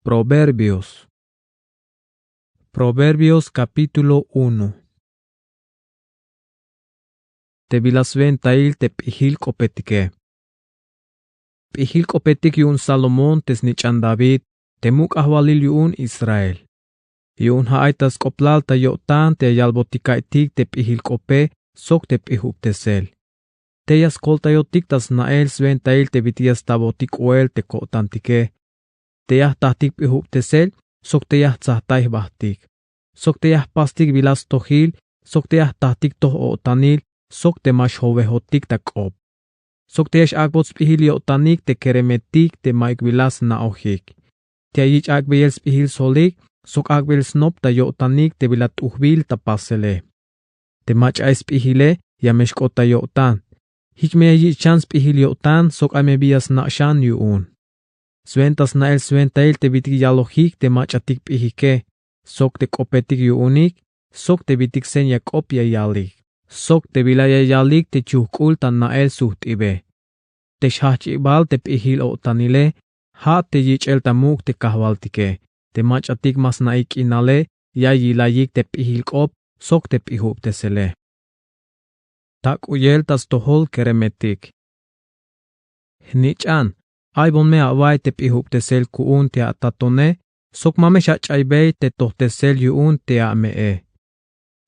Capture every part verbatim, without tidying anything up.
Proverbios. Proverbios capítulo uno. Te bila swentail te p'ijil k'opetike. P'ijil k'opetik yu'un Salomón te snich'an David, te muk' ajwalil yu'un Israel. Yu'un ja'ay ta sk'oplal ta yo'tan te ya yalbotika'ytik te p'ijil k'ope sok te p'ijubtesel. Te ya skoltayotik ta sna'el swentail te bit'il ya stabotik k'oel te ko'tantike. Te ya jtajtik p'ijubtesel sok te ya jtsajtay jbajtik. Sok te ya jpastik bila stojil sok te ya jtajtik toj o'tanil sok te ma xjowejotik ta k'op. Sok te ya x-ak'bot sp'ijil yo'tanik te keremetik te ma'yuk bila sna'ojik. Te ya yich' ak'beyel sp'ijil solik sok ak'beyel snop ta yo'tanik te bila t'ujbil ta pasele. Te mach'a ay sp'ijile ya me xk'ot ta yo'tan. Jich me ya yich' xan sp'ijil yo'tan sok ay me bi ya sna' xan yu'un. Swenta sna'el swentail te bit'il yalojik te mach'atik p'ijike, sok te k'opetik yu'unik, sok te bit'il seña k'op ya yalik, sok te bila ya yalik te chujk'ul ta na'el sujt'ibe. Te xjajch'ibal te p'ijil o'tanile, ja' te yich'el ta muk' te kajwaltike, te mach'atik ma sna'ik k'inale, ya yilayik te p'ijil k'op sok te p'ijubtesele. Tak'uyel ta stojol keremetik. Jnich'an, aybon me awa'iy te p'ijubtesel ku'un te atatone, sok ma me xach'aybey te tojtesel yu'un te ame'e.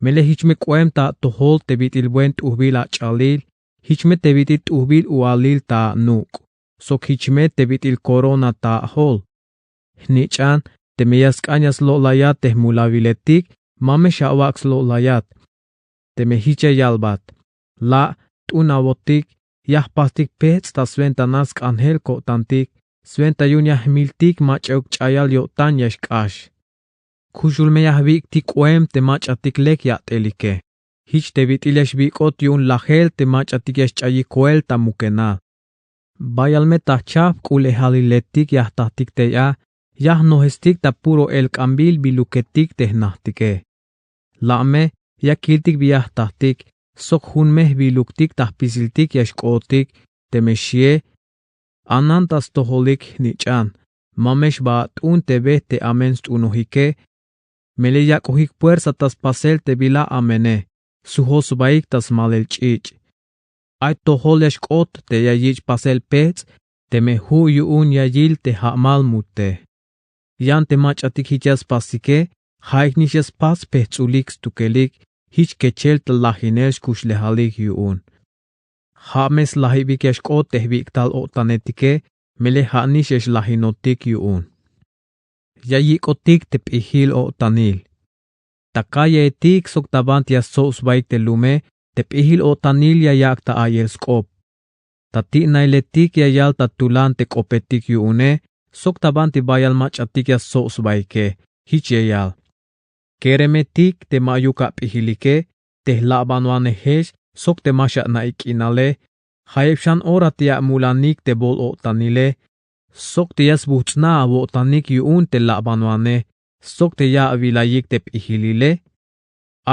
Melel jich me k'oem ta atojol te bit'il buen t'ujbil ach'alil, jich me te bit'il t'ujbil u'alil ta anuk', sok jich me te bit'il korona ta ajol. Jnich'an, teme ya sk'an ya slo'layat te jmulawiletik, ma me xawak' slo'layat. Teme jich ya yalbat: La', t'un awotik, ya jpastik pejts' ta swentana sk'anjel ko'tantik, swenta yu'un ya jmiltik mach'euk ch'ayal yo'tan ya xk'ax. Kuxul me ya jwik'tik k'oem te mach'atik lek yat'elike. Jich te bit'il ya xwik'ot yu'un lajel te mach'atik ya xch'ayik koel ta mukenal. Bayal me ta jchajp k'u'lejaliletik ya jtatik tey a, ya jnojestik ta puro elk'anbil biluketik te jnajtike. La' me ya kiltik bi ya jtatik, sok jun me jbiluktik ta jpisiltik ya xk'ootik, teme xie: Anan ta stojolik jnich'an, ma me xba at'un te be te amen st'unojike. Melel yak'ojik puersa ta spasel te bila amene, sujol sbaik ta smalel ch'ich'. Ay tojol ya xk'ot te ya yich' pasel pejts', teme ju' yu'un ya yil te ja'mal mute. Yan te mach'atik jich ya spasike, ja'ik nix ya spas pejts'ulik stukelik, jich kechel ta lajinel xkuxlejalik yu'un. Ja' me slajibik ya xk'ot te jwik'tal o'tanetike, melel ja' nix ya xlajinotik yu'un. Ya yik'otik te p'ijil o'tanil. Ta kalleetik sok ta banti ya stsob sbaik te lume, te p'ijil o'tanil ya yak' ta a'iyel sk'op. Ta ti'nailetik ya yal ta tulan te k'opetik yu'une, sok ta banti bayal mach'atik ya stsob sbaike, jich ya yal: Keremetik te ma'yuk ap'ijilike, te jla'banwanejex sok te ma xana'ik k'inale, jayeb xan ora te ya amulanik te bool o'tanile, sok te ya sbujts'na awo'tanik yu'un te la'banwane, sok te ya awilayik te p'ijilile.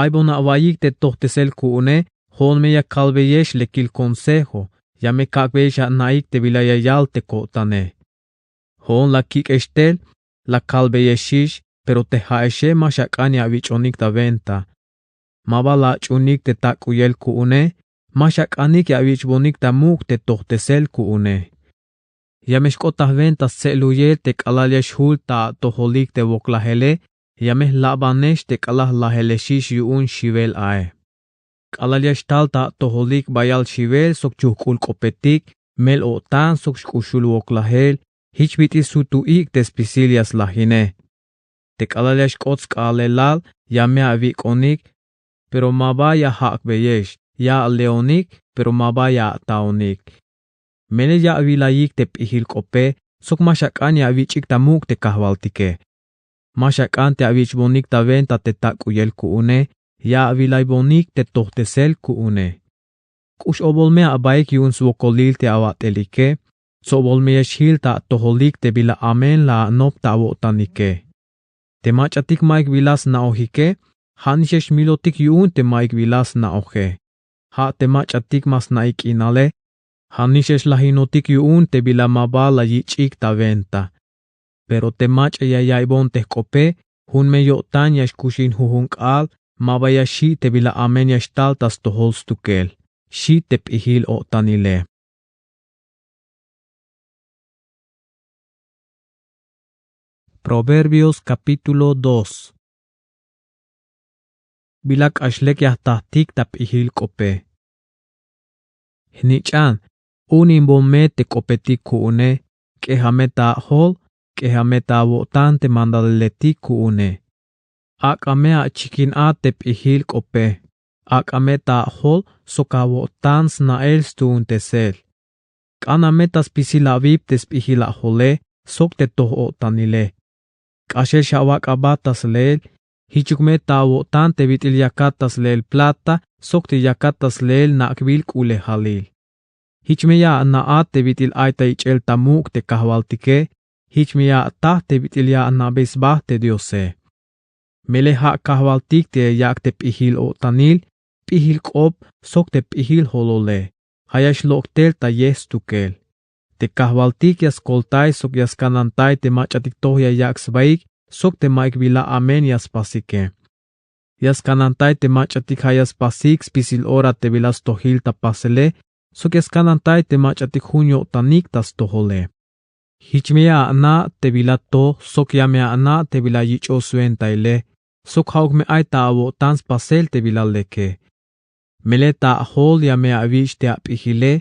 Aybon awa'iyik te tojtesel ku'une, jo'on me ya kalbeyex lekil consejo, ya me kak'beyex ana'ik te bila ya yal te ko'tane. Jo'on la kik'ex tel, la kalbeyexix, pero te ja'exe ma xak'an ya awich'onik ta wenta. Ma ba la ach'unik te tak'uyel ku'une, ma xak'anik ya awich'bonik ta muk' te tojtesel ku'une. Ya me xk'ot ta wenta stse'luyel te k'alal ya xjul ta atojolik te woklajele, ya me jla'banex te k'alal jlajelexix yu'un xiwel ae. K'alal ya xtal ta atojolik bayal xiwel sok chujk'ul k'opetik, mel-o'tan sok xk'uxul woklajel, jich bit'il sut u ik' te spisil ya slajine. Te k'alal ya xk'ot sk'aalelal, ya me awik'onik, pero ma ba ya jak'beyex, ya aleonik, pero ma ba ya ataonik. Melel ya awilayik te p'ijil k'ope, sok ma xak'an ya awich'ik ta muk' te kajwaltike. Ma xak'an te awich'bonik ta wenta te tak'uyel ku'une, ya awilaybonik te tojtesel ku'une. K'ux obol me abaik yu'un swokolil te awat'elike, tsobol me ya xjil ta atojolik te bila amen la anop ta awo'tanike. Te mach'atik ma'yuk bila sna'ojike, ja' nix ya xmilotik yu'un te ma'yuk bila sna'oje. Ja' te mach'atik ma sna'ik k'inale, ja' nix ya xlajinotik yu'un te bila ma ba la yich'ik ta wenta. Pero te mach'a ya yaiybon te jk'ope, jun me yo'tan ya xkuxin jujun k'aal, ma ba ya xi' te bila amen ya xtal ta stojol stukel. Xi' te p'ijil o'tanile. Proverbios capítulo dos. Bila k'ax lek ya jtajtik ta p'ijil k'ope. Jnich'an, uninbon me te k'opetik ku'une, k'eja me ta ajol, k'eja me ta awo'tan te mandaliletik ku'une. Ak'a me achikin a te p'ijil k'ope, ak'a me ta ajol sok awo'tan sna'el stuuntesel. K'ana me ta spisil awip te sp'ijil ajole sok te toj o'tanile. K'axel xawak' aba ta sleel, jichuk me ta awo'tan te bit'il yakat ta sleel plata sok te yakat ta sleel nak'bil k'ulejalil. Jich me ya ana' a te bit'il ay ta ich'el ta muk' te kajwaltike, jich me ya ataj te bit'il ya ana'be sba te Diose. Melel ja' kajwaltik te ya yak' te p'ijil o'tanil, p'ijil k'op sok te p'ijil jolole. Ja' ya xlok' tel ta yej stukel. Te kajwaltik ya skoltay sok ya skanantay te mach'atik toj ya yak' sbaik sok te ma'yuk bila amen ya spasike. Ya skanantay te mach'atik ja' ya spasik spisil ora te bila stojil ta pasele, sok ya skanantay te mach'atik jun yo'tanik ta stojole. Jich me ya ana' te bila toj sok ya me ana' te bila yich'oj swentaile, sok ja'uk me ay ta awo'tan spasel te bila leke. Melel ta ajol ya me awich' te ap'ijile,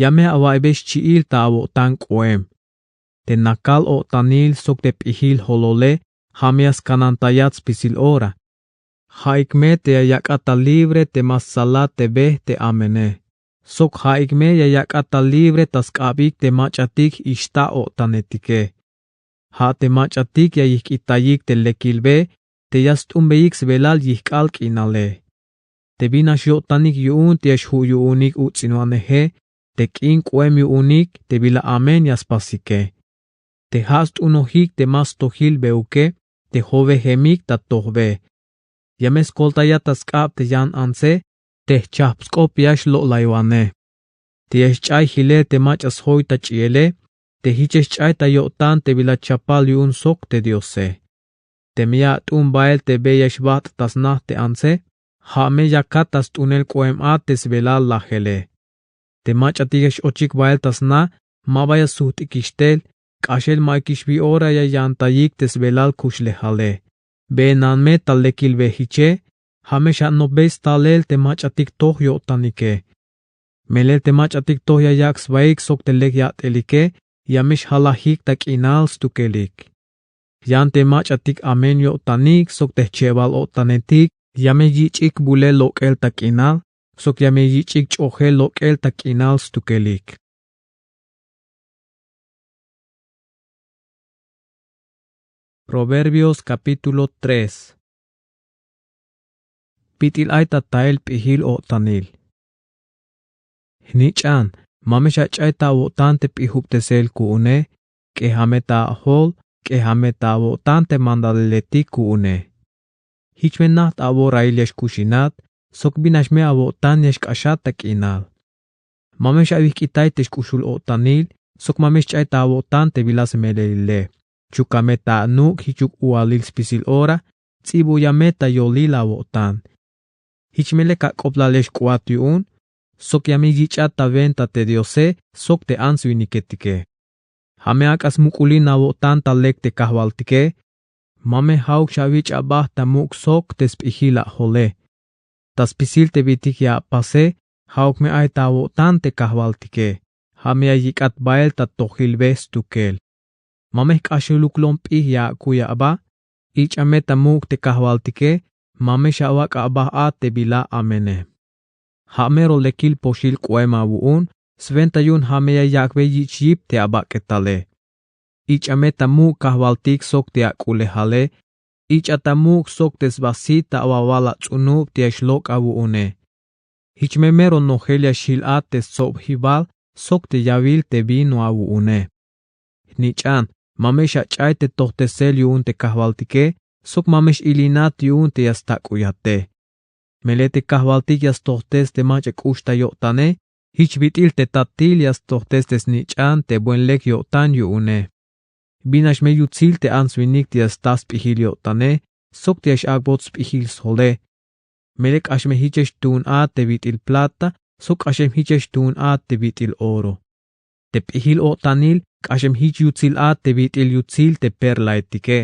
ya me awa'iybe xchi'il ta awo'tan k'oem. Te nakal o'tanil sok te p'ijil jolole, ja' me ya skanantayat spisil ora. Ja'ik me te ya yak'at ta libre te ma stsalat te be te amene. Sok ja'ik me ya yak'at ta libre ta sk'abik te mach'atik ixta' o'tanetike. Ja' te mach'atik ya yijk'itayik te lekil be, te ya st'umbeyik sbelal yijk'al k'inale. Te bin nax yo'tanik yu'un te ya xju' yu'unik uts'inwaneje, te k'in k'oem yu'unik te bila amen ya spasike. Te ja' st'unojik te ma stojil beuke, te jowejemik ta tojbe. Ya me skoltayat ta sk'ab te yan antse, te jchajp sk'op ya xlo'laywane. Te ya xch'ay jilel te mach'a sjoy ta ch'iele, te jich ya xch'ay ta yo'tan te bila chapal yu'un sok te Diose. Teme ya at'un bael te be ya xbajt' ta sna te antse, ja' me yakat ta st'unel k'oem a te sbelal lajele. Te mach'atik ya x-ochik bael ta sna, ma ba ya sujt'ikix tel, k'axel ma'yukix bi ora ya yantayik te sbelal kuxlejale. Beenan me ta lekil be jiche, ja' me x-anopbey stalel te mach'atik toj yo'tanike. Melel te mach'atik toj ya yak' sbaik sok te lek yat'elike, ya me x-jalajik ta k'inal stukelik. Yan te mach'atik amen yo'tanik sok te jchebal o'tanetik, ya me yich'ik bulel lok'el ta k'inal, sok ya me yich'ik ch'ojel lok'el ta k'inal stukelik. Proverbios capítulo tres. Bit'il ay ta tael p'ijil o'tanil. Jnich'an, ma me xach'ay ta awo'tan te p'ijubtesel ku'une, k'eja me ta ajol, k'eja me ta awo'tan te mandaliletik ku'une. Jich me najt aworail ya xkuxinat, sok bin nax me awo'tan ya xk'axat ta k'inal. Ma me xawijk'itay te xk'uxul o'tanil, sok ma me xch'ay ta awo'tan te bila smelelile. Chuka me ta anuk' jichuk u'alil spisil ora, ts'ibuya me ta yolil awo'tan. Jich me lek ak'oblal ya xk'uat yu'un, sok ya me yich'at ta wenta te Diose sok te ants winiketike. Ja' me ak'a smuk'ulin awo'tan ta lek te kajwaltike, ma me ja'uk xawich' aba ta muk' sok te sp'ijil ajole. Ta spisil te bitik ya apase, ja'uk me ay ta awo'tan te kajwaltike, ja' me ya yik'at bael ta tojil be stukel. Ma me jk'axeluk lom p'ij ya akuy aba, ich'a me ta muk' te kajwaltike, ma me xawak' aba a te bila amene. Ja' mero lekil poxil k'oem awu'un, swenta yu'un ja' me ya yak'bey yich' yip te abak'etale. Ich'a me ta muk' kajwaltik sok te ak'ulejale, ich'a ta muk' sok te sba sit ta awawal ats'unub te ya xlok' awu'une. Jich me mero nojel ya xjil a te stsobjibal sok te yawil te vino awu'une. Jnich'an, ma me xach'ay te tojtesel yu'un te kajwaltike, sok ma me x-ilinat yu'un te ya stak'uyate. Melel te kajwaltik ya stojtes te mach'a k'ux ta yo'tane, jich bit'il te tatil ya stojtes te snich'an te buen lek yo'tan yu'une. Bin nax me yutsil te ants-winik te ya sta sp'ijil yo'tane sok te ya x-ak'bot sp'ijil sjole. Melel k'ax me jichex tuun a te bit'il plata sok k'axem jichex tuun a te bit'il oro. Te p'ijil o'tanil k'axem jich yutsil a te bit'il yutsil te perlaetike.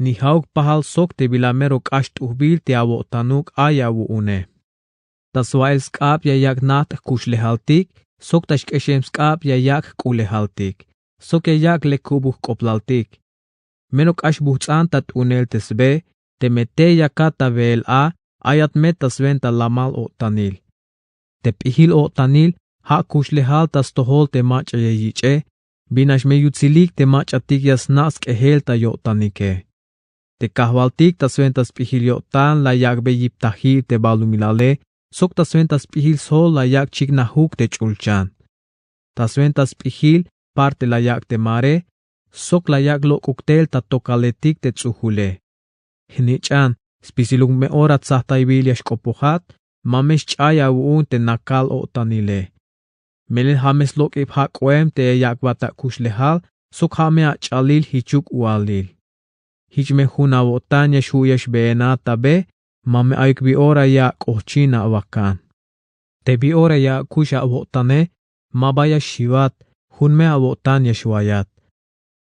Ni ja'uk pajal sok te bila mero k'ax t'ujbil te awo'tanuk ay awu'une. Ta swa'el sk'ab ya yak' najt' jkuxlejaltik sok ta xk'exem sk'ab ya yak' jk'ulejaltik sok ya yak' lek ku'buk jk'oplaltik. Mero k'ax bujts'an ta t'unel te sbe. Teme tey yakat ta beel a, ayat me ta swenta lamal o'tanil. Te p'ijil o'tanil ja' kuxlejal ta stojol te mach'a ya yich'e. Bin nax me yutsilik te mach'atik ya sna' sk'ejel ta yo'tanike. Te kajwaltik ta swenta sp'ijil yo'tan la yak'be yiptaji'l te balumilale sok ta swenta sp'ijil sjol la yak' chiknajuk te ch'ulchan. Ta swenta sp'ijil parte la yak' te mare sok la yak' lok'uk tel ta tokaletik te ts'ujule. Jnich'an, spisiluk me ora tsajtaybil ya xk'opojat, ma me xch'ay awu'un te nakal o'tanile. Melel ja' me slok'ib jak'oem te ya yak'bat akuxlejal sok ja' me ach'alil jichuk u'alil. Jich me jun awo'tan ya xju' ya xbeenat ta be. Ma me ayuk bi ora ya ak'ojchin awakan. Te bi ora ya akux awo'tane, ma ba ya xxiwat. Jun me awo'tan ya xwayat.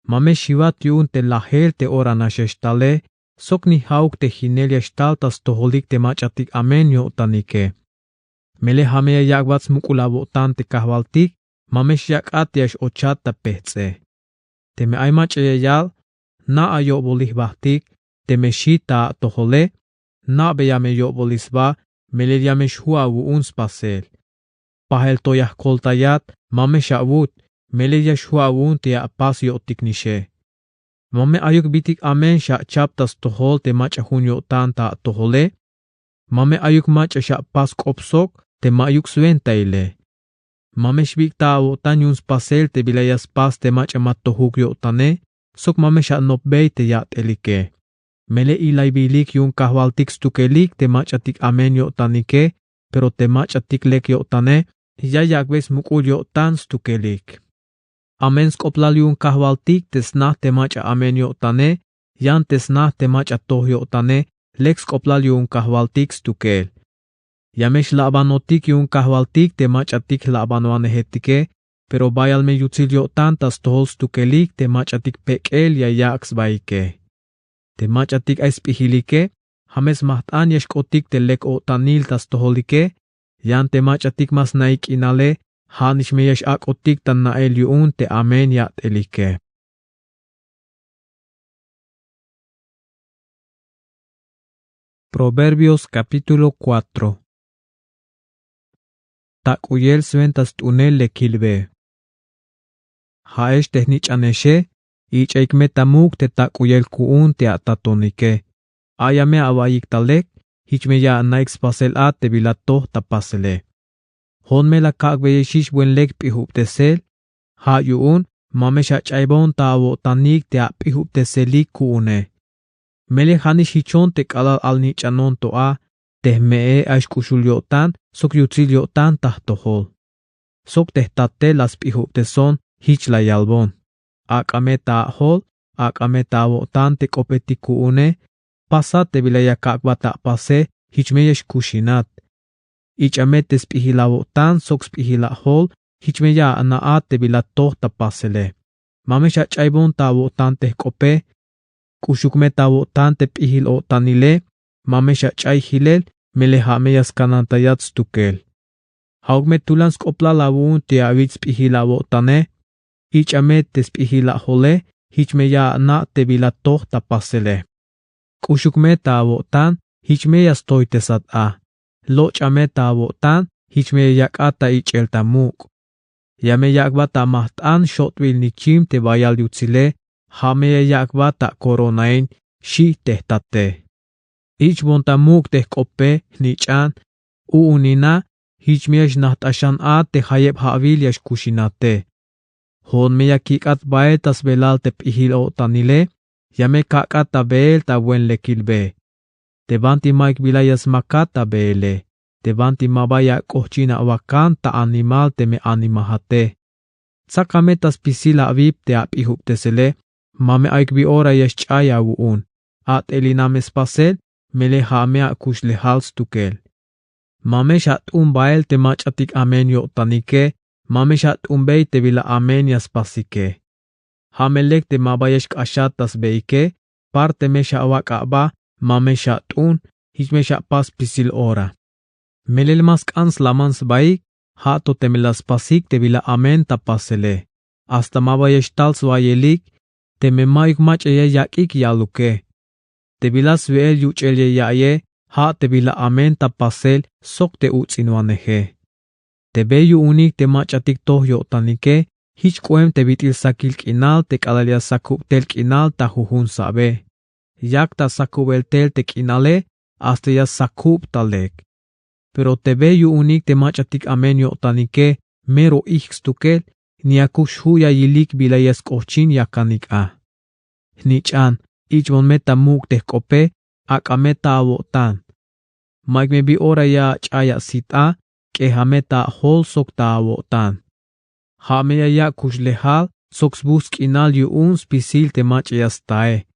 Ma me xiwat yu'un te lajel te ora nax ya xtale sok ni ja'uk te jinel ya xtal ta stojolik te mach'atik amen yo'tanike. Melel ja' me ya yak'bat smuk'ul awo'tan te kajwaltik, ma me xyak'at te ya x-ochat ta pejts'e. Teme ay mach'a ya yal, na' ayo'bolil jbajtik. Teme xi ta atojole, na'be ya me yo'bolil sba. Melel ya me xju' awu'un spasel. Pajel to ya jkoltayat, ma me xawut. Melel ya xju' awu'un te ya apas yo'tiknixe. Ma me ayuk bitik amen xachap ta stojol te mach'a jun yo'tan ta atojole. Ma me ayuk mach'a xapas k'op sok te ma'yuk swentaile. Ma me xbik' ta awo'tan yu'un spasel te bila ya spas te mach'a ma tojuk yo'tane sok ma me xanopbey te yat'elike. Melel ilaybilik yu'un kajwaltik stukelik te mach'atik amen yo'tanike, pero te mach'atik lek yo'tane ya yak'bey smuk'ul yo'tan stukelik. Amen sk'oplal yu'un kajwaltik te sna te mach'a amen yo'tane yan te sna te mach'a toj yo'tane, lek sk'oplal yu'un kajwaltik stukel. Ya me xla'banotik yu'un kajwaltik te mach'atik jla'banwanejetike, pero bayal me yutsil yo'tan ta stojol stukelik te mach'atik pek'el ya yak' sbaike. Te mach'atik ay sp'ijilike, ja' me smajt'an ya xk'otik te lek o'tanil ta stojolike. Yan te mach'atik ma sna'ik k'inale, ja' nix me ya x-ak'otik ta na'el yu'un te amen yat'elike. Proverbios capítulo cuatro. Tak'uyel swenta st'unel lekil be. Ja'ex te jnich'anexe, ich'ayik me ta muk' te tak'uyel ku'un te atatonike. Aya me awaiyik ta lek, jich me ya ana'ik spasel a te bila toj ta pasele. Jo'on me la kak'beyexix buen lek p'ijubtesel. Ja' yu'un ma me xach'aybon ta awo'tanik te ap'ijubteselik ku'une. Melel ja' nix jichon te k'alal alnich'anon to a, te jme'e ay xk'uxul yo'tan sok yutsil yo'tan ta jtojol. Sok te jtate la sp'ijubteson, jich la yalbon: Ak'a me ta ajol, ak'a me ta awo'tan te k'opetik ku'une. Pasa te bila ya kak'bat apase, jich me ya xkuxinat. Ich'a me te sp'ijil awo'tan sok sp'ijil ajol, jich me ya ana'at te bila toj ta pasele. Ma me xach'aybon ta awo'tan te jk'ope. K'uxuk me ta awo'tan te p'ijil o'tanile. Ma me xach'ay jilel, melel ja' me ya skanantayat stukel. Ja'uk me tulan sk'oplal awu'un te awich' sp'ijil awo'tane. Ich'a me te sp'ijil ajole, jich me ya ana' te bila toj ta pasele. K'uxuk me ta awo'tan, jich me ya stoytesat a. Loch'a me ta awo'tan, jich me ya yak'at ta ich'el ta muk'. Ya me yak'bat ta majt'an xot'bil nichim te bayal yutsile, ja' me ya yak'bat ta koronain, xi' te jtate. Ich'bon ta muk' te jk'ope, jnich'an, u'unina, jich me ya xnajt'axan a te jayeb ja'wil ya xkuxinate. Jo'on me ya kik'at bael ta sbelal te p'ijil o'tanile, ya me kak'at ta beel ta buen lekil be. Te banti ma'yuk bila ya smakat ta beele, te banti ma ba ya ak'ojchin awakan ta animal teme animajate. Tsaka me ta spisil awip te ap'ijubtesele, Ma me ayuk bi ora ya xch'ay awu'un. A't'eliname spasel, melel ja' me akuxlejal stukel. Ma me xat'un bael te mach'atik amen yo'tanike, ma me xat'unbey te bila amen ya spasike. Ja' me lek te ma ba ya xk'axat ta sbeike, parte me xawak' aba, ma me xat'un, jich me xapas spisil ora. Melel ma sk'an slaman sbaik, ja' to teme la spasik te bila amen ta pasele. Hasta ma ba ya xtal swayelik, teme mayuk mach'a ya yak'ik ya'luke. Te bila swe'el yuch'el ya ya'iye, ja' te bila amen ta pasel sok te uts'inwaneje. Te be yu'unik te mach'atik toj yo'tanike, jich k'oem te bit'il sakil k'inal te k'alal ya sakub tel k'inal ta jujun sabe. Yak ta sakubel tel te k'inale, hasta ya sakub ta lek. Pero te be yu'unik te mach'atik amen yo'tanike, mero ijk stukel, ni akux ju' ya yilik bila ya sk'ojchin yakanik a. Jnich'an, ich'bon me ta muk' te jk'ope, ak'a me ta awo'tan. Mayuk me bi ora ya ach'ay asit a, k'eja me ta ajol sok ta awo'tan. Ja' me ya yak' kuxlejal sok sbu sk'inal yu'un spisil te mach'a ya stae.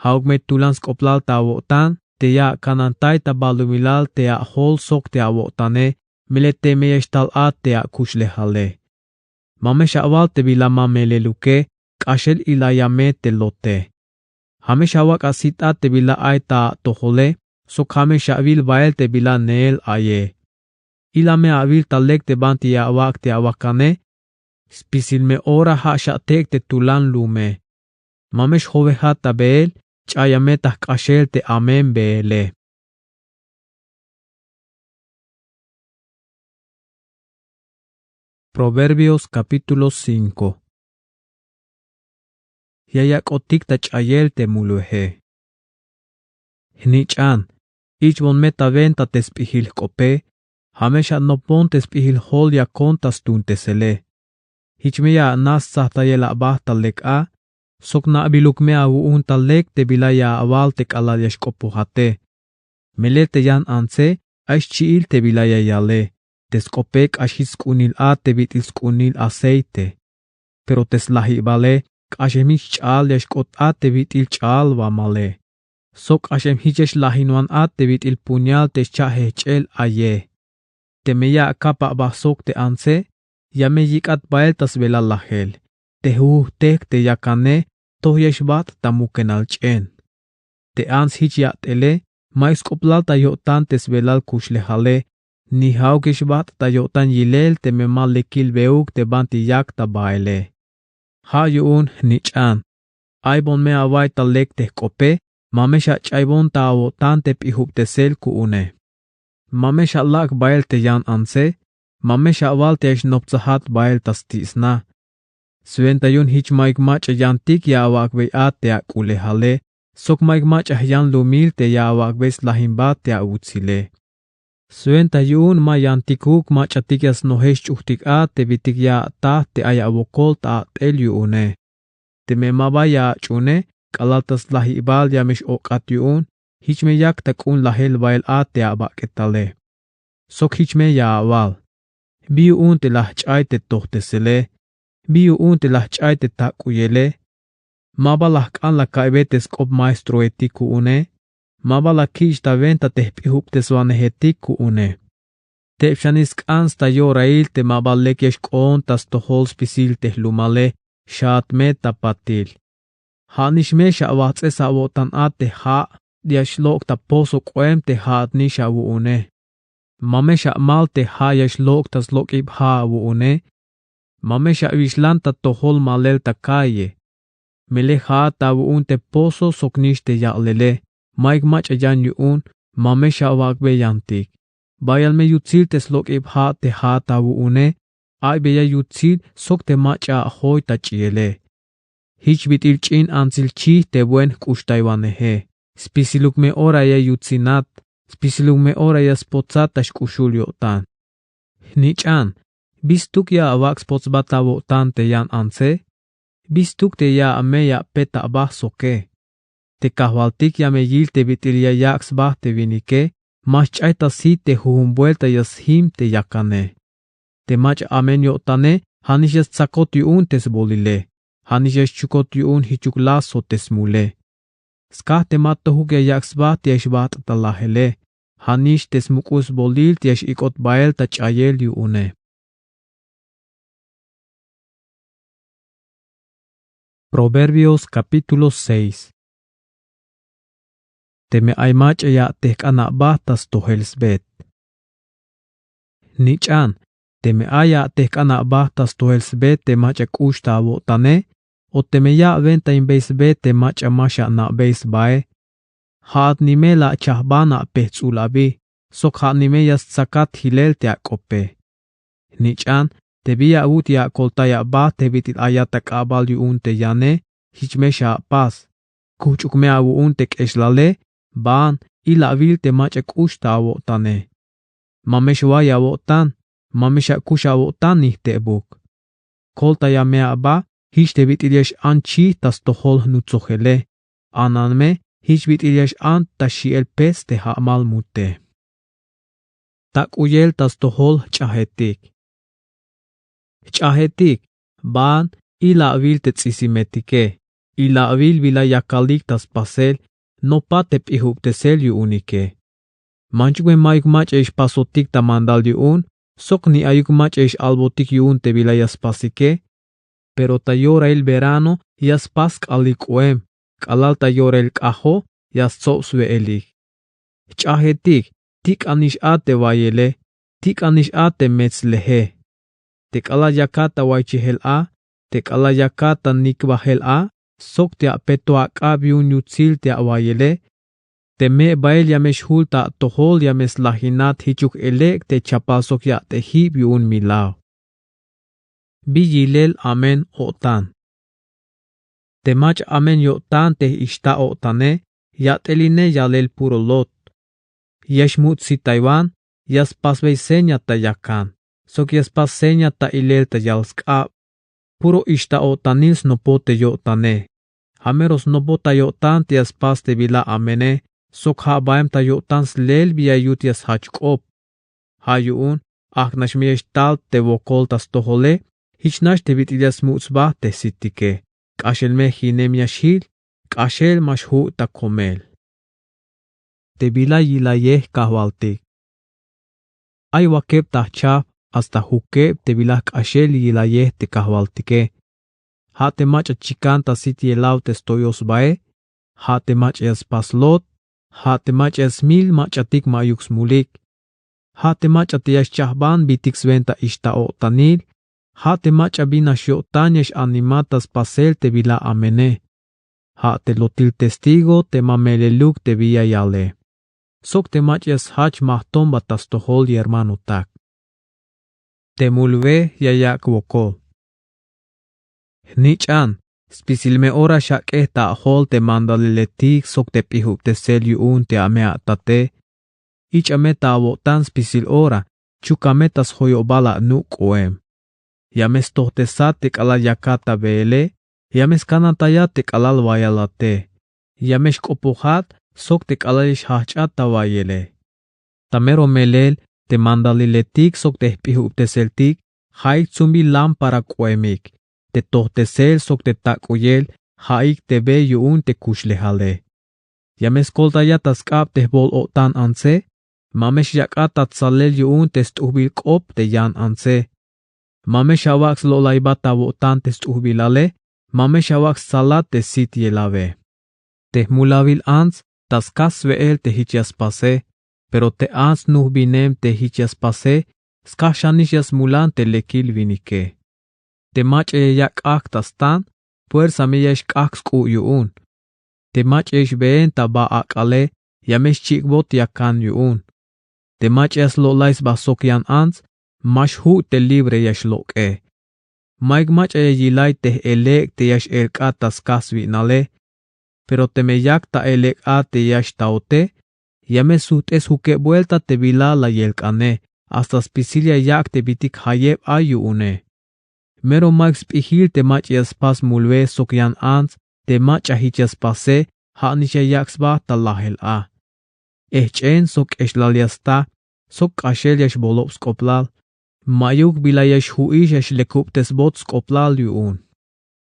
Ja'uk me tulan sk'oplal ta awo'tan, te ya akanantay ta balumilal te ajol sok te awo'tane, melel teme ya xtal a te akuxlejale. Ma me xawal te bila ma meleluke, k'axel ilaya me te lote. Ja' me xawak' asit a te bila ay ta atojole, sok ja' me xawil bael te bila neel aye. Ila me awil ta lek te banti ya awak' te awakane, spisil me ora ja' xatek' te tulan lume. Ma me xjowejat ta beel, ch'aya me ta jk'axel te amen beele. Proverbios capítulo cinco. Ya yak'otik ta ch'ayel te mulweje. Jnich'an, ich'bon me ta wenta te sp'ijil jk'ope, ja' me xanopbon te sp'ijil jol yakon ta stuuntesele. Jich me ya ana' stsajtayel aba ta lek a, sok na'biluk me awu'un ta lek te bila ya awal te k'alal ya xk'opojate. Melel te yan antse, ay xchi'il te bila ya yale, te sk'ope k'ax jich sk'unil a te bit'il sk'unil aceite. Pero te slajibale, k'axem jich ch'aal ya xk'ot a te bit'il ch'aal wamale. Sok k'axem jich ya xlajinwan a te bit'il puñal te xcha' jejch'el aye. Teme ya akap aba sok te antse, ya me yik'at bael ta sbelal lajel. Te jujujtejk te yakane, toj ya xbat ta mukenal ch'en. Te ants jich ya'tele, mayuk sk'oplal ta yo'tan te sbelal kuxlejale, ni ja'uk ya xbat ta yo'tan yilel teme ma lekil beuk te banti yak ta baele. Ja' yu'un jnich'an, aybon me away ta lek te jk'ope, ma me xach'aybon ta awo'tan te p'ijubtesel ku'une. Ma me xalak' bael te yan antse, ma me xawal te ya xnoptsajat bael ta sti' sna. Swenta yu'un jich mayuk mach'a yantik ya awak'bey a te ak'ulejale, sok mayuk mach'a jyanlumil te ya awak'bey slajinbat te awutsile. Swenta yu'un ma yantikuk mach'atik ya snoje xch'ujtik a te bitik ya ata te ay awokol ta a'tel yu'une. Teme ma ba ya ach'uune, k'alal ta slajibal ya me x-ok'at yu'un, jich me yak ta k'uun lajel bael a te abak'etale. Sok jich me ya awal: ¿Bi yu'un te la jch'ay te tojtesele? ¿Bi yu'un te la jch'ay te tak'uyele? ¿Ma ba la jk'an la ka'ybe te sk'op maestroetik ku'une? ¿Ma ba la kich' ta wenta te jp'ijubteswanejetik ku'une? Teb xanix sk'an sta yorail te ma ba lek ya xk'oon ta stojol spisil te jlumale, xaat me ta patil. Ja' nix me xawajts'es awo'tan a te ja' ya xlok' ta pozo k'oem te ja'at nix awu'une. Ma me xamal te ja' ya xlok' ta slok'ib ja' awu'une. Ma me xawixlan ta tojol malel ta calle. Melel ja'at awu'un te pozo sok nix te ya'lele, mayuk mach'a yan yu'un, ma me xawak'be yantik. Bayal me yutsil te slok'ib ja' te ja'at awu'une, aybeya yutsil sok te mach'a ajoy ta ch'iele. Jich bit'il ch'in antsil chij te buen jk'uxtaywaneje. Spisiluk me ora ya yutsinat, spisiluk me ora ya spotsat ta xk'uxul yo'tan. Jnich'an, ¿bi stuk ya awak' spotsbat awo'tan te yan antse? ¿Bi stuk te ya amey apet aba soke? Te kajwaltik ya me yil te bit'il ya yak' sba te winike, ma xch'ay ta sit te jujun buelta ya sjim te yakane. Te mach'a amen yo'tane, ja' nix ya stsakot yu'un te sbolile. ja' nix ya xchukot yu'un jichuk lazo te smule. Skaj te ma tojuk ya yak' sba te ya xbajt'at ta lajele, ja' nix te smuk'ul sbolil te ya x-ik'ot bael ta ch'ayel yu'une. Proverbios capítulo seis. Teme ay mach'a ya atejk'an aba ta stojel sbet. Jnich'an, teme ay atejk'an aba ta stojel sbet te mach'a k'ux ta awo'tane, o teme ya awentainbey sbet te mach'a ma xana'bey sbae, ja'at nimel achajban apejts'ul abi, sok ja' nimel ya stsakat jilel te ak'ope. Jnich'an, te bi awut ya akoltay aba te bit'il ayat ak'abal yu'un te yane, jich me xaapas. Kujch'uk me awu'un te k'exlale, baan, ilawil te mach'a k'ux ta awo'tane. Ma me xway awo'tan, ma me xakux awo'tan nijtebuk. Koltaya me aba, jich te bit'il ya x-an chij ta stojol jnutsojele, anan me, jich bit'il ya x-an ta xi'el pets te ja'mal mute. Tak'uyel ta stojol jch'ajetik. Jch'ajetik, baan, ilawil te ts'isimetike, ilawil bila yakalik ta spasel, nopa te p'ijubtesel yu'unike. Manchuk me mayuk mach'a ya xpasotik ta mandal yu'un, sok ni ayuk mach'a ya x-albotik yu'un te bila ya spasike, pero ta yorail verano ya spas k'alik k'oem, k'alal ta yorail k'ajo ya stsob swe'elik. Jch'ajetik, tik'anix a te wayele, tik'anix a te metsleje. Te k'alal yakat ta waychijel a, te k'alal yakat ta nikbajel a, sok te apetoj ak'ab yu'un yutsil te awayele, teme bael ya me xjul ta atojol ya me slajinat jichuk elek' te chapal sok yat'ejib yu'un milaw. Bi yilel amen o'tan. Te mach'a amen yo'tan te ixta o'tane, yat'eline yalel puro lot. Ya xmut' sitaywan, ya spasbey seña ta yakan, sok ya spas seña ta ilel ta yal sk'ab. Puro ixta o'tanil snopot te yo'tane. Ja' mero snopot ta yo'tan te ya spas te bila amene, sok ja' baem ta yo'tan slel bi ya yut ya sjach k'op. Ja' yu'un, ajk'nax me ya xtal te wokol ta stojole, jich nax te bit'il ya smut' sba te jsitike. K'axel me jinem ya xjil, k'axel ma xju' ta komel. Te bila yilayej kajwaltik. Ay wakeb ta jchajp hasta jukeb te bila jk'axel yilayej te kajwaltike. Ja' te mach'a chikan ta sit yelaw te stoyoj sbae, ja' te mach'a ya spas lot, ja' te mach'a ya smil mach'atik ma'yuk smulik, ja' te mach'a te ya xchajban bitik swenta ixta o'tanil, ja' te mach'a bin nax yo'tan ya x-animat ta spasel te bila amene. Ja' te lotil testigo te ma meleluk te bi ya yale, sok te mach'a ya sjach majtombat ta stojol yermanotak. Te mulwe ya yak' wokol. Jnich'an, spisil me ora xak'ej ta ajol te mandaliletik sok te p'ijubtesel yu'un te ame atate. Ich'a me ta awo'tan spisil ora, chuka me ta sjoyobal anuk' k'oem. Ya me stojtesat te k'alal yakat ta beele, ya me skanantayat te k'alal wayalate. Ya me xk'opojat sok te k'alal ya xjajch'at ta wayele. Ta mero melel te mandaliletik sok te jp'ijubteseltik ja'ik tsumbil lámpara k'oemik, te tojtesel sok te tak'uyel ja'ik te be yu'un te kuxlejale. Ya me skoltayat ta sk'ab te jbol-o'tan antse, ma me xyak'at ta tsalel yu'un te st'ujbil k'op te yan antse. Ma me xawak' slo'laybat ta awo'tan te st'ujbilale, ma me xawak' stsalat te sit yelawe. Te jmulawil ants ta skaj swe'el te jich ya spase, pero te ants nujbinem te jich ya spase, skaj xanix ya smulan te lekil winike. Te mach'a ya yak' k'ajk' ta stan, puersa me ya xk'ajk' sk'u' yu'un. Te mach'a ya xbeen ta ba ak'ale, ya me xchik'bot yakan yu'un. Te mach'a ya slo'lay sba sok yan ants, ma xju' te libre ya xlok'e. Mayuk mach'a ya yilay te j-elek' te ya x-elk'at ta skaj swi'nale. Pero teme yak ta elek' a te ya xtaote, ya me sujt'es jukeb buelta te bila la yelk'ane, hasta spisil ya yak' te bitik jayeb ay yu'une. Mero mayuk sp'ijil te mach'a ya spas mulwe sok yan ants, te mach'a jich ya spase, ja' nix ya yak' sba ta lajel a. Ejch'en sok k'exlal ya sta, sok k'axel ya xbolob sk'oplal, ma'yuk bila ya xju'ix ya xlekubtesbot sk'oplal yu'un.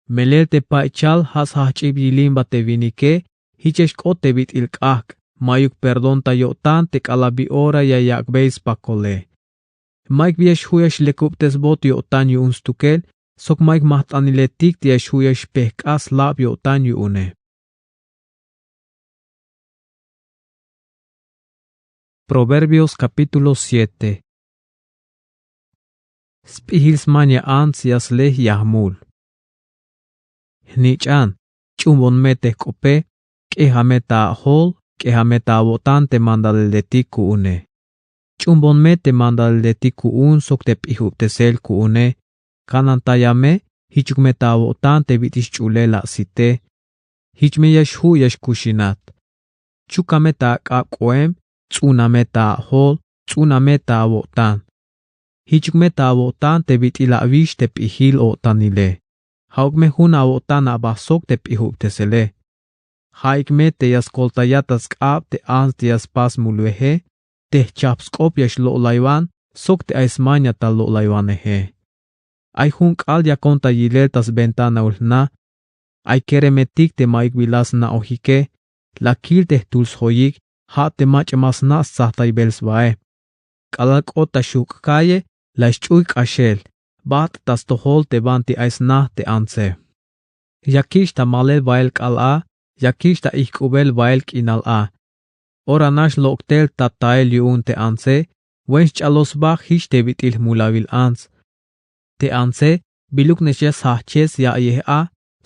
Melel te paychal ja' sjajch'ib yilimba te winike, jich ya xk'ot te bit'il k'ajk', ma'yuk perdón ta yo'tan te k'alal bi ora ya yak'bey spakole. Ma'yuk bi ya xju' ya xlekubtesbot yo'tan yu'un stukel, sok ma'yuk majt'aniletik te ya xju' ya xpejk'aj slab yo'tan yu'une. Proverbios capítulo siete. Sp'ijil smaña ants ya sle yajmul. Jnich'an, ch'umbon me te jk'ope, k'eja me ta ajol, k'eja me ta awo'tan te mandaleletik ku'une. Ch'umbon me te mandaleletik ku'un sok te p'ijubtesel ku'une, kanantaya me, jichuk me ta awo'tan te bit'il xch'ulel asite. Jich me ya xju' ya xkuxinat. Chuka me ta ak'ab k'oem, ts'una me ta ajol, ts'una me ta awo'tan. Jichuk me ta awo'tan te bit'il awix te p'ijil o'tanile. Ja'uk me jun awo'tan aba sok te p'ijubtesele. Ja'ik me te ya skoltayat ta sk'ab te ants te ya spas mulweje, te jchajp sk'op ya xlo'laywan, sok te ay smaña ta lo'laywaneje. Ay jun k'aal yakon ta yilel ta sventanaul jna. Ay keremetik te ma'yuk bila sna'ojike, la kil te jtul sjoyik, ja' te mach'a ma sna' stsajtaybel sbae. K'alal k'ot ta xujk' kalle, la xch'uy k'axel, bajt' ta stojol te banti ay sna te antse. Ya kich' ta malel bael k'aal a, ya kich' ta ijk'ubel bael k'inal a. Ora nax lok' tel ta tael yu'un te antse, wen xch'aloj sba jich te bit'il jmulawil ants. Te antse, biluk nax ya sjajchel sya'iyej a,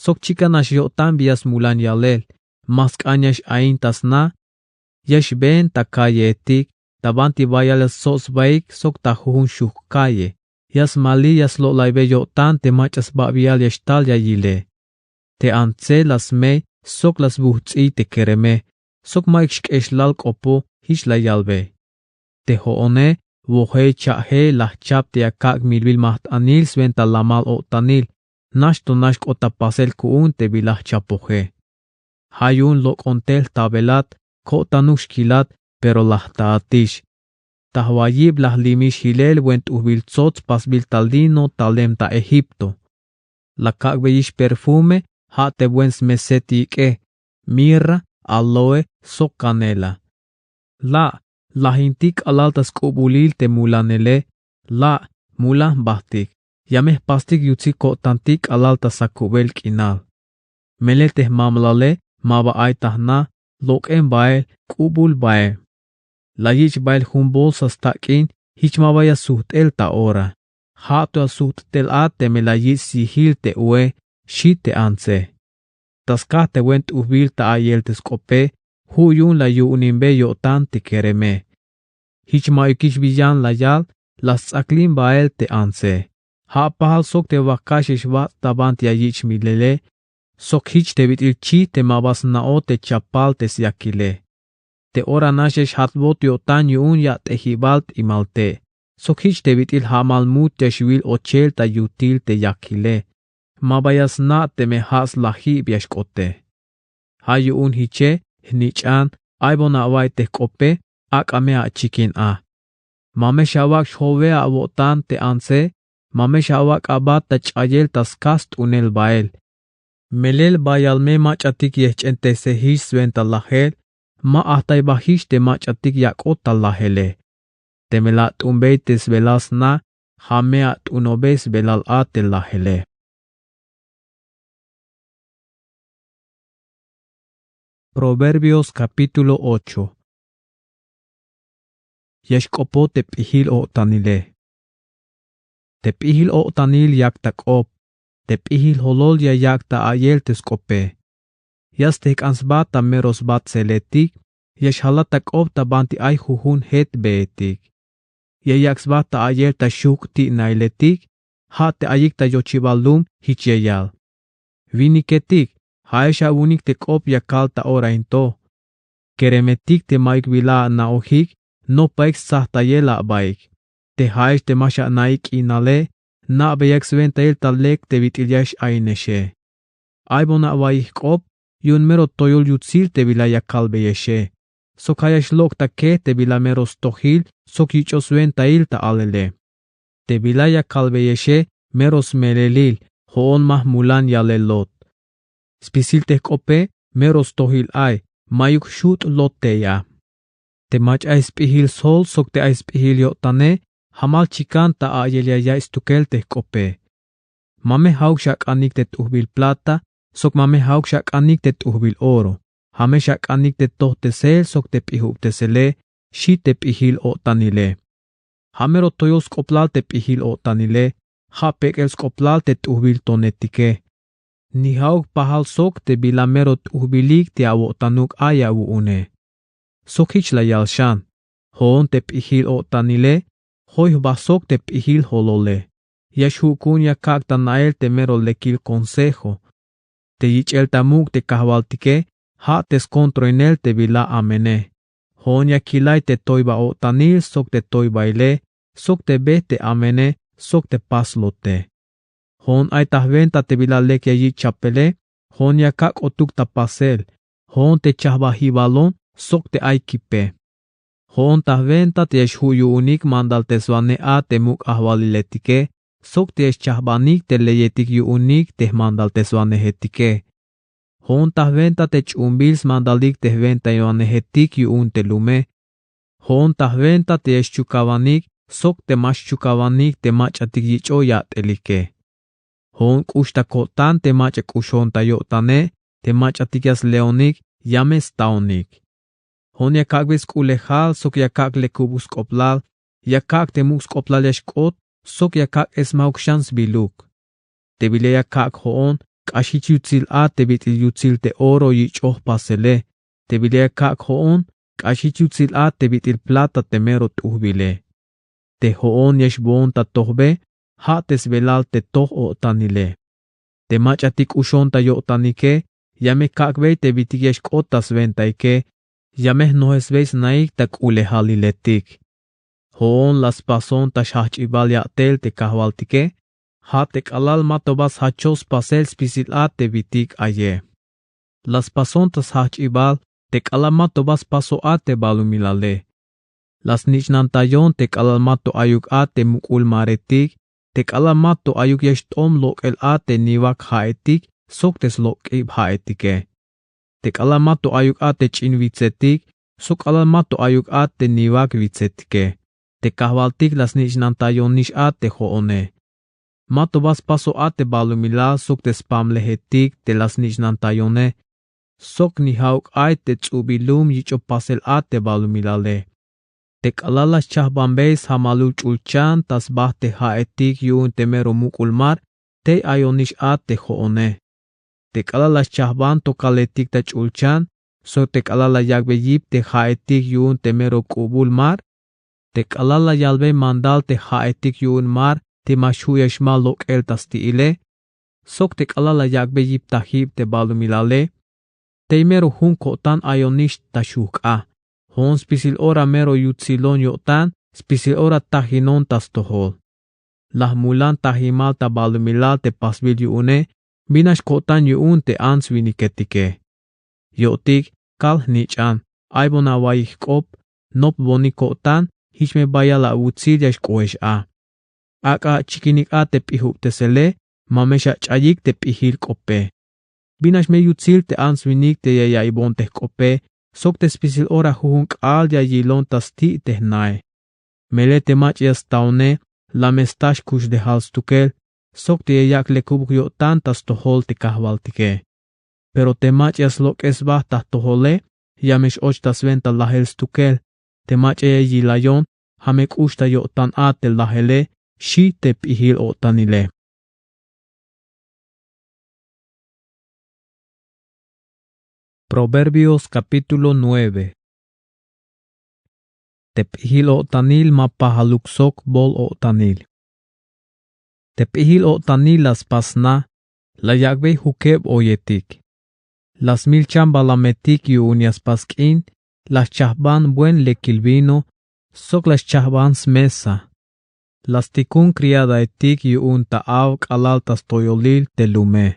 sok chikan nax yo'tan bi ya smulan yalel, ma sk'an ya x-ain ta sna, ya xbeen ta kalleetik, ta banti bayal ya stsob sbaik sok ta jujun xujk' kalle, ya smali ya slo'laybe yo'tan te mach'a sbabial ya xtal ya yile. Te antse la smey sok la sbujts'iy te kereme, sok ma'yuk xk'exlal k'opo jich la yalbe. Te jo'one, wojey cha'jey la jchap te ya kak' milbil majt'anil swenta lamal o'tanil, nax to nax k'ot ta pasel ku'un te bila jchapoje. Ja' yu'un lok'on tel jtabelat, ko'tanuk xkilat, pero la jtaatix. Ta jwayib la jlimix jilel wen t'ujbil tsots pasbil ta lino talem ta Egipto. La kak'beyix perfume, ja' te buen smeset yik'e, mirra, áloe, sok canela. La', lajintik k'alal ta sk'ubulil te mulanele, la', mulan jbajtik, ya me jpastik yutsil ko'tantik k'alal ta sakubel k'inal. Melel te jmamlale, maba ay ta jna, lok'en bael, k'ubul bael. La yich' bael jun bolsa stak'in, jich maba ya sujt'el ta ora. Ja' to ya sujt' tel a teme la yich' syijil te ue, xi te antse. Ta skaj te buen t'ujbil ta a'yel te sk'ope, ju' yu'un la yu'unimbe yo'tan te kereme. Jich ma'yukix bi yan la yal, la sts'aklin bael te antse. Ja' pajal sok te wakaxex wats' ta banti ya yich' milele, sok jich te bit'il chij te maba sna'ot te chapal te syakile. Te ora nax ya xjatbot yo'tan yu'un ya't'ejibal t'imal te', sok jich te bit'il ja'mal mut ya xwil ochel ta yutil te yakile. Maba ya sna' teme ja' slajib ya xk'ote. Ja' yu'un jiche, jnich'an, aybon awa'iy te jk'ope, ak'a me achikin a. Ma me xawak' xjowe awo'tan te antse, ma me xawak' abat ta ch'ayel ta skaj st'unel bael. Melel bayal me mach'atik yejch'entesejix swenta lajel, ma ajtaybajix te mach'atik yak'ot ta lajele. Teme la at'unbey te sbelal sna, ja' me at'unobey sbelal a te lajele. Proverbios capítulo ocho. Ya xk'opoj te p'ijil o'tanile. Te p'ijil o'tanil yak ta k'op, te p'ijil jolol ya yak' ta a'yel te sk'ope. Ya stejk'an sba ta mero sba tseletik, ya xjalat ta k'op ta banti ay jujun jetbeetik. Ya yak' sba ta a'yel ta xujk' ti'nailetik, ja' te ayik ta yochibal lum jich ya yal: Winiketik, ja'ex awu'unik te k'op ya kal ta ora in to. Keremetik te ma'yuk bila ana'ojik, nopbaik stsajtayel abaik. Te ja'ex te ma xana'ik k'inale, na'beyak swentail ta lek te bit'il ya x-ainexe. Aybon awa'iy jk'op, yu'un mero toyol yutsil te bila ya kalbeyexe. Sok ja' ya xlok' ta kej te bila mero stojil sok yich'oj swentail ta alele. Te bila ya kalbeyexe mero smelelil, Jo'on ma jmulan yalel lot. Spisil te jk'ope mero stojil ay, mayuk xjut'lot tey a. Te mach'a ay sp'ijil sjol sok te ay sp'ijil yo'tane, jamal chikan ta a'yel ya yaiy stukel te jk'ope. Ma me ja'uk xak'anik te t'ujbil plata sok ma me ja'uk xak'anik te t'ujbil oro. Ja me xak'anik te tojtesel sok te p'ijubtesele, xi te p'ijil o'tanile. Ja mero toyol sk'oplal te p'ijil o'tanile, ja pek'el sk'oplal te t'ujbil tonetike. Ni ja'uk pajal sok te bila mero t'ujbilik te awo'tanuk ay awu'une. Sok jich la yal xan: Jo'on te p'ijil o'tanile, joy jba sok te p'ijil jolole. Ya xju' ku'un ya kak' ta nael te mero lekil consejo. Te yich'el ta muk' te kajwaltike, ja te skontroinel te bila amene. Jo'on ya kilay te toyba o'tanil sok te toybaile, sok te be te amene, sok te paslote. Jo'on ay ta jwenta te bila lek ya yich' chapele, jo'on ya kak' k'otuk ta pasel. Jo'on te chajbajibalon sok te ay kipe. Jo'on ta jwenta te ya xju' yu'unik mandalteswanej a te muk' ajwaliletike, sok te ya xchajbanik te leyetik yu'unik te jmandalteswanejetike. Jo'on ta jwenta te ch'umbil smandalik te jwentawanejetik yu'un te lume. Jo'on ta jwenta te ya xchukawanik sok te ma xchukawanik te mach'atik yich'o yat'elike. Jo'on k'ux ta ko'tan te mach'a k'uxon ta yo'tane, te mach'atik ya sleonik, ya me staonik. Jo'on ya kak'bey sk'ulejal sok ya kak' lekubuk sk'oplal, ya kak' te muk' sk'oplal ya xk'ot, sok ya kak' esmajuk xan sbiluk. Te bila ya kak' jo'on, k'ax jich yutsil a te bit'il yutsil te oro yich'oj pasele. Te bila ya kak' jo'on, k'ax jich yutsil a te bit'il plata te mero t'ujbile. Te jo'on ya xboon ta tojbe, ja te sbelal te toj o'tanile. Te mach'atik k'uxon ta yo'tanike, ya me kak'bey te bitik ya xk'ot ta swentaike, ya me jnojesbey snaik ta k'ulejaliletik. Jo'on la spason ta sjajch'ibal ya'tel te kajwaltike, ja te k'alal ma to ba sjajchoj spasel spisil a te bitik aye. La spason ta sjajch'ibal te k'alal ma to ba spaso a te balumilale. La snich'nantayon te k'alal ma to ayuk a te muk'ul maretik, te k'alal ma to ayuk ya xt'om lok'el a te niwak ja'etik sok te slok' k'ib ja'etike. Te k'alal ma to ayuk a te ch'in witsetik, sok k'alal ma to ayuk a te niwak witsetike. Te kajwaltik la snich'nantayonix a te jo'one. Ma to ba spaso a te balumilal sok te spamlejetik te la snich'nantayone, sok ni ja'uk ay te ts'ubil lum yich'oj pasel a te balumilale. Te k'alal la schajbanbey sjamalul ch'ulchan ta sba te ja'etik yu'un te mero muk'ul mar, tey ayonix a te jo'one. Te k'alal la schajban tokaletik ta ch'ulchan, sok te k'alal la yak'bey yip te ja'etik yu'un te mero k'ubul mar, te k'alal la yalbey mandal te ja'etik yu'un mar te ma xju' ya xma lok'el ta sti'ile, sok te k'alal la yak'bey yip ta jib te balumilale, tey mero jun ko'tan ayonix ta xujk' a. Jo'on spisil ora mero yutsilon yo'tan, spisil ora tajinon ta stojol. La jmulan tajimal ta balumilal te pasbil yu'une, binax ko'tan yu'un te ants winiketike. Yo'tik, kal jnich'an, aybon awaiyik jk'op, nopbonik ko'tan, jich me bayal awutsil ya xk'oex a. Ak'a achikinik a te p'ijubtesele, ma me xach'ayik te p'ijil k'ope. Binax me yutsil te ants winik te ya yaiybon te jk'ope, sok te spisil ora jujun k'aal ya yilon ta sti' te jnae. Melel te mach'a ya staone, la me sta xkuxlejal stukel, sok te ya yak' lekubuk yo'tan ta stojol te kajwaltike. Pero te mach'a ya slok'es sba ta jtojole, ya me x-och ta swenta lajel stukel. Te mach'a ya yilayon, ja me k'ux ta yo'tan a te lajele, xi te p'ijil o'tanile. Proverbios capítulo nueve. Te p'ijil o'tanil ma pajaluk sok bol o'tanil. Te p'ijil o'tanil la spas sna, la yak'bey jukeb oyetik. La smilchan balametik yu'un ya spas k'in, la schajban buen lekil vino, sok la schajban smesa. La stikun criadaetik yu'un ta aw k'alal ta stoyolil te lume.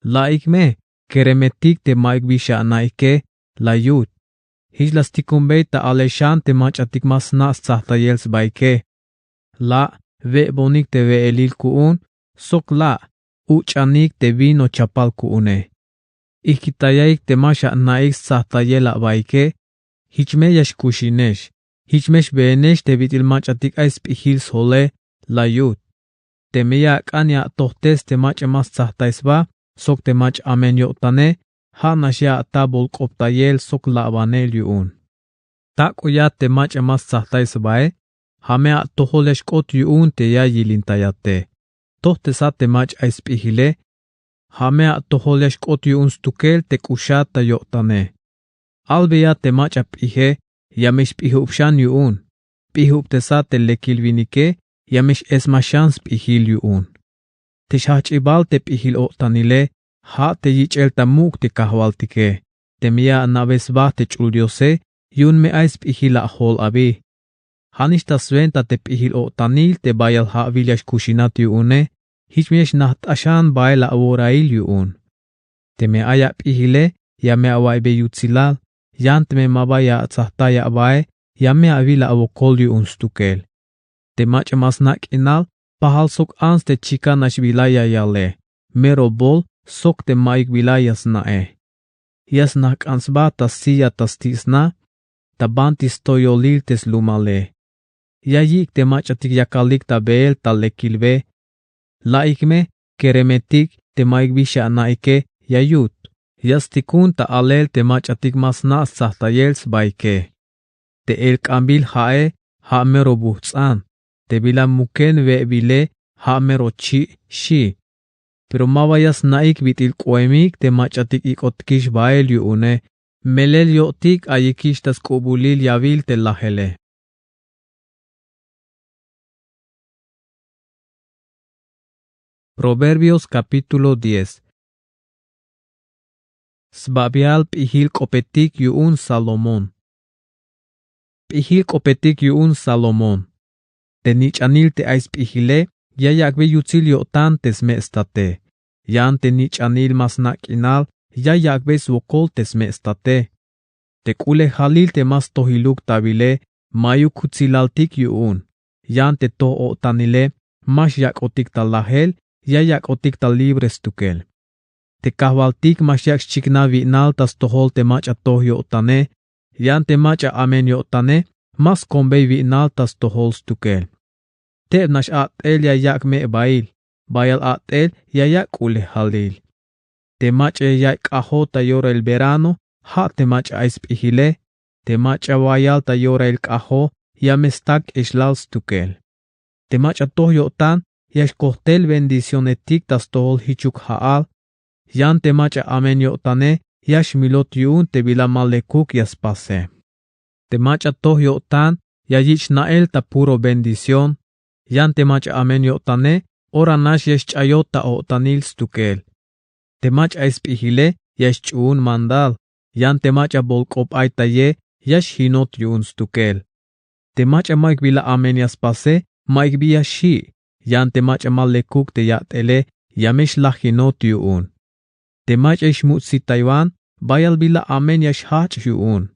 La'ik me, keremetik te ma'yuk bi xana'ike, la yut. Jich la stikunbey ta alel xan te mach'atik ma sna' stsajtayel sbaike. La', we'bonik te we'elil ku'un, sok la', uch'anik te vino chapal ku'une. Ijkitayaik te ma xana'ik stsajtayel abaike. Jich me ya xkuxinex. Jich me xbeenex te bit'il mach'atik ay sp'ijil sjole. La yut. Teme ya ak'an ya atojtes te mach'a ma stsajtay sba sok te mach'a amen yo'tane, ja' nax ya ata bolk'optayel sok labanel yu'un. Tak'oyat te mach'a ma stsajtay sbae. Ja' me atojol ya xk'ot yu'un te ya yilintayate. Tojtesat te mach'a ay sp'ijile. Ja' me atojol ya xk'ot yu'un stukel te k'uxat ta yo'tane. Albeya te mach'a p'ije. Ya me xp'ijub xan yu'un. P'ijubtesat te lekil winike. Ya me x-esmax xan sp'ijil yu'un. Te xjajch'ibal te p'ijil-o'tanile ja' te yich'el ta muk' te kajwaltike. Teme ya ana'be sba te ch'ul diose, yu'un me ay sp'ijil ajol abi. Ja' nix ta swenta te p'ijil-o'tanil te bayal ja' awil ya xkuxinat yu'une. Jich me ya xnajt'axan bael aworail yu'un. Teme ay ap'ijile, ya me awa'iybe yutsilal. Yan teme ma ba ya atsajtay abae, ya me awil awokol yu'un stukel. Te mach'a ma sna' k'inal, pajal sok ants te chikan nax bila ya yale. Mero bol sok te ma'yuk bila ya sna'e. Ya snajk'an sba ta silla ta sti' sna, ta banti stoyolil te slumale. Ya yi'ik te mach'atik yakalik ta beel ta lekilbe. La'ik me keremetik te ma'yuk bi xana'ike ya yut. Ya stikun ta alel te mach'atik ma sna' stsajtayel sbaike. Te elk'anbil ja'e ja' mero bujts'an. Te bila muken we'bile ja' mero chi', xi'. Pero ma ba ya sna'ik bit'il k'oemik te mach'atik ik'otikix bael yu'une. Melel yo'tik ayikix ta sk'ubulil yawil te lajele. Proverbios capítulo diez. Sbabial p'ijil k'opetik yu'un Salomón. P'ijil k'opetik yu'un Salomón. Te nich'anil te ay sp'ijile ya yak'be yutsil yo'tan te sme' state. Yan te nich'anil ma sna' k'inal ya yak'be swokol te sme' state. Te k'ulejalil te ma stojiluk ta awile ma'yuk kutsilaltik yu'un. Yan te toj-o'tanile ma xyak'otik ta lajel, ya yak'otik ta libre stukel. Te kajwaltik ma xyak' xchiknaj wi'nal ta stojol te mach'a toj yo'tane. Yan te mach'a amen yo'tane ma skombey wi'nal ta stojol stukel. Tebnax a'tel ya yak' me'bail, bayal a'tel ya yak' k'ulejalil. Te mach'a ya ya'iy k'ajoj ta yorail verano ja' te mach'a ay sp'ijile. Te mach'a wayal ta yorail k'ajoj ya me stak k'exlal stukel. Te mach'a toj yo'tan ya xkojtel bendicionetik ta stojol jichuk ja'al. Yan te mach'a amen yo'tane ya xmilot yu'un te bila ma lekuk ya spase. Te mach'a toj yo'tan ya yich' sna'el ta puro bendición. Yan te mach'a amen yo'tane oranax ya xch'ayot ta o'tanil stukel. Te mach'a ay sp'ijile ya xch'uun mandal. Yan te mach'a bolk'op'aytaye ya xjinot yu'un stukel. Te mach'a ma'yuk bila amen ya spase ma'yuk bi ya xji'. Yan te mach'a ma lekuk te ya'tele ya me xlajinot yu'un. Te mach'a ix mutsitaywan bayal bila amen ya xjajch' yu'un.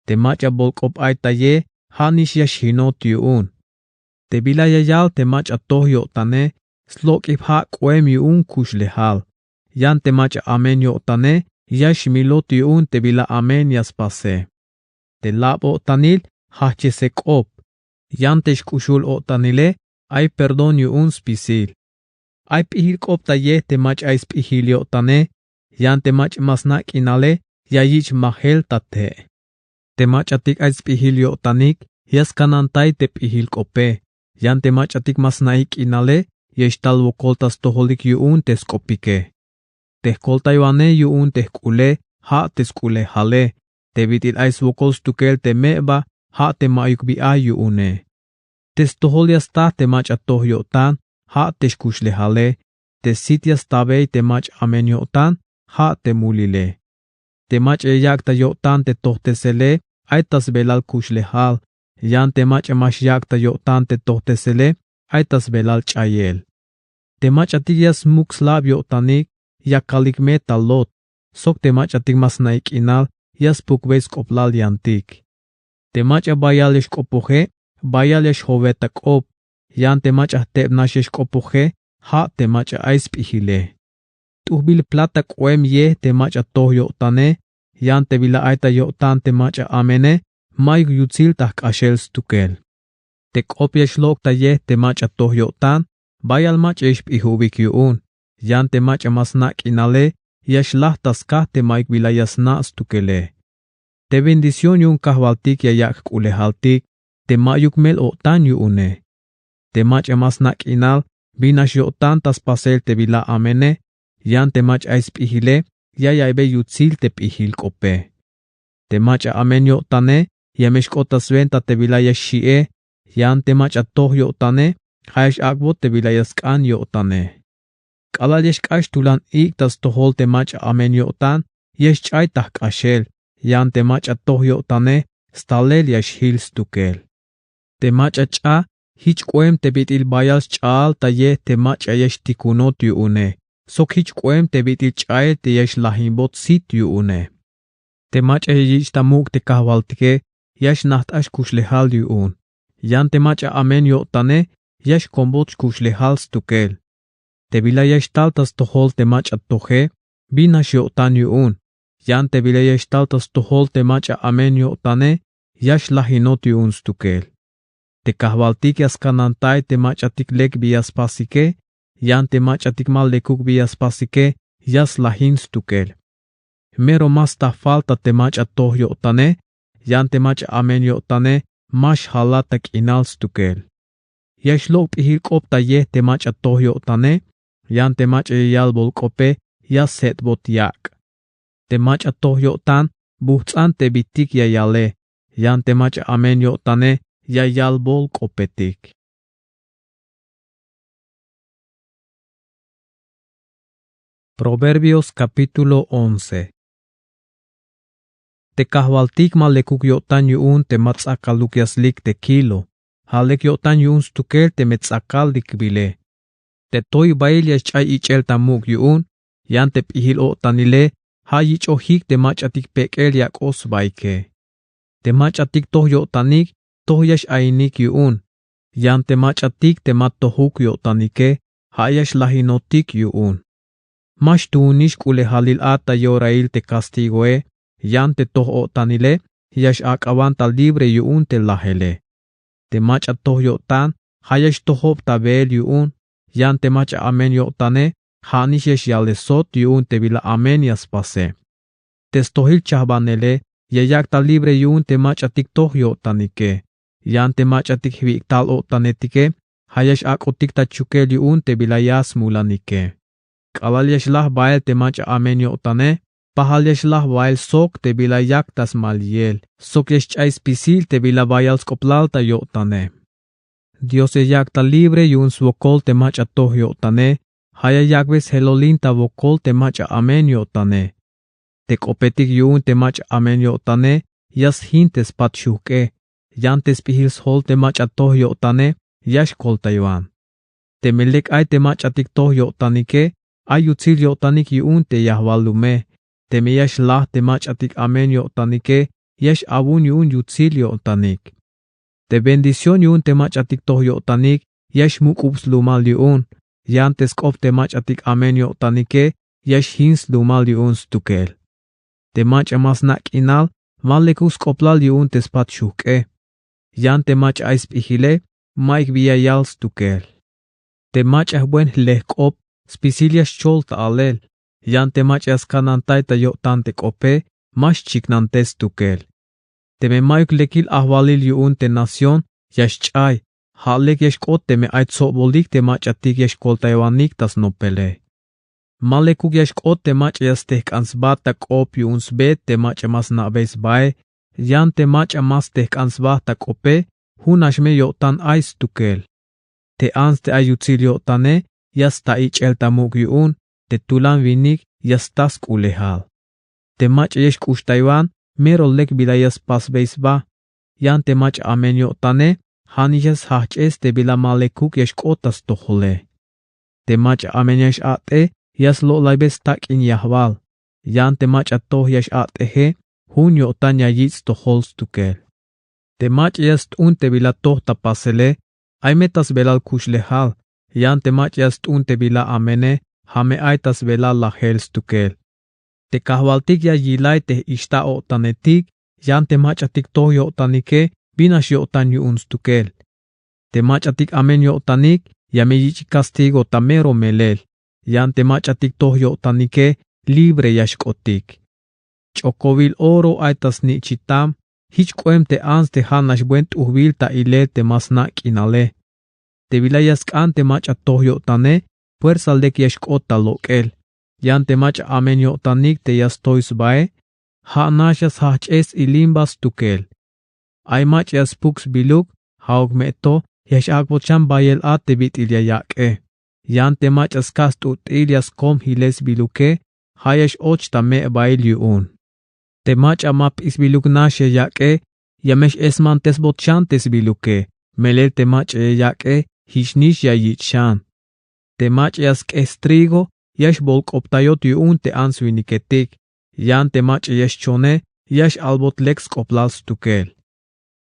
Te mach'a bolk'op'aytaye ja' nix ya xjinot yu'un. Te bila ya yal te mach'a toj yo'tane slok'ib ja' k'oem yu'un kuxlejal. Yan te mach'a amen yo'tane ya xmilot yu'un te bila amen ya spase. Te lab-o'tanil jajchese k'op. Yan te xk'uxul-o'tanile ay perdón yu'un spisil. Ay p'ijil k'op ta yej te mach'a ay sp'ijil yo'tane. Yan te mach'a ma sna' k'inale ya yich' majel ta te'. Te mach'atik ay sp'ijil yo'tanik ya skanantay te p'ijil k'ope. Yan te mach'atik ma sna'ik k'inale ya xtal wokol ta stojolik yu'un te sk'opike. Te jkoltaywanej yu'un te jk'ule ja' te sk'ulejale. Te bit'il ay swokol stukel te meba ja' te ma'yuk bi ay yu'une. Te stojol ya sta te mach'a toj yo'tan ja' te xkuxlejale. Te sit ya stabey te mach'a amen yo'tan ja' te mulile. Te mach'a ya yak' ta yo'tan te tojtesele ay ta sbelal kuxlejal. Yan te mach'a ma xyak' ta yo'tan te tojtesele ay ta sbelal ch'ayel. Te mach'atik ya smuk slab yo'tanik yakalik me ta lot. Sok te mach'atik ma sna'ik k'inal ya spukbey sk'oplal yantik. Te mach'a bayal ya xk'opoje bayal ya xjowet ta k'op. Yan te mach'a jtebnax ya xk'opoje ja' te mach'a ay sp'ijile. t'ujbil plata k'oem yej te mach'a toj yo'tane, yan te bila ay ta yo'tan te mach'a amene, mayuk yutsil ta jk'axel stukel. Te k'op ya xlok' ta yej te mach'a toj yo'tan, bayal mach'a ya xp'ijubik yu'un, yan te mach'a ma sna' k'inale, ya xlaj ta skaj te mayuk bila ya sna' stukele. Te bendición yu'un kajwaltik ya yak' jk'ulejaltik te mayuk mel-o'tan yu'une. Te mach'a ma sna' k'inal bin nax yo'tan ta spasel te bila amene, yan te mach'a ay sp'ijile, ya yaiybey yutsil te p'ijil k'ope. Te mach'a amen yo'tane, ya me xk'ot ta swenta te bila ya xxi'e, yan te mach'a toj yo'tane, ja' ya x-ak'bot te bila ya sk'an yo'tane. K'alal ya xk'ax tulan ik' ta stojol te mach'a amen yo'tan, ya xch'ay ta jk'axel, yan te mach'a toj yo'tane, stalel ya xjil stukel. Te mach'a ch'a, jich k'oem te bit'il bayal sch'aal ta yej te mach'a ya xtikunot yu'une, sok jich k'oem te bit'il ch'ael te ya xlajinbot sit yu'une. Te mach'a ya yich' ta muk' te kajwaltike, ya xnajt'ax kuxlejal yu'un, yan te mach'a amen yo'tane, ya xkombot xkuxlejal stukel. Te bila ya xtal ta stojol te mach'a toje, bin nax yo'tan yu'un, yan te bila ya xtal ta stojol te mach'a amen yo'tane, ya xlajinot yu'un stukel. Te kajwaltik ya skanantay te mach'atik lek bi ya spasike, yan te mach'atik ma lekuk bi ya spasike, ya slajin stukel. Mero ma sta falta te mach'a toj yo'tane, yan te mach'a amen yo'tane, ma xjalat ta k'inal stukel. Ya xlok' p'ijil k'op ta yej te mach'a toj yo'tane, yan te mach'a ya yalbol k'ope, ya sjet'bot yak'. Te mach'a toj yo'tan, bujts'an te bitik ya yale, yan te mach'a amen yo'tane, ya yalbol k'opetik. Proverbios capítulo once. Te kajwaltik ma lekuk yo'tan yu'un te ma ts'akaluk ya slik te kilo, ja' lek yo'tan yu'un stukel teme ts'akal likbile. Te toybail ya xch'ay ich'el ta muk' yu'un, yan te p'ijil-o'tanile, ja' yich'ojik te mach'atik pek'el yak'oj sbaike. Te mach'atik toj yo'tanik, toj ya x-ainik yu'un, yan te mach'atik te ma tojuk yo'tanike, ja' ya xlajinotik yu'un. Ma xtuunix k'ulejalil a ta yorail te castigoe, yan te toj-o'tanile, ya x-ak'awan ta libre yu'un te lajele. Te mach'a toj yo'tan, ja' ya xtojob ta beel yu'un, yan te mach'a amen yo'tane, ja'nix ya xyale sot yu'un te bila amen ya spase. Te stojil chajbanele, ya yak' ta libre yu'un te mach'atik toj yo'tanike, yan te mach'atik jwi'ik tal-o'tanetike, ja' ya x-ak'otik ta chukel yu'un te bila ya smulanike. K'alal ya xlaj bael te mach'a amen yo'tane, pajal ya xlaj bael sok te bila yak ta smaliyel, sok ya xch'ay spisil te bila bayal sk'oplal ta yo'tane. Dios ya yak' ta libre yu'un swokol te mach'a toj yo'tane, ja' ya yak'be sjelolin ta wokol te mach'a amen yo'tane. Te k'opetik yu'un te mach'a amen yo'tane, ya sjin te spat xujk'e, yan te sp'ijil sjol te mach'a toj yo'tane, ya xkoltaywan. Teme lek ay te mach'atik toj yo'tanike, ay yutsil yo'tanik yu'un te yajwal lume, teme ya xlaj te mach'atik amen yo'tanike, ya x-awun yu'un yutsil yo'tanik. Te bendición yu'un te mach'atik toj yo'tanik, ya xmuk'ub slumal yu'un, yan te sk'op te mach'atik amen yo'tanike, ya xjin slumal yu'un stukel. Te mach'a ma sna' k'inal, ma lekuk sk'oplal yu'un te spat xujk'e. Yan te mach'a ay sp'ijile, mayuk bi ya yal stukel. Te mach'a jbuen jlej k'op, spisil ya xchol ta alel, yan te mach'a ya skanantay ta yo'tan te k'ope, ma xchiknantes stukel. Teme mayuk lekil ajwalil yu'un te nación, ya xch'ay, ja' lek ya xk'ot teme ay tsobolik te mach'atik ya xkoltaywanik ta snopele. Ma lekuk ya xk'ot te mach'a ya stejk'an sba ta k'op yu'un sbe te mach'a ma sna'bey sbae, yan te mach'a ma stejk'an sba ta k'ope, jun nax me yo'tan ay stukel. Te ants te ay yutsil yo'tane, ya sta ich'el ta muk' yu'un, te tulan winik ya sta sk'ulejal. Te mach'a ya xk'uxtaywan, mero lek bila ya spasbey sba, yan te mach'a amen yo'tane, ja'nix ya sjajch'es te bila ma lekuk ya xk'ot ta stojole. Te mach'a amen ya x-a't'e, ya slo'laybey stak'in yajwal, yan te mach'a toj ya x-a't'eje, jun yo'tan ya yich' stojol stukel. Te mach'a ya st'un te bila toj ta pasele, ay me ta sbelal kuxlejal, yan te mach'a ya st'un te bila amene, ja' me ay ta sbelal lajel stukel. Te kajwaltik ya yilay te ixta' o'tanetik yan te mach'atik toj yo'tanike bin nax yo'tan yu'un stukel. Te mach'atik amen yo'tanik ya me yich'ik kastigo ta mero melel, yan te mach'atik toj yo'tanike libre ya xk'otik. Ch'okowil oro ay ta snichitam, jich k'oem te ants te ja' nax buen t'ujbil ta ilel te ma sna' k'inale. Te bila ya sk'an te mach'a toj yo'tane, puersa lek ya xk'ot ta lok'el. Yan te mach'a amen yo'tanik te ya stoy sbae, ja' nax ya sjajch'ej s-ilimba stukel. Ay mach'a ya spuk sbiluk, ja'uk me to ya x-ak'bot xan bayel a te bit'il ya yak'e. Yan te mach'a skaj st'ut'il ya skom jilel sbiluke, ja' ya x-och ta me'bail yu'un. Te mach'a ma p'isbiluk nax ya yak'e, ya me x-esmantesbot xan te sbiluke, melel te mach'a ya yak'e jich nix ya yich' xan. Te mach'a ya sk'ej strigo ya xbolk'optayot yu'un te ants winiketik, yan te mach'a ya xchone ya x-albot lek sk'oplal stukel.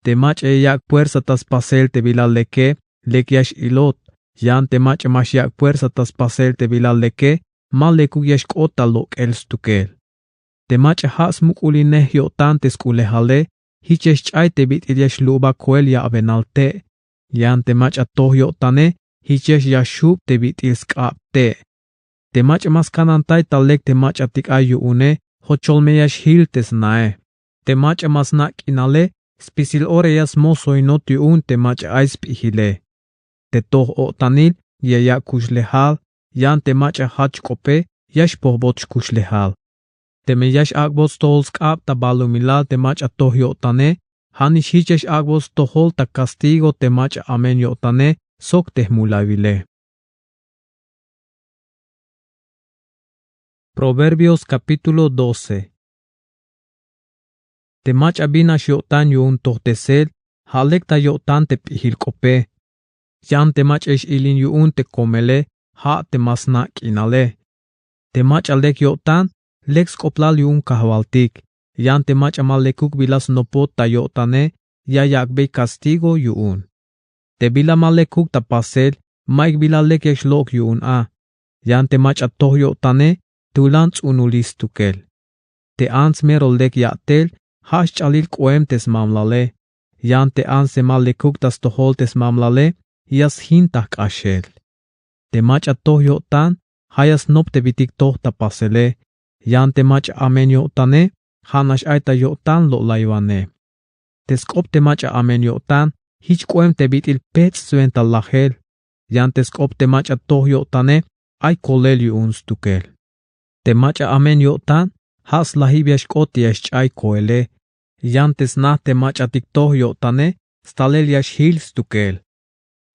Te mach'a ya yak' puersa ta spasel te bila leke, lek ya x-ilot, yan te mach'a ma xyak' puersa ta spasel te bila leke, ma lekuk ya xk'ot ta lok'el stukel. Te mach'a ja' smuk'ulinej yo'tan te sk'ulejale, jich ya xch'ay te bit'il ya xlu'ba koel ya'benal te'. Yan te mach'a toj yo'tane, jich ya xyajxub te bit'il sk'ab te'. Te mach'a ma skanantay ta lek te mach'atik ay yu'une, jochol me ya xjil te snae. Te mach'a ma sna' k'inale, spisil ora ya smosoinot yu'un te mach'a ay sp'ijile. Te toj o'tanil ya yak' kuxlejal, yan te mach'a jach k'ope ya xpojbot xkuxlejal. Teme ya x-ak'bot stojol sk'ab ta balumilal te mach'a toj yo'tane, ja' nix jich ya x-ak'bot stojol ta kastigo te mach'a amen yo'tane sok te jmulawile. Proverbios capítulo doce. Te mach'a bin nax yo'tan yu'un tojtesel, ja' lek ta yo'tan te p'ijil k'ope. Yan te mach'a ya x-ilin yu'un te komele, ja' te ma sna' k'inale. Te mach'a lek yo'tan, lek sk'oplal yu'un kajwaltik. Yan te mach'a ma lekuk bila snopot ta yo'tane, ya yak'bey kastigo yu'un. Te bila ma lekuk ta pasel, mayuk bila lek ya xlok' yu'un a. Yan te mach'a toj yo'tane, tulan ts'unulil stukel. Te ants mero lek ya'tel, ja' sch'alil k'oem te smamlale. Yan te ants te ma lekuk ta stojol te smamlale, ya sjin ta jk'axel. Te mach'a toj yo'tan, ja' ya snop te bitik toj ta pasele. Yan te mach'a amen yo'tane, ja' nax ay ta yo'tan lo'laywane. Te sk'op te mach'a amen yo'tan, jich k'oem te bit'il pets' swenta lajel. Yan te sk'op te mach'a toj yo'tane, ay kolel yu'un stukel. Te mach'a amen yo'tan, ja' slajib ya xk'ot te ya xch'ay koele. Yan te sna te mach'atik toj yo'tane, stalel ya xjil stukel.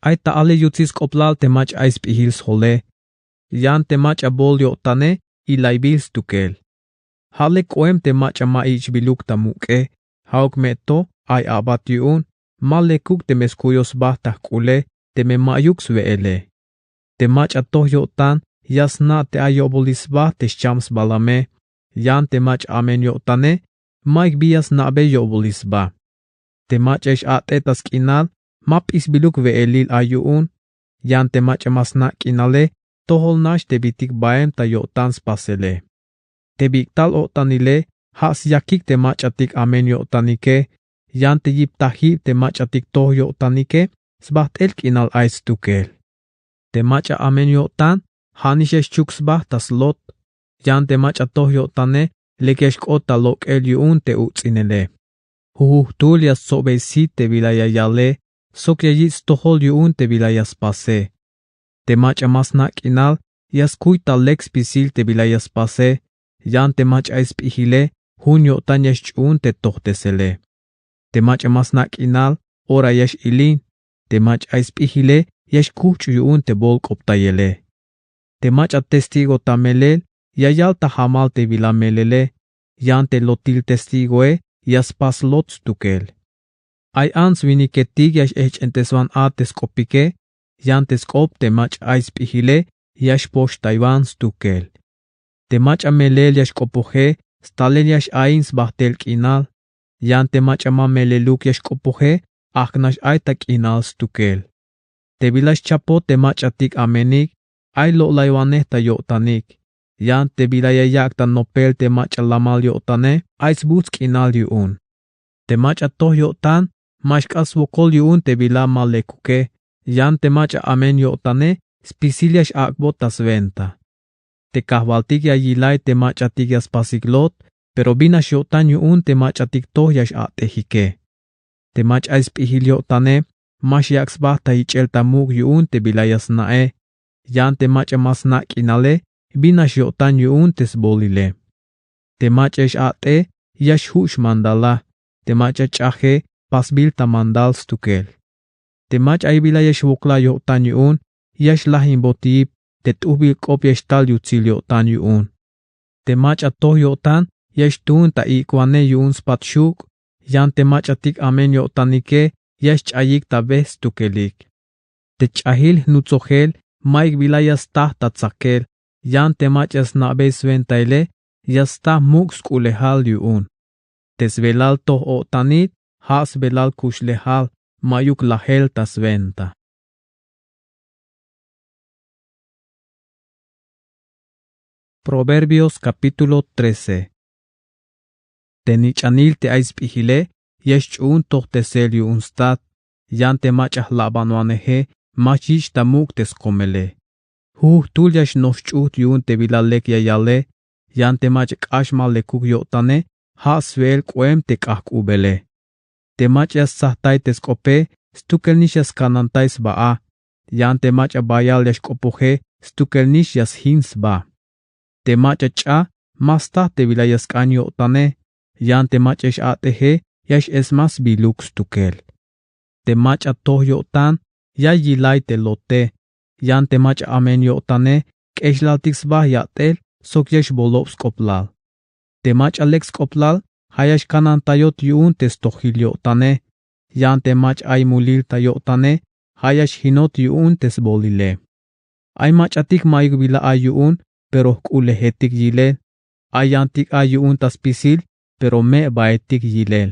Ay ta ale yutsil sk'oplal te mach'a ay sp'ijil sjole. Yan te mach'a bol yo'tane, ilaybil stukel. Ja' lek k'oem te mach'a ma ich'biluk ta muk'e, ja'uk me to ay a'bat yu'un, ma lekuk teme skuyoj sba ta jk'ule, teme ma'yuk swe'ele. Te mach'a toj yo'tan, ya sna' te ay yo'bolil sba te xcham sbalame. Yan te mach'a amen yo'tane, mayuk bi ya sna'bey yo'bolil sba. Te mach'a ya x-a't'et ta sk'inal, ma p'isbiluk we'elil ay yu'un. Yan te mach'a ma sna' k'inale, tojol nax te bitik baem ta yo'tan spasele. Te bik'tal o'tanile, ja' syakik te mach'atik amen yo'tanike. Yan te yiptajib te mach'atik toj yo'tanike, sbajt'el k'inal ay stukel. Te mach'a amen yo'tan, ja' nix ya xchuk sba ta slot. Yan te mach'a toj yo'tane, lek ya xk'ot ta lok'el yu'un te uts'inele. Jujujtul ya stsobey sit te bila ya yale, sok ya yich' stojol yu'un te bila ya spase. Te mach'a ma sna' k'inal, ya skuy ta lek spisil te bila ya spase. Yan te mach'a ay sp'ijile, jun yo'tan ya xch'uun te tojtesele. Te mach'a ma sna' k'inal, ora ya x-ilin. Te mach'a ay sp'ijile, ya xkujch' yu'un te bolk'optayele. Te mach'a testigo ta melel, ya yal ta jamal te bila melele. Yan te lotil testigoe, ya spas lot stukel. Ay ants winiketik ya x-ejch'enteswan a te sk'opike. Yan te sk'op te mach'a ay sp'ijile, ya xpoxtaywan stukel. Te mach'a melel ya xk'opoje, stalel ya x-ain sbajt'el k'inal. Yan te mach'a ma meleluk ya xk'opoje, ajk'nax ay ta k'inal stukel. Te bila xchapot te mach'atik amenik, ay lo'laywanej ta yo'tanik. Yan te bila ya yak' ta nopel te mach'a lamal yo'tane, ay sbuts' k'inal yu'un. Te mach'a toj yo'tan ma xk'ax swokol yu'un te bila ma lekuke. Yan te mach'a amen yo'tane spisil ya x-ak'bot ta swenta. Te kajwaltik ya yilay te mach'atik ya spasik Lot, pero bin nax yo'tan yu'un te mach'atik toj ya x-a'tejike. Te mach'a ay sp'ijil yo'tane ma xyak' sba ta ich'el ta muk' yu'un te bila ya sna'e. Yan te mach'a ma sna' k'inale bin nax yo'tan yu'un te sbolile. Te mach'a ya x-a'tej ya xju' xmandala. Te mach'a ch'aje pasbil ta mandal stukel. Te mach'a ay bila ya xwoklaj yo'tan yu'un ya xlajinbot yip. Te t'ujbil k'op ya xtal yutsil yo'tan yu'un. Te mach'a toj yo'tan ya xtuun ta ik'wanej yu'un spat xuk'. Yan te mach'atik amen yo'tanike ya xch'ayik ta bejt stukelik. Te ch'ajil jnutsojel ma'yuk bila ya staj ta tsakel. Yan te mach'a ya sna'bey swentaile ya staj muk' sk'ulejal yu'un. Te sbelal toj o'tanil ja' sbelal kuxlejal, ma'yuk lajel ta swenta. Proverbios capítulo trece. Te nich'anil te ay sp'ijile ya xch'uun tojtesel yu'un stat. Yan te mach'a jlabanwaneje ma xyich' ta muk' te skomele. Jujtul ya xnoj xch'ujt yu'un te bila lek ya yale. Yan te mach'a k'ax ma lekuk yo'tane ja' swe'el k'oem te k'ajk'ubele. Te mach'a ya stsajtay te sk'ope stukel nix ya skanantay sba a. Yan te mach'a bayal ya xk'opoje stukel nix ya sjin sba. Te mach'a ch'a ma staj te bila ya sk'an yo'tane. Yan te mach'a x-a'teje ya x-esmaj sbiluk stukel. Te mach'a toj yo'tan ya yilay te Lote. Yan te mach'a amen yo'tane k'exlaltik sba yat'el sok ya xbolob sk'oplal. Te mach'a lek sk'oplal ja' ya xkanantayot yu'un te stojil yo'tane. Yan te mach'a ay mulil ta yo'tane ja' ya xjinot yu'un te sbolile. Ay mach'atik ma'yuk bila ay yu'un, pero jk'ulejetik yilel. Ay yantik ay yu'un ta spisil, pero me'baetik yilel.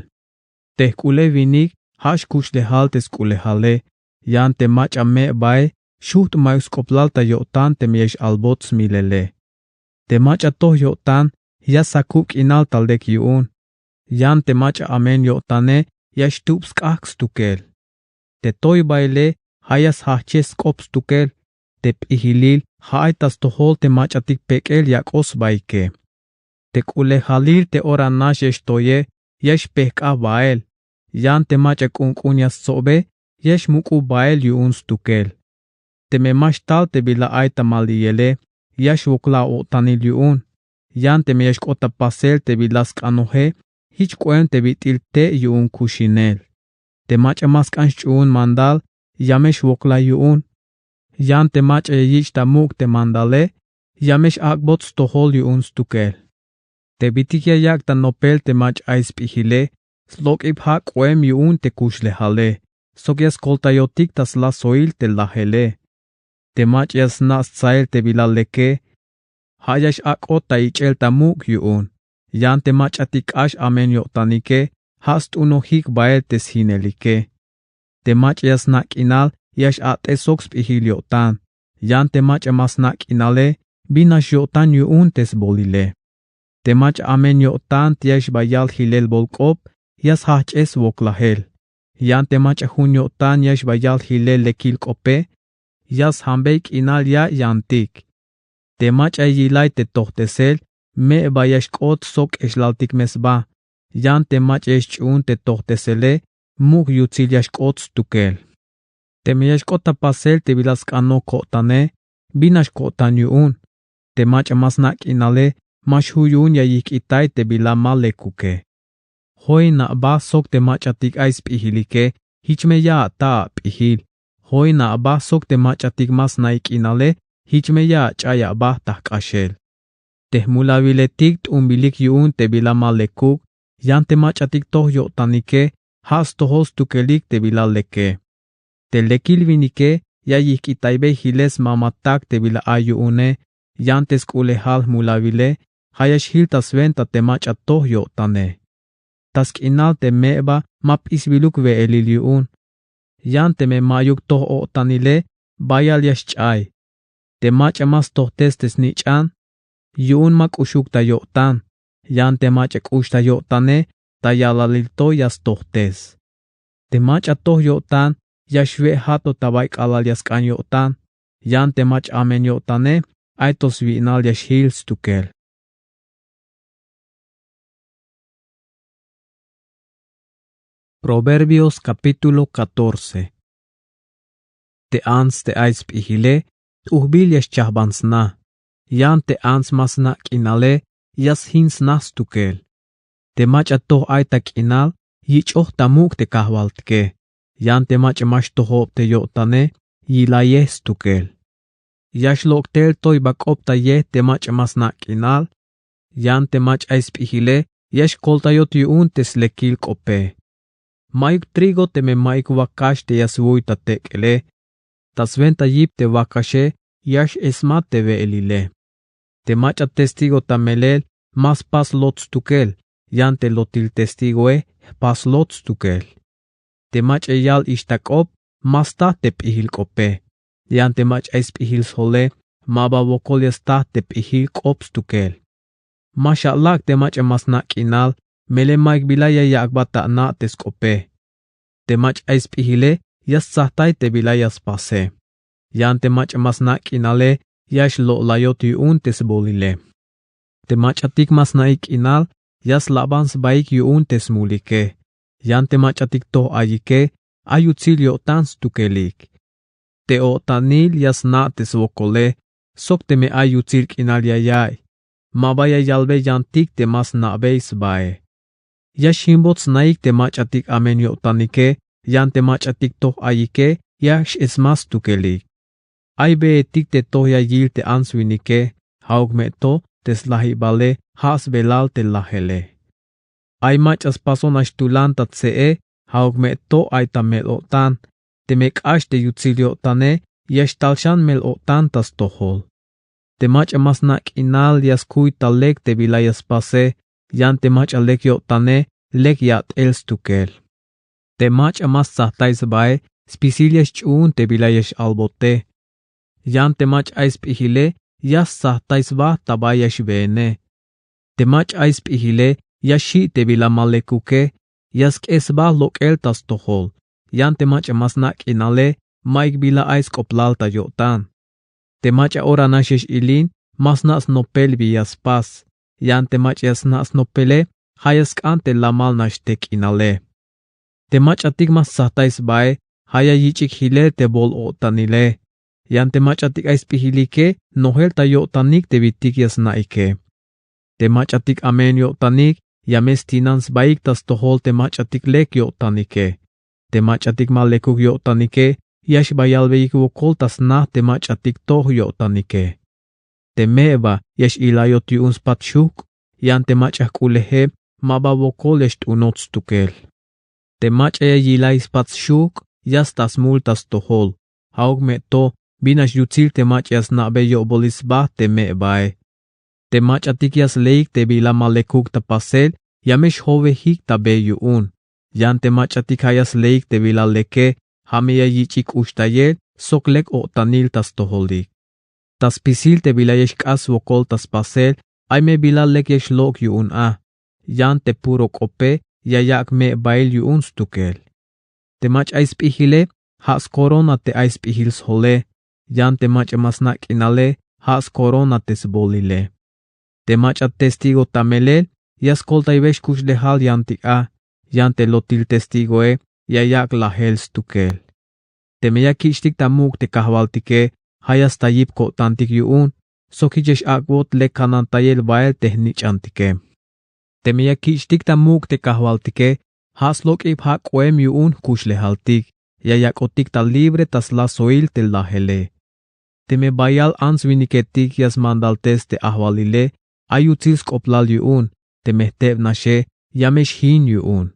Te jk'ulej winik ja' xkuxlejal te sk'ulejale. Yan te mach'a me'bae xujt' ma'yuk sk'oplal ta yo'tan teme ya x-albot smilele. Te mach'a toj yo'tan ya sakub k'inal ta lek yu'un. Yan te mach'a amen yo'tane ya xtub sk'ajk' stukel. Te toy baile ja' ya sjajchej sk'op stukel. Te p'ijilil ja' ay ta stojol te mach'atik pek'el yak'oj sbaike. Te k'ulejalil te ora nax ya xtoye ya xpejk'aj bael. Yan te mach'a k'unk'un ya stsobe ya xmuk'ub bael yu'un stukel. Teme ma xtal te bila ay ta maliyele ya xwoklaj o'tanil yu'un. Yan teme ya xk'ot ta pasel te bila sk'anoje jich k'oem te bit'il te' yu'un kuxinel. Te mach'a ma sk'an xch'uun mandal ya me xwoklaj yu'un. Yan te mach'a ya yich' ta muk' te mandale ya me x-ak'bot stojol yu'un stukel. Te bitik ya yak' ta nopel te mach'a ay sp'ijile slok'ib ja' k'oem yu'un te kuxlejale sok ya skoltayotik ta slasoil te lajele. Te mach'a ya sna' stsael te bila leke ja' ya x-ak'ot ta ich'el ta muk' yu'un. Yan te mach'atik k'ax amen yo'tanike ja' st'unojik bael te sjinelike. Te mach'a ya sna' k'inal ya x-a'tej sok sp'ijil yo'tan. Yan te mach'a ma sna' k'inale bin nax yo'tan yu'un te sbolile. Te mach'a amen yo'tan te ya xba yal jilel bol k'op ya sjajch'ej swoklajel. Yan te mach'a jun yo'tan ya xba yal jilel lekil k'ope ya sjambey k'inal ya yantik. Te mach'a ya yilay te tojtesel me'ba ya xk'ot sok k'exlaltik me sba. Yan te mach'a ya xch'uun te tojtesele muk' yutsil ya xk'ot stukel. Teme ya xk'ot ta pasel te bila sk'anoj ko'tane bin nax ko'tan yu'un. Te mach'a ma sna' k'inale ma xju' yu'un ya yijk'itay te bila ma lekuke. Join aba sok te mach'atik ay sp'ijilike jich me ya ata ap'ijil. Join aba sok te mach'atik ma sna'ik k'inale jich me ya ach'ay aba ta jk'axel. Te jmulawiletik t'unbilik yu'un te bila ma lekuk. Yan te mach'atik toj yo'tanike ja' stojol stukelik te bila leke. Te lekil winike ya yijk'itaybey jilel smamatak te bila ay yu'une. Yan te sk'ulejal jmulawile ja' ya xjil ta swenta te mach'a toj yo'tane. Ta sk'inal te me'ba ma p'isbiluk we'elil yu'un. Yan teme ma'yuk toj o'tanile bayal ya xch'ay. Te mach'a ma stojtes te snich'an, yu'un ma k'uxuk ta yo'tan. Yan te mach'a k'ux ta yo'tane, ta yalalil to ya stojtes. Te mach'a toj yo'tan, ya xwe' jato ta bay k'alal ya sk'an yo'tan. Yan te mach'a amen yo'tane, ay to swi'nal ya xjil stukel. Proverbios capítulo catorce. Te ants te ay sp'ijile, t'ujbil ya xchajban sna. Yan te ants ma sna' k'inale, ya sjin sna stukel. Te mach'a toj ay ta k'inal, yich'oj ta muk' te kajwaltike. Yan te mach'a ma xtojob te yo'tane, yilayej stukel. Ya xlok' tel toybak'optayej te mach'a ma sna' k'inal. Yan te mach'a ay sp'ijile, ya xkoltayot yu'un te slekil k'ope. Ma'yuk trigo teme ma'yuk wakax te ya swiy ta tek'ele. Ta swenta yip te wakaxe, ya x'esmat te we'elile. Te mach'a testigo ta melel, ma spas lot stukel. Yan te lotil testigoe, jpas lot stukel. Te mach'a yal ix ta k'op, ma staj te p'ijil k'ope. Yan te mach'a ay sp'ijil sjole, ma ba wokol ya staj te p'ijil k'op stukel. Ma xalak' te mach'a ma sna' k'inal, melel ma'yuk bila ya yak'bat ta ana' te sk'ope. Te mach'a ay sp'ijile, ya stsajtay te bila ya spase. Yan te mach'a ma sna' k'inale, ya xlo'layot yu'un te sbolile. Te mach'atik ma sna'ik k'inal, ya slaban sbaik yu'un te smulike. Yan te mach'atik toj ayike, ay yutsil yo'tan stukelik. Te o'tanil ya sna' te swokole, sok teme ay yutsil k'inal ya ya'iy. Ma ba ya yalbe yantik te ma sna'bey sbae. Ya xjimbot snaik te mach'atik amen yo'tanike, yan te mach'atik toj ayike, ya x'esmat stukelik. Ay beetik te toj ya yil te ants winike, ja'uk me to te slajibale, ja' sbelal te lajele. Ay mach'a spason nax tulan ta tse'e, ja'uk me to ay ta mel-o'tan. Teme k'ax te yutsil yo'tane, ya xtal xan mel-o'tan ta stojol. Te mach'a ma sna' k'inal ya skuy ta lek te bila ya spase, yan te mach'a lek yo'tane, lek yat'el stukel. Te mach'a ma stsajtay sbae, spisil ya xch'uun te bila ya x-albote. Yan te mach'a ay sp'ijile, ya stsajtay sba ta ba ya xweene. Te mach'a ay sp'ijile, ya xji' te bila ma lekuke, ya sk'e sba lok'el ta stojol. Yan te mach'a ma sna' k'inale, ma'yuk bila ay sk'oplal ta yo'tan. Te mach'a ora nax ya x-ilin, ma sna' snopel bi ya spas. Yan te mach'a ya sna' snopele, ja' ya sk'an te lamal nax te k'inale. Te mach'atik ma stsajtay sbae, ja' ya yich'ik jilel te bol-o'tanile. Yan te mach'atik ay sp'ijilike, nojel ta yo'tanik te bitik ya sna'ike. Te mach'atik amen yo'tanik, ya me stinan sbaik ta stojol te mach'atik lek yo'tanike. Te mach'atik ma lekuk yo'tanike, ya xba yalbeyik wokol ta sna te mach'atik toj yo'tanike. Te me'ba ya x-ilayot yu'un spat xujk', yan te mach'a jk'ulejeb, ma ba wokol ya xt'unot stukel. Te mach'a ya yilay spat xujk', ya sta smul ta stojol. Ja'uk me to, bin nax yutsil te mach'a ya sna'be yo'bolil sba te me'bae. Te mach'atik ya sleik te bila ma lekuk ta pasel, ya me xjowejik ta be yu'un. Yan te mach'atik ja' ya sleik te bila leke, ja' me ya yich'ik k'uxtayel, sok lek o'tanil ta stojolik. Ta spisil te bila ya xk'ax swokol ta spasel, ay me bila lek ya xlok' yu'un a. Yan te puro k'ope, ya yak' me'bail yu'un stukel. Te mach'a ay sp'ijile, ja' skorona te ay sp'ijil sjole. Yan te mach'a ma sna' k'inale, ja' skorona te sbolile. Te mach'a testigo ta melel, ya skoltaybe xkuxlejal yantik a. Yan te lotil testigoe, ya yak' lajel stukel. Teme ya kich'tik ta muk' te kajwaltike, ja' ya sta yip ko'tantik yu'un, sok jich ya x-ak'bot lek kanantayel bael te jnich'antike. Teme ya kich'tik ta muk' te kajwaltike, ja' slok'ib ja' k'oem yu'un jkuxlejaltik, ya yak'otik ta libre ta slasoil te lajele. Teme bayal ants winiketik ya smandaltes te ajwalile, ay yutsil sk'oplal yu'un, teme jteb naxe, ya me xjin yu'un.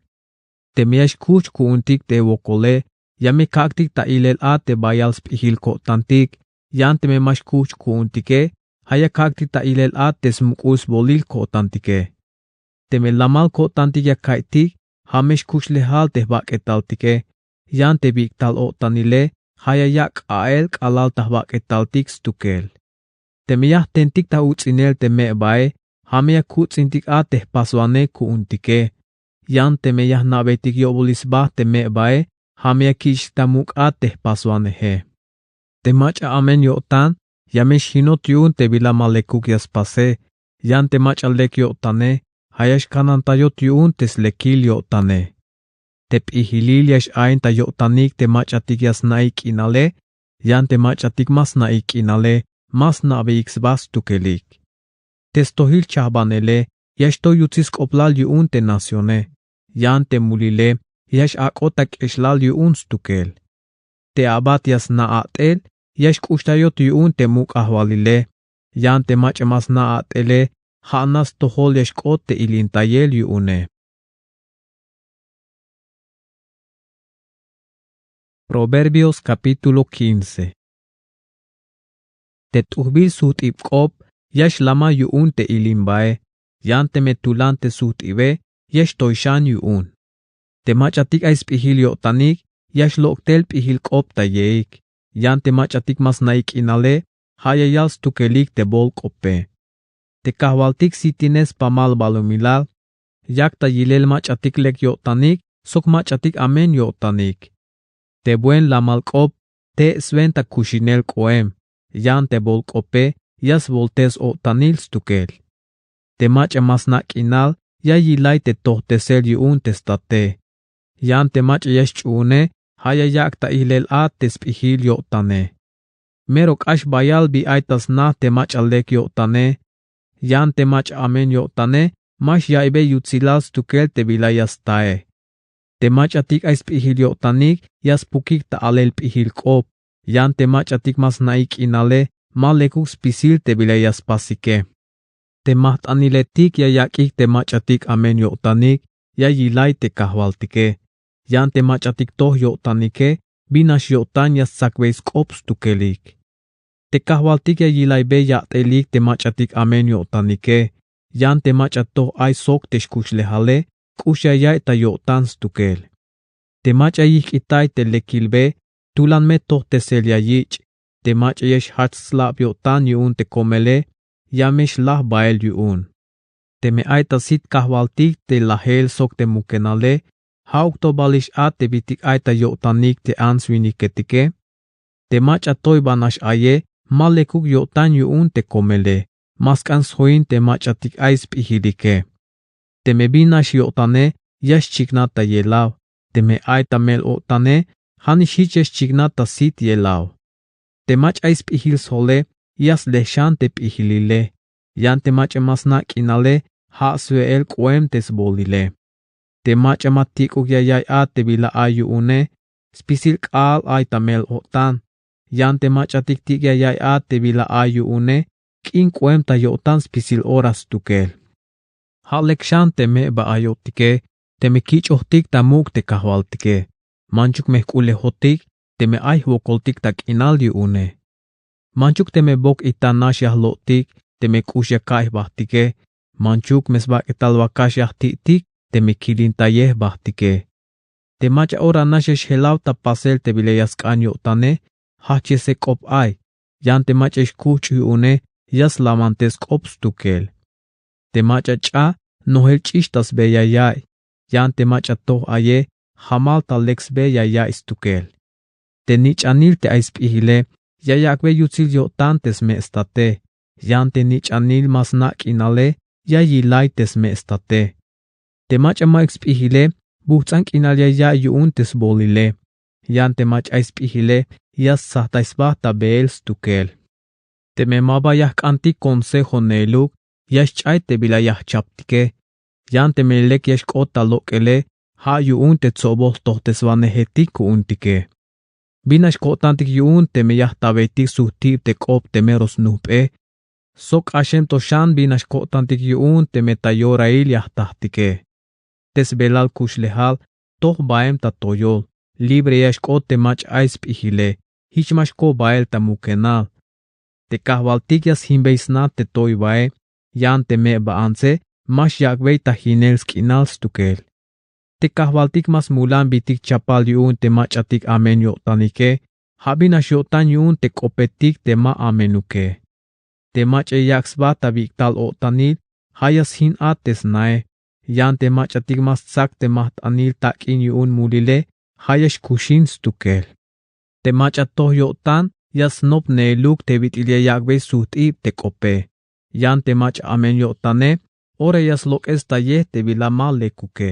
Teme ya xkuch ku'untik te wokole, ya me kak'tik ta ilel a te bayal sp'ijil ko'tantik, yan teme ma xkuch ku'untike, ja' ya kak'tik ta ilel a te smuk'ul sbolil ko'tantike. Teme lamal ko'tantik ya ka'iytik, ja' me xkuxlejal te jbak'etaltike, yan te bik'tal o'tanile, ja' ya yak' k'a'el k'alal ta jbak'etaltik stukel. Teme ya jtentik ta uts'inel te me'bae, ja' me ya kuts'intik a te jpaswanej ku'untike. Yan teme ya jna'beytik yo'bolil sba te me'bae, ja' me ya kich'tik ta muk' a te jpaswaneje. Te mach'a amen yo'tan, ya me xjinot yu'un te bila ma lekuk ya spase. Yan te mach'a lek yo'tane, ja' ya xkanantayot yu'un te slekil yo'tane. Te p'ijilil ya x-ain ta yo'tanik te mach'atik ya sna'ik k'inale. Yan te mach'atik ma sna'ik k'inale, ma sna'beyik sba stukelik. Te stojil chajbanele ya xtoy yutsil sk'oplal yu'un te nacione. Yan te mulile ya x-ak'ot ta k'exlal yu'un stukel. Te abat ya sna' a'tel ya xk'uxtayot yu'un te muk' ajwalile. Yan te mach'a ma sna' a'tele, ja' nax stojol ya xk'ot te ilintayel yu'une. Proverbios capítulo quince. Te t'ujbil sujt'ib k'op ya xlama yu'un te ilimbae. Yan teme tulan te sujt'ibe ya xtoy xan yu'un. Te mach'atik ay sp'ijil yo'tanik ya xlok' tel p'ijil k'op ta yeik. Yan te mach'atik ma sna'ik k'inale, ja' ya yal stukelik te bol k'ope. Te kajwaltik sitinej spamal balumilal. Yak ta yilel mach'atik lek yo'tanik sok mach'atik amen yo'tanik. Te buen lamal k'op te' swenta kuxinel k'oem. Yan te bol k'ope ya svoltes-o'tanil stukel. Te mach'a ma sna' k'inal ya yilay te tojtesel yu'un te state. Yan te mach'a ya xch'uune, ja' ya yak' ta ilel a te sp'ijil yo'tane. Mero k'ax bayal bi ay ta sna te mach'a lek yo'tane. Yan te mach'a amen yo'tane ma xyaiybey yutsilal stukel te bila ya stae. Te mach'atik ay sp'ijil yo'tanik ya spukik ta alel p'ijil k'op. Yan te mach'atik ma sna'ik k'inale ma lekuk spisil te bila ya spasike. Te majt'aniletik ya yak'ik te mach'atik amen yo'tanik ya yilay te kajwaltike. Yan te mach'atik toj yo'tanike, bin nax yo'tan ya stsakbey sk'op stukelik. Te kajwaltik ya yilaybe ya'telik te mach'atik amen yo'tanike. Yan te mach'a toj ay sok te xkuxlejale k'ux ya yaiy ta yo'tan stukel. Te mach'a yijk'itay te lekilbe tulan me tojtesel ya yich'. Te mach'a ya xjach slab yo'tan yu'un te komele ya me xlaj bael yu'un. Teme ay ta sit kajwaltik te lajel sok te mukenale, ja'uk to balix a te bitik ay ta yo'tanik te ants winiketike. Te mach'a toy ba nax aye ma lekuk yo'tan yu'un te komele, ma sk'an sjoin te mach'atik ay sp'ijilike. Teme bin nax yo'tane ya xchiknat ta yelaw. Teme ay ta mel-o'tane ja' nix jich ya xchiknat ta sit yelaw. Te mach'a ay sp'ijil sjole ya sle xan te p'ijilile. Yan te mach'a ma sna' k'inale ja' swe'el k'oem te sbolile. Te mach'a ma tik'uk ya yaiy a te bila ay yu'une spisil k'aal ay ta mel-o'tan. Yan te mach'atik tik' ya yaiy a te bila ay yu'une k'in k'oem ta yo'tan spisil ora stukel. Ja' lek xan te meba ayotike teme kich'ojtik ta muk' te kajwaltike. Manchuk me jk'ulejotik teme ay jwokoltik ta k'inal yu'une. Manchuk teme bok itan nax ya jlo'tik teme k'ux ya ka'iy jbajtike. Manchuk me sbak'etal wakax ya jti'tik teme kilintayej jbajtike. Te mach'a ora nax ya xjelaw ta pasel te bila ya sk'an yo'tane jajchese k'op ay. Yan te mach'a ya xkuch' yu'une ya slamantes k'op stukel. Te mach'a ch'a nojel ch'ix ta sbe ya yaiy. Yan te mach'a toj aye jamal ta lek sbe ya yaiy stukel. Te nich'anil te ay sp'ijile ya yak'be yutsil yo'tan te sme' state. Yan te nich'anil ma sna' k'inale ya yilay te sme' state. Te mach'a ma'yuk sp'ijile bujts'an k'inal ya yaiy yu'un te sbolile. Yan te mach'a ay sp'ijile ya stsajtay sba ta beel stukel. Teme ma ba ya jk'antik consejo neeluk ya xch'ay te bila ya jchaptike. Yan teme lek ya xk'ot ta lok'ele ja' yu'un te tsobol jtojteswanejetik ku'untike. Bin nax ko'tantik yu'un teme ya jtabeytik sujtib te k'op te mero snujp'e. Sok k'axem to xan bin nax ko'tantik yu'un teme ta yorail ya jtajtike. Te sbelal kuxlejal toj baem ta toyol. Libre ya xk'ot te mach'a ay sp'ijile. Jich ma xko bael ta mukenal. Te kajwaltik ya sjinbey sna te toy bae. Yan te meba antse ma xyak'bey ta jinel sk'inal stukel. Te kajwaltik ma smulan bitik chapal yu'un te mach'atik amen yo'tanike. Ja' bin nax yo'tan yu'un te k'opetik te ma amenuke. Te mach'a ya yak' sba ta bik'tal o'tanil, ja' ya sjin a te snae. Yan te mach'atik ma stsak te majt'anil tak'in yu'un mulile, ja' ya xkuxin stukel. Te mach'a toj yo'tan ya snopneeluk te bit'il ya yak'bey sujt'ib te k'ope. Yan te mach'a amen yo'tane, ora ya slok'es ta yej te bila ma lekuke.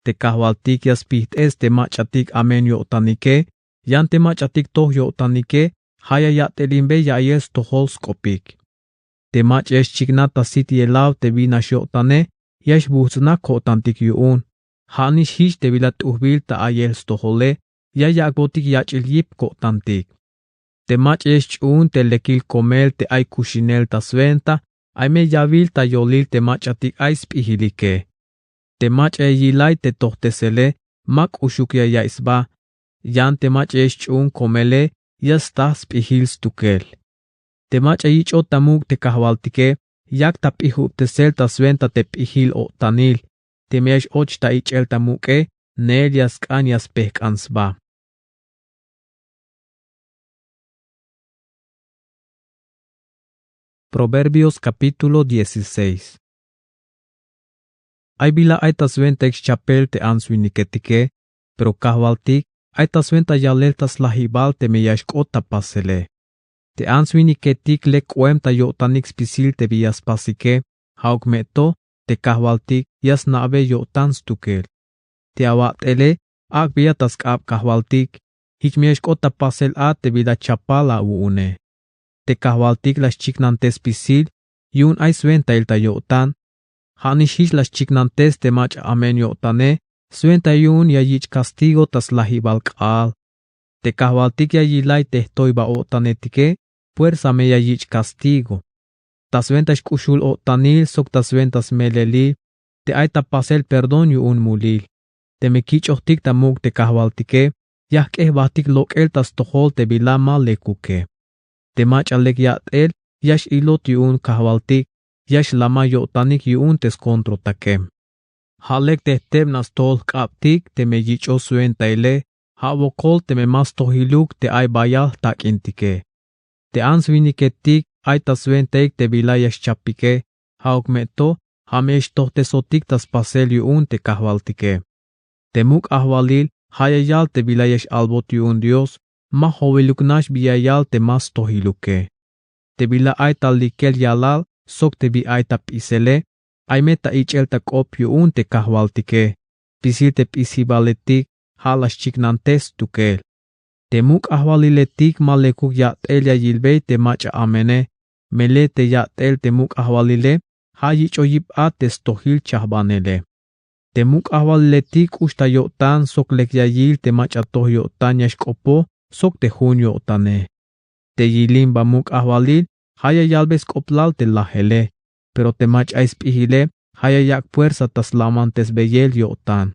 Te kajwaltik ya spijt'es te mach'atik amen yo'tanike. Yan te mach'atik toj yo'tanike, ja' ya yat'elinbey ya'iyel stojol sk'opik. Te mach'a ya xchiknaj ta sit yelaw te bin nax yo'tane, ya xbujts'naj ko'tantik yu'un. Ja' nix jich te bila t'ujbil ta ayel stojole, ya yak'botik yach'il yip ko'tantik. Te mach'a ya xch'uun te lekil komel te ay kuxinel ta swenta, ay me yawil ta yolil te mach'atik ay sp'ijilike. Te mach'a ya yilay te tojtesele, ma k'uxuk ya yaiy sba. Yan te mach'a ya xch'uun komele, ya staj sp'ijil stukel. Te mach'a yich'ot ta muk' te kajwaltike, yak ta p'ijubtesel ta swenta te p'ijil o'tanil. Teme ya x-och ta ich'el ta muk'e, neel ya sk'an ya spejk'an sba. Proverbios capítulo dieciséis. Ay bila ay ta swentaik xchapel te ants winiketike, pero kajwaltik ay ta swenta yalel ta slajibal teme ya xk'ot ta pasele. Te ants winiketik lek k'oem ta yo'tanik spisil te bi ya spasike, ja'uk me to te kajwaltik ya sna'be yo'tan stukel. Te awat'ele, ak'beya ta sk'ab kajwaltik, jich me ya xk'ot ta pasel a te bila chapal awu'une. Te kajwaltik la xchiknantes spisil yu'un ay swentail ta yo'tan. Ja' nix jich la xchiknantes te mach'a amen yo'tane, swenta yu'un ya yich' castigo ta slajibal k'aal. Te kajwaltik ya yilay te jtoyba o'tanetike, puersa me ya yich' castigo. Ta swenta xk'uxul o'tanil sok ta swenta smelelil, te ay ta pasel perdón yu'un mulil. Teme kich'ojtik ta muk' te kajwaltike, ya jk'e jbajtik lok'el ta stojol te bila ma lekuke. Te mach'a lek yat'el ya x-ilot yu'un kajwaltik, ya xlamaj yo'tanik yu'un te skontrotake. Ja' lek te jtebna stojol jk'abtik teme yich'oj swentaile, ja' wokol teme ma stojiluk te ay bayal jtak'intike. Te ants winiketik ay ta swentaik te bila ya xchapike, ja'uk me to ja' me ya xtojtesotik ta spasel yu'un te kajwaltike. Te muk' ajwalil ja' ya yal te bila ya x-albot yu'un Dios, ma jowiluk nax bi ya yal te ma stojiluke. Te bila ay ta likel yalal sok te bi ay ta p'isele, ay me ta ich'el ta k'op yu'un te kajwaltike. Spisil te p'isibaletik ja' la xchiknantes stukel. Te muk' ajwaliletik ma lekuk yat'el ya yilbey te mach'a amene, melel te yat'el te muk' ajwalile ja' yich'oj yip a te stojil chajbanele. Te muk' ajwaliletik k'ux ta yo'tan sok lek ya yil te mach'a toj yo'tan ya xk'opoj sok te jun yo'tane. Te yilimba muk' ajwalil ja' ya yalbey sk'oplal te lajele, pero te mach'a ay sp'ijile ja' ya yak' puersa ta slamantesbeyel yo'tan.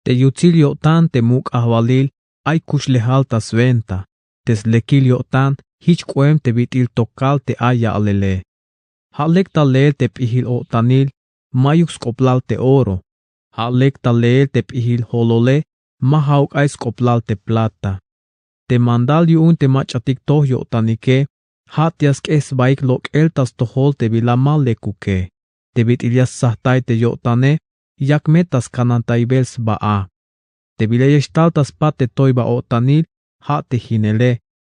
Te yutsil yo'tan te muk' ajwalil ay kuxlejal ta swenta, te slekil yo'tan jich k'oem te bit'il tokal te ay ya'lele. Ja' lek ta leel te p'ijil o'tanil, ma'yuk sk'oplal te oro. Ja' lek ta leel te p'ijil jolole, ma ja'uk ay sk'oplal te plata. Te mandal yu'un te mach'atik toj yo'tanike, ja' te ya sk'ej sbaik lok'el ta stojol te bila ma lekuke. Te bit'il ya sjajtay te yo'tane, yak me ta skanantaybel sba a. Te bila ya xtal ta spat te toyba o'tanil, ja' te jinele.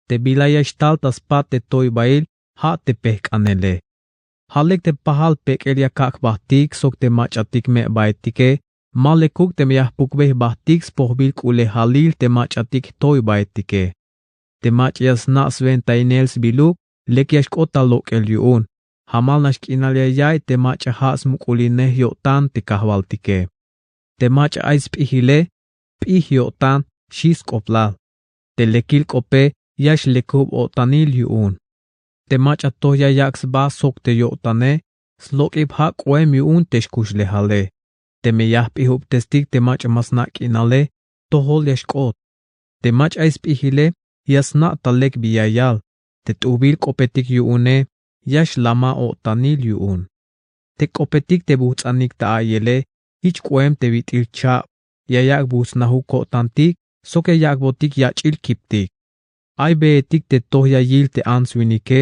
Te bila ya xtal ta spat te toybail, ja' te pejk'anele. Ja' lek te pajal pek'el ya kak' jbajtik sok te mach'atik me'baetike, ma lekuk teme ya jpukbey jbajtik spojbil k'ulejalil te mach'atik jtoybaetike. Te mach'a ya sna' swentainel sbiluk, lek ya xk'ot ta lok'el yu'un. Jamal nax k'inal ya yaiy te mach'a ja' smuk'ulinej yo'tan te kajwaltike. Te mach'a ay sp'ijile, p'ij yo'tan, xi' sk'oplal. Te lekil k'ope ya xlekub o'tanil yu'un. Te mach'a toj ya yak' sba sok te yo'tane, slok'ib ja' k'oem yu'un te xkuxlejale. Teme ya jp'ijubtestik te mach'a ma sna' k'inale, tojol ya xk'ot. Te mach'a ay sp'ijile, ya sna' ta lek bi ya yal. Te t'ujbil k'opetik yu'une, ya xlamaj o'tanil yu'un. Te k'opetik te bujts'anik ta a'iyele, jich k'oem te bit'il chab, ya yak' bujts'najuk ko'tantik sok ya yak'botik yach'il kiptik. Ay beetik te toj ya yil te ants winike,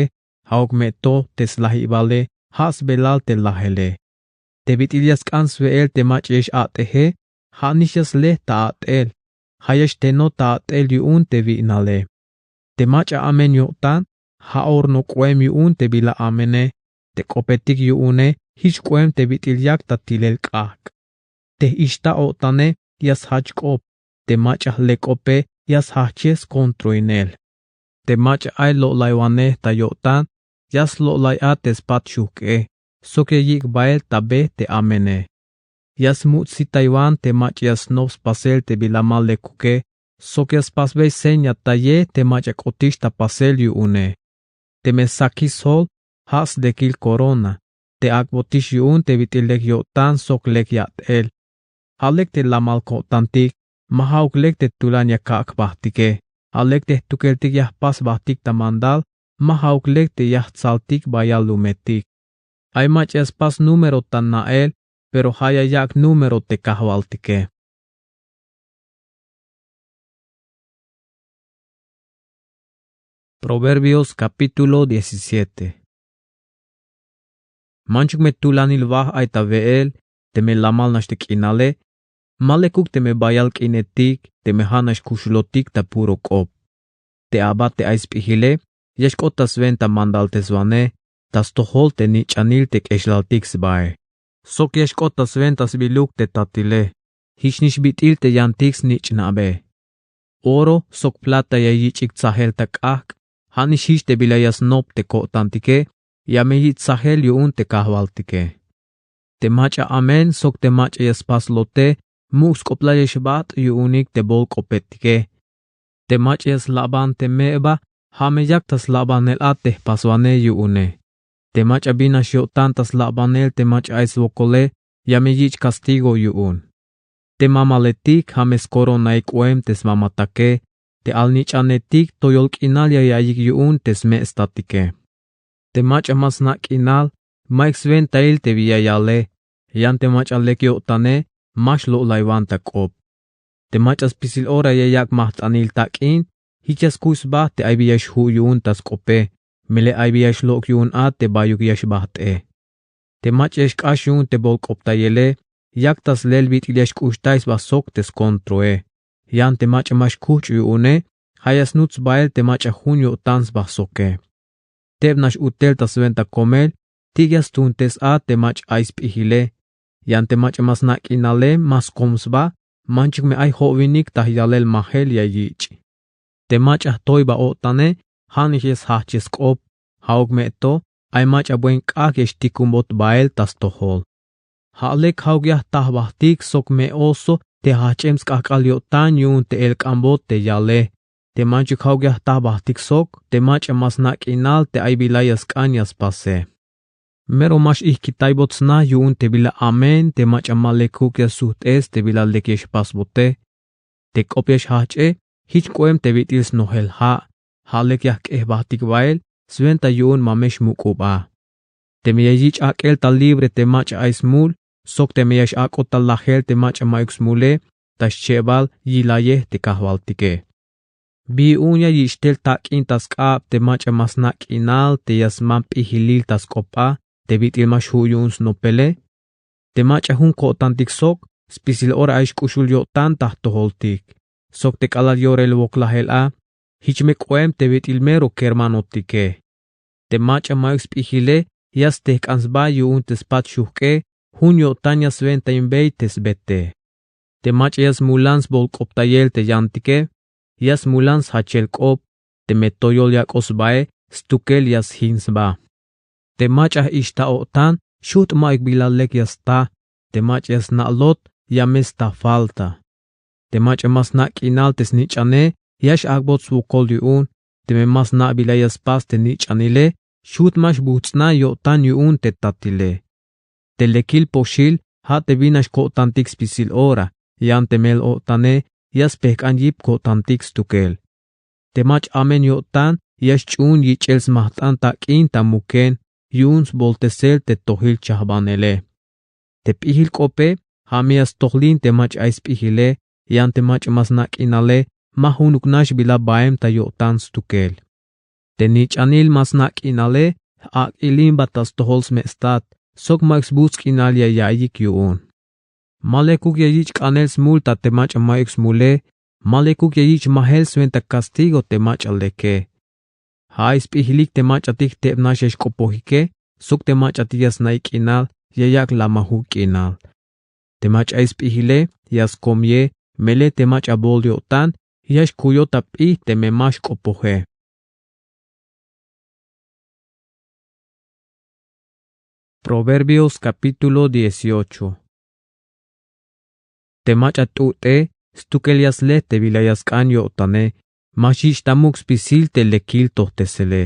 ja'uk me to te slajibale, ja' sbelal te lajele. Te bit'il ya sk'an swe'el te mach'a ya x-a'teje, ja' nix ya sle ta a'tel, ja' ya xtenot ta a'tel yu'un te wi'nale. Te mach'a amen yo'tan, ja' horno k'oem yu'un te bila amene. Te k'opetik yu'une, jich k'oem te bit'il yak ta tilel k'ajk'. Te ixta o'tane, ya sjach k'op. Te mach'a jlek k'ope, ya sjajche skontroinel. Te mach'a ay lo'laywanej ta yo'tan, ya slo'lay a te spat xujk'e, sok ya yik' bael ta be te amene. Ya smuts'sitaywan te mach'a ya snop spasel te bila ma lekuke, sok ya spasbey seña ta ye te mach'a k'otix ta pasel yu'une. Teme sakis sjol, ja' slekil corona, te ak'botix yu'un te bit'il lek yo'tan sok lek yat'el. Ja' lek te lamal ko'tantik, ma ja'uk lek te tulan ya kak' jbajtike. Ja' lek te jtukeltik ya jpas jbajtik ta mandal, ma ja'uk lek te ya jtsaltik bayal lumetik. Ay mach'a ya spas número ta na'el, pero ja' ya yak' número te kajwaltike. Proverbios capítulo diecisiete. Manchuk me tulanil waj ay ta we'el, teme lamal nax te k'inale, ma lekuk teme bayal k'inetik, teme ja' nax kuxulotik ta puro k'op. Te a'bat te ay sp'ijile, ya xk'ot ta swenta mandalteswanej, ta stojol te nich'anil te k'exlaltik sbae. Sok ya xk'ot ta swenta sbiluk te tatile, jich nix bit'il te yantik snich'nabe. Oro sok plata ya yich'ik tsajel ta k'ajk', ja' nix jich te bila ya snop te ko'tantike, ya me yich' tsajel yu'un te kajwaltike. Te mach'a amen sok te mach'a ya spaslote, muk' sk'oplal ya xbajt' yu'unik te bolk'opetike. Te mach'a ya slaban te me'ba, ja' me yak ta slabanel a te jpaswanej yu'une. Te mach'a bin nax yo'tan ta slabanel te mach'a ay swokole, ya me yich' castigo yu'un. Te mamaletik ja' me skoronaik k'oem te smamatake, te alnich'anetik toyol k'inal ya ya'iyik yu'un te sme' statike. Te mach'a ma sna' k'inal, ma'yuk swentail te bi ya yale, yan te mach'a lek yo'tane, ma xlo'laywan ta k'op. Te mach'a spisil ora ya yak' majt'anil tak'in, jich ya skuy sba te ay bi ya xju' yu'un ta sk'ope, melel ay bi ya xlok' yu'un a te bayuk ya xbajt'e. Te mach'a ya xk'ax yu'un te bolk'optayele, yak ta slel bit'il ya xk'uxtay sba sok te skontroe. Yan te mach'a ma xkuch' yu'une, ja' ya snuts sbael te mach'a jun yo'tan sba soke. Teb nax utel ta swenta komel, tik ya stuntes a te mach'a ay sp'ijile. Yan te mach'a ma sna' k'inale ma skom sba, manchuk me ay jo'winik ta jyalel majel ya yich'. Te mach'a jtoyba o'tane, ja' nix ya sjajche sk'op, ja'uk me to, ay mach'a buen k'ajk' ya xtikumbot bael ta stojol. Ja' lek ja'uk ya jta jbajtik sok me oso te jajch'em sk'ajk'al yo'tan yu'un te elk'anbot te yale. Te manchuk ja'uk ya jta jbajtik sok, te mach'a ma sna' k'inal te ay bila ya sk'an ya spase. Mero ma x-ijkitaybot sna yu'un te bila amen te mach'a ma lekuk ya sujt'es te bila lek ya xpasbote. Te k'op ya xjajch'e, jich k'oem te bit'il snojel ja', ja' lek ya jk'e jbajtik bael, swenta yu'un ma me xmuk'ub a. Teme ya yich' ak'el ta libre te mach'a ay smul, sok teme ya x-ak'ot ta lajel te mach'a ma'yuk smule, ta xchebal yilayej te kajwaltike. Bi yu'un ya yich' tel tak'in ta sk'ab te mach'a ma sna' k'inal te ya smam p'ijilil ta sk'op a, te bit'il ma xju' yu'un snopele. Te mach'a jun ko'tantik sok, spisil ora ay xk'uxul yo'tan ta jtojoltik. Sok te k'alal yorel woklajel a, jich me k'oem te bit'il mero kermanotike. Te mach'a ma'yuk sp'ijile, ya stejk'an sba yu'un te spat xujk'e, jun yo'tan ya swentainbey te sbete. Te mach'a ya smulan sbolk'optayel te yantike, ya smulan sjachel k'op, teme toyol yak'oj sbae, stukel ya sjin sba. Te mach'a ixta o'tan, xujt' ma'yuk bila lek ya sta, te mach'a ya sna' lot, ya me sta falta. Te mach'a ma sna' k'inal te snich'ane, ya x-ak'bot swokol yu'un, teme ma sna' bila ya spas te nich'anile, xujt' ma xbujts'na yo'tan yu'un te tatile. Te lekil poxil, ja' te bin nax ko'tantik spisil ora, yan te mel-o'tane, ya spejk'an yip ko'tantik stukel. Te mach'a amen yo'tan, ya xch'uun yich'el smajt'an tak'in ta muken, yu'un sboltesel te tojil chajbanele. Te p'ijil k'ope, ja' me ya stojlin te mach'a ay sp'ijile, yan te mach'a ma sna' k'inale, ma junuk nax bila baem ta yo'tan stukel. Te nich'anil ma sna' k'inale, j'ak' ilimba ta stojol sme' stat sok ma'yuk sbuts' k'inal ya ya'iyik yu'un. Ma lekuk ya yich' k'anel smul ta te mach'a ma'yuk smule. Ma lekuk ya yich' majel swenta kastigo te mach'a leke. Ja' ay sp'ijilik te mach'atik teb nax ya xk'opojike sok te mach'atik ya sna'ik k'inal ya yak' lamajuk k'inal. Te mach'a ay sp'ijile ya skomye, melel te mach'a bool yo'tan ya xkuyot ta p'ij teme ma xk'opoje. Proverbios capítulo dieciocho. Te mach'a t'ut'e stukel ya sle te bila ya sk'an yo'tane, ma xyich' ta muk' spisil te lekil tojtesele.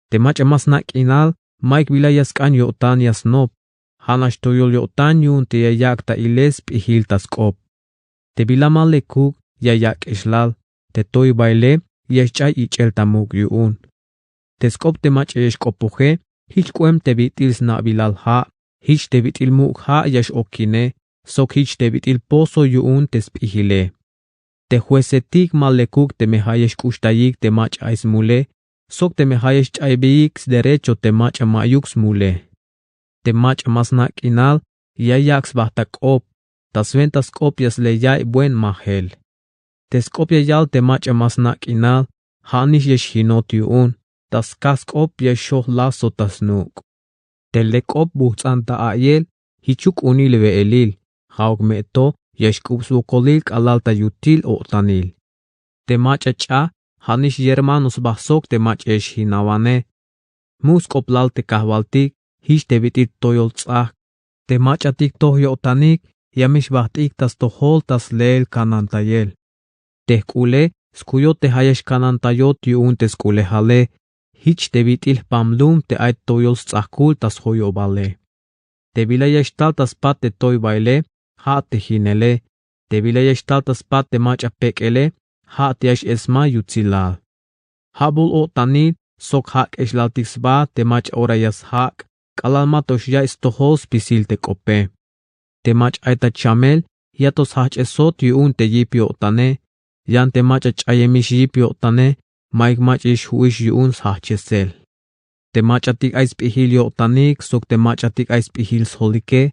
Te mach'a ma sna' k'inal, ma'yuk bila ya sk'an yo'tan ya snop. Ja' nax toyol yo'tan yu'un te ya yak' ta ilel sp'ijil ta sk'op. Te bila ma lekuk ya yak' k'exlal, te toy baile ya xch'ay ich'el ta muk' yu'un. Te sk'op te mach'a ya xk'opoje, jich k'oem te bit'il sna'bilal ja', jich te bit'il muk' ja' ya x-okine, sok jich te bit'il pozo yu'un te sp'ijile. Te juecetik ma lekuk teme ja' ya xk'uxtayik te mach'a ay smule, sok teme ja' ya xch'aybeyik sderecho te mach'a ma'yuk smule. Te mach'a ma sna' k'inal ya yak' sba ta k'op, ta swenta sk'op ya sle yaiy buen majel. Te sk'op ya yal te mach'a ma sna' k'inal, ja' nix ya xjinot yu'un, ta skaj sk'op ya xxoj lazo ta snuk'. Te lek k'op bujts'an ta a'yel, jichuk k'unil we'elil, ja'uk me to ya xk'ub swokolil k'alal ta yutsil o'tanil. Te mach'a ch'a, ja' nix yermano sba sok te mach'a ya xjinawane. Muk' sk'oplal te kajwaltik, jich te bit'il toyol ts'ajk. Te mach'atik toj yo'tanik, ya me xbajt'ik ta stojol ta sleel kanantayel. Te jk'ule skuyot te ja' ya xkanantayot yu'un te sk'ulejale, jich te bit'il jpam lum te ay toyol sts'ajkul ta sjoyobale. Te bila ya xtal ta spat te toy baile, ja' te jinele. Te bila ya xtal ta spat te mach'a pek'ele, ja' te ya x-esmay yutsilal. Ja' bool o'tanil sok ja' k'exlaltik sba te mach'a ora ya sjak', k'alal ma to xyaiy stojol spisil te k'ope. Te mach'a ay ta chamel ya to sjajch'esot yu'un te yip yo'tane, yan te mach'a ch'ayemix yip yo'tane, ma'yuk mach'a ya xju'ix yu'un sjajch'esel. Te mach'atik ay sp'ijil yo'tanik sok te mach'atik ay sp'ijil sjolike,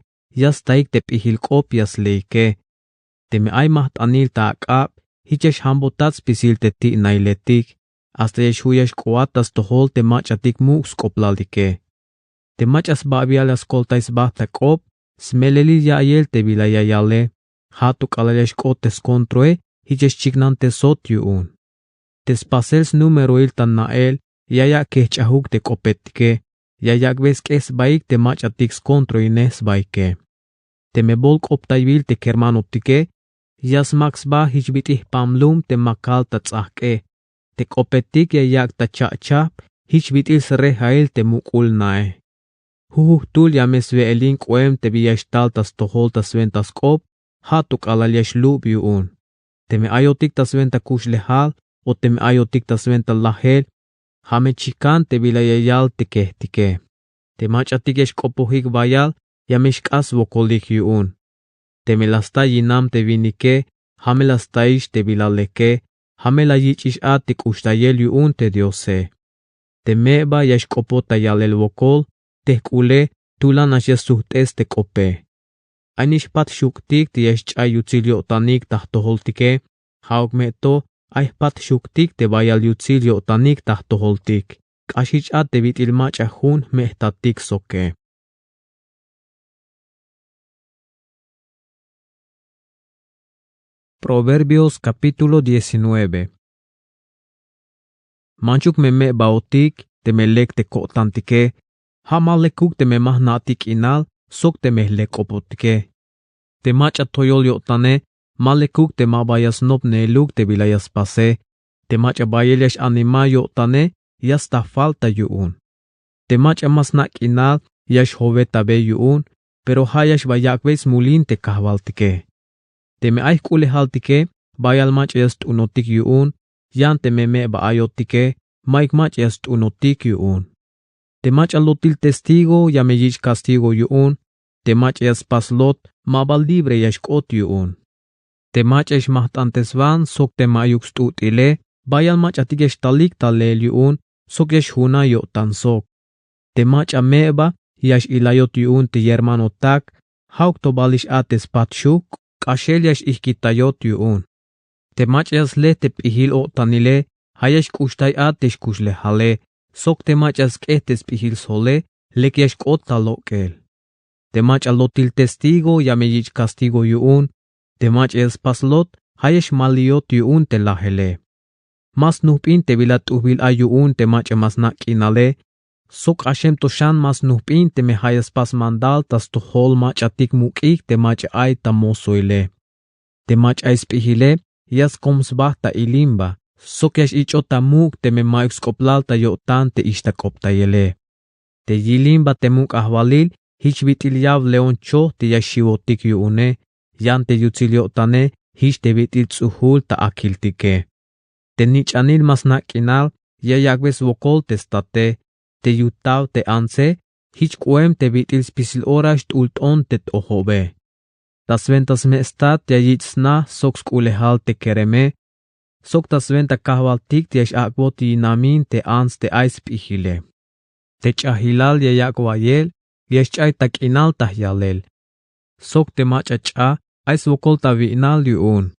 ya staik te p'ijil k'op ya sleike. Teme ay majt'anil ta ak'ab, jich ya xjambotat spisil te ti'nailetik, hasta ya xju' ya xk'oat ta stojol te mach'atik muk' sk'oplalike. Te mach'a sbabial ya skoltay sba ta k'op, smelelil ya'iyel te bila ya yale, ja' to k'alal ya xk'ot te skontroe, jich ya xchiknantesot yu'un. Te spasel snumeroil ta na'el, ya yak' kejch'ajuk te k'opetike, ya yak'bey sk'ej sbaik te mach'atik skontroinej sbaike. Teme bool k'optaybil te kermanotike, ya smak sba jich bit'il jpam lum te makal ta ts'ajk'e. Te k'opetik ya yak' ta cha'chajp, jich bit'il srejail te muk'ul nae. Juju jtul ya me swe'elin k'oem te bi ya xtal ta stojol ta swenta sk'op, ja' to k'alal ya xlub yu'un. Teme ayotik ta swenta kuxlejal, o teme ayotik ta swenta lajel, ja' me chikan te bila ya yal te kejtike. Te mach'atik ya xk'opojik bayal, ya me xk'ax swokolik yu'un. Teme la sta yinam te winike, ja' me la staix te bila leke, ja' me la yich'ix a te k'uxtayel yu'un te Diose. Te me'ba ya xk'opot ta yalel wokol, te jk'ule tulan nax ya sujt'es te k'ope. Ay nix jpat xuk'tik te ya xch'ay yutsil yo'tanik ta jtojoltike, ja'uk me to ay jpat xuk'tik te bayal yutsil yo'tanik ta jtojoltik. K'ax jich a te bit'il mach'a jun jme'jtatik soke. Proverbios capítulo diecinueve. Manchuk me me'baotik teme lek te ko'tantike, ja' ma lekuk teme ma jna'tik k'inal sok teme jlek k'opotike. Te mach'a toyol yo'tane, ma lekuk te ma ba ya snopneeluk te bila ya spase. Te mach'a bayel ya x-animay yo'tane, ya sta falta yu'un. Te mach'a ma sna' k'inal ya xjowetabey yu'un, pero ja' ya xba yak'bey smulin te kajwaltike. Teme ay jk'ulejaltike, bayal mach'a ya st'unotik yu'un, yan teme me'ba ayotike, ma'yuk mach'a ya st'unotik yu'un. Te mach'a lotil testigo ya me yich' castigo yu'un, te mach'a ya spas lot ma ba libre ya xk'ot yu'un. Te mach'a ya xmajt'antesban sok te ma'yuk st'ut'ile, bayal mach'atik ya xtalik ta leel yu'un sok ya xjuna yo'tan sok. Te mach'a me'ba ya x'ilayot yu'un te yermanotak, ja'uk to balix a te spat xuk', k'axel ya x'ijkitayot yu'un. Te mach'a ya sle te p'ijil-o'tanile, ja' ya xk'uxtay a te xkuxlejale, sok te mach'a ya sk'ej te sp'ijil sjole, lek ya xk'ot ta lok'el. Te mach'a lotil testigo ya me yich' castigo yu'un. Te mach'a ya spas lot, ja' ya xmaliyot yu'un te lajele. Ma snujbin te bila t'ujbil ay yu'un te mach'a ma snak' k'inale, sok k'axem to xan ma snujbin teme ja' ya spas mandal ta stojol mach'atik muk'ik te mach'a ay ta mosohile. Te mach'a ay sp'ijile ya skom sba ta ilimba, sok ya x-ich'ot ta muk' teme ma'yuk sk'oplal ta yo'tan te ixta k'optayele. Te yilimba te muk' ajwalil jich bit'il yaw león choj te ya xiwotik yu'une, yan te yutsil yo'tane jich te bit'il ts'ujul ta akiltike. Te nich'anil ma snak' k'inal ya yak'be swokol te state, te yutaw te antse, jich k'oem te bit'il spisil ora xt'ult'on te t'ojobe. Ta swenta sme' stat ya yich' sna sok sk'ulejal te kereme, sok ta swenta kajwaltik te ya x-ak'bot yinamin te ants te ay sp'ijile. Te ch'ajilal ya yak' wayel, ya xch'ay ta k'inal ta jyalel. Sok te mach'a ch'a ay swokol ta wi'nal yu'un.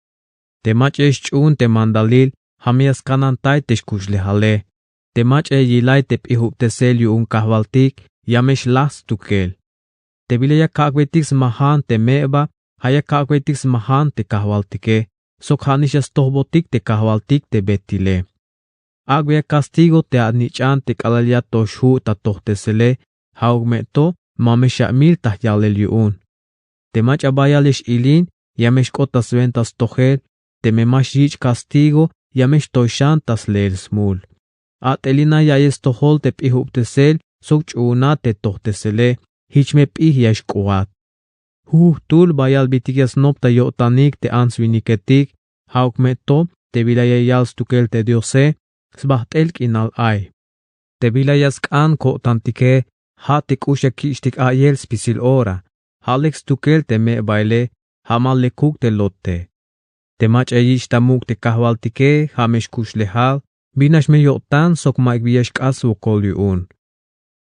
Te mach'a ya xch'uun te mandalil, ja' me ya skanantay te xkuxlejale. Te mach'a ya yilay te p'ijubtesel yu'un kajwaltik, ya me xlaj stukel. Te bila ya kak'betik smajan te me'ba, ja' ya kak'betik smajan te kajwaltike, sok ja'nix ya stojbotik te kajwaltik te betile. Ak'beya castigo te anich'an te k'alal ya to xju' ta tojtesele, ja'uk me to ma me xamil ta jyalel yu'un. Te mach'a bayal ya x-ilin, ya me xk'ot ta swenta stojel, teme ma xyich' castigo, ya me xtoy xan ta sleel smul. A'telina ya'iyel stojol te p'ijubtesel sok ch'uuna te tojtesele, jich me p'ij ya xk'oat. Jujtul bayal bit'il ya snop ta yo'tanik te ants winiketik, ja'uk me to te bila ya yal stukel te Diose, sbajt'el k'inal ay. Te bila ya sk'an ko'tantike, ja' te k'ux ya kich'tik a'iyel spisil ora, ja' lek stukel te me'baile, ja' ma lekuk te lotte. Te mach'a ya yich' ta muk' te kajwaltike, ja' me xkuxlejal, binax me yo'tan sok ma'yuk bi ya xk'ax swokol yu'un.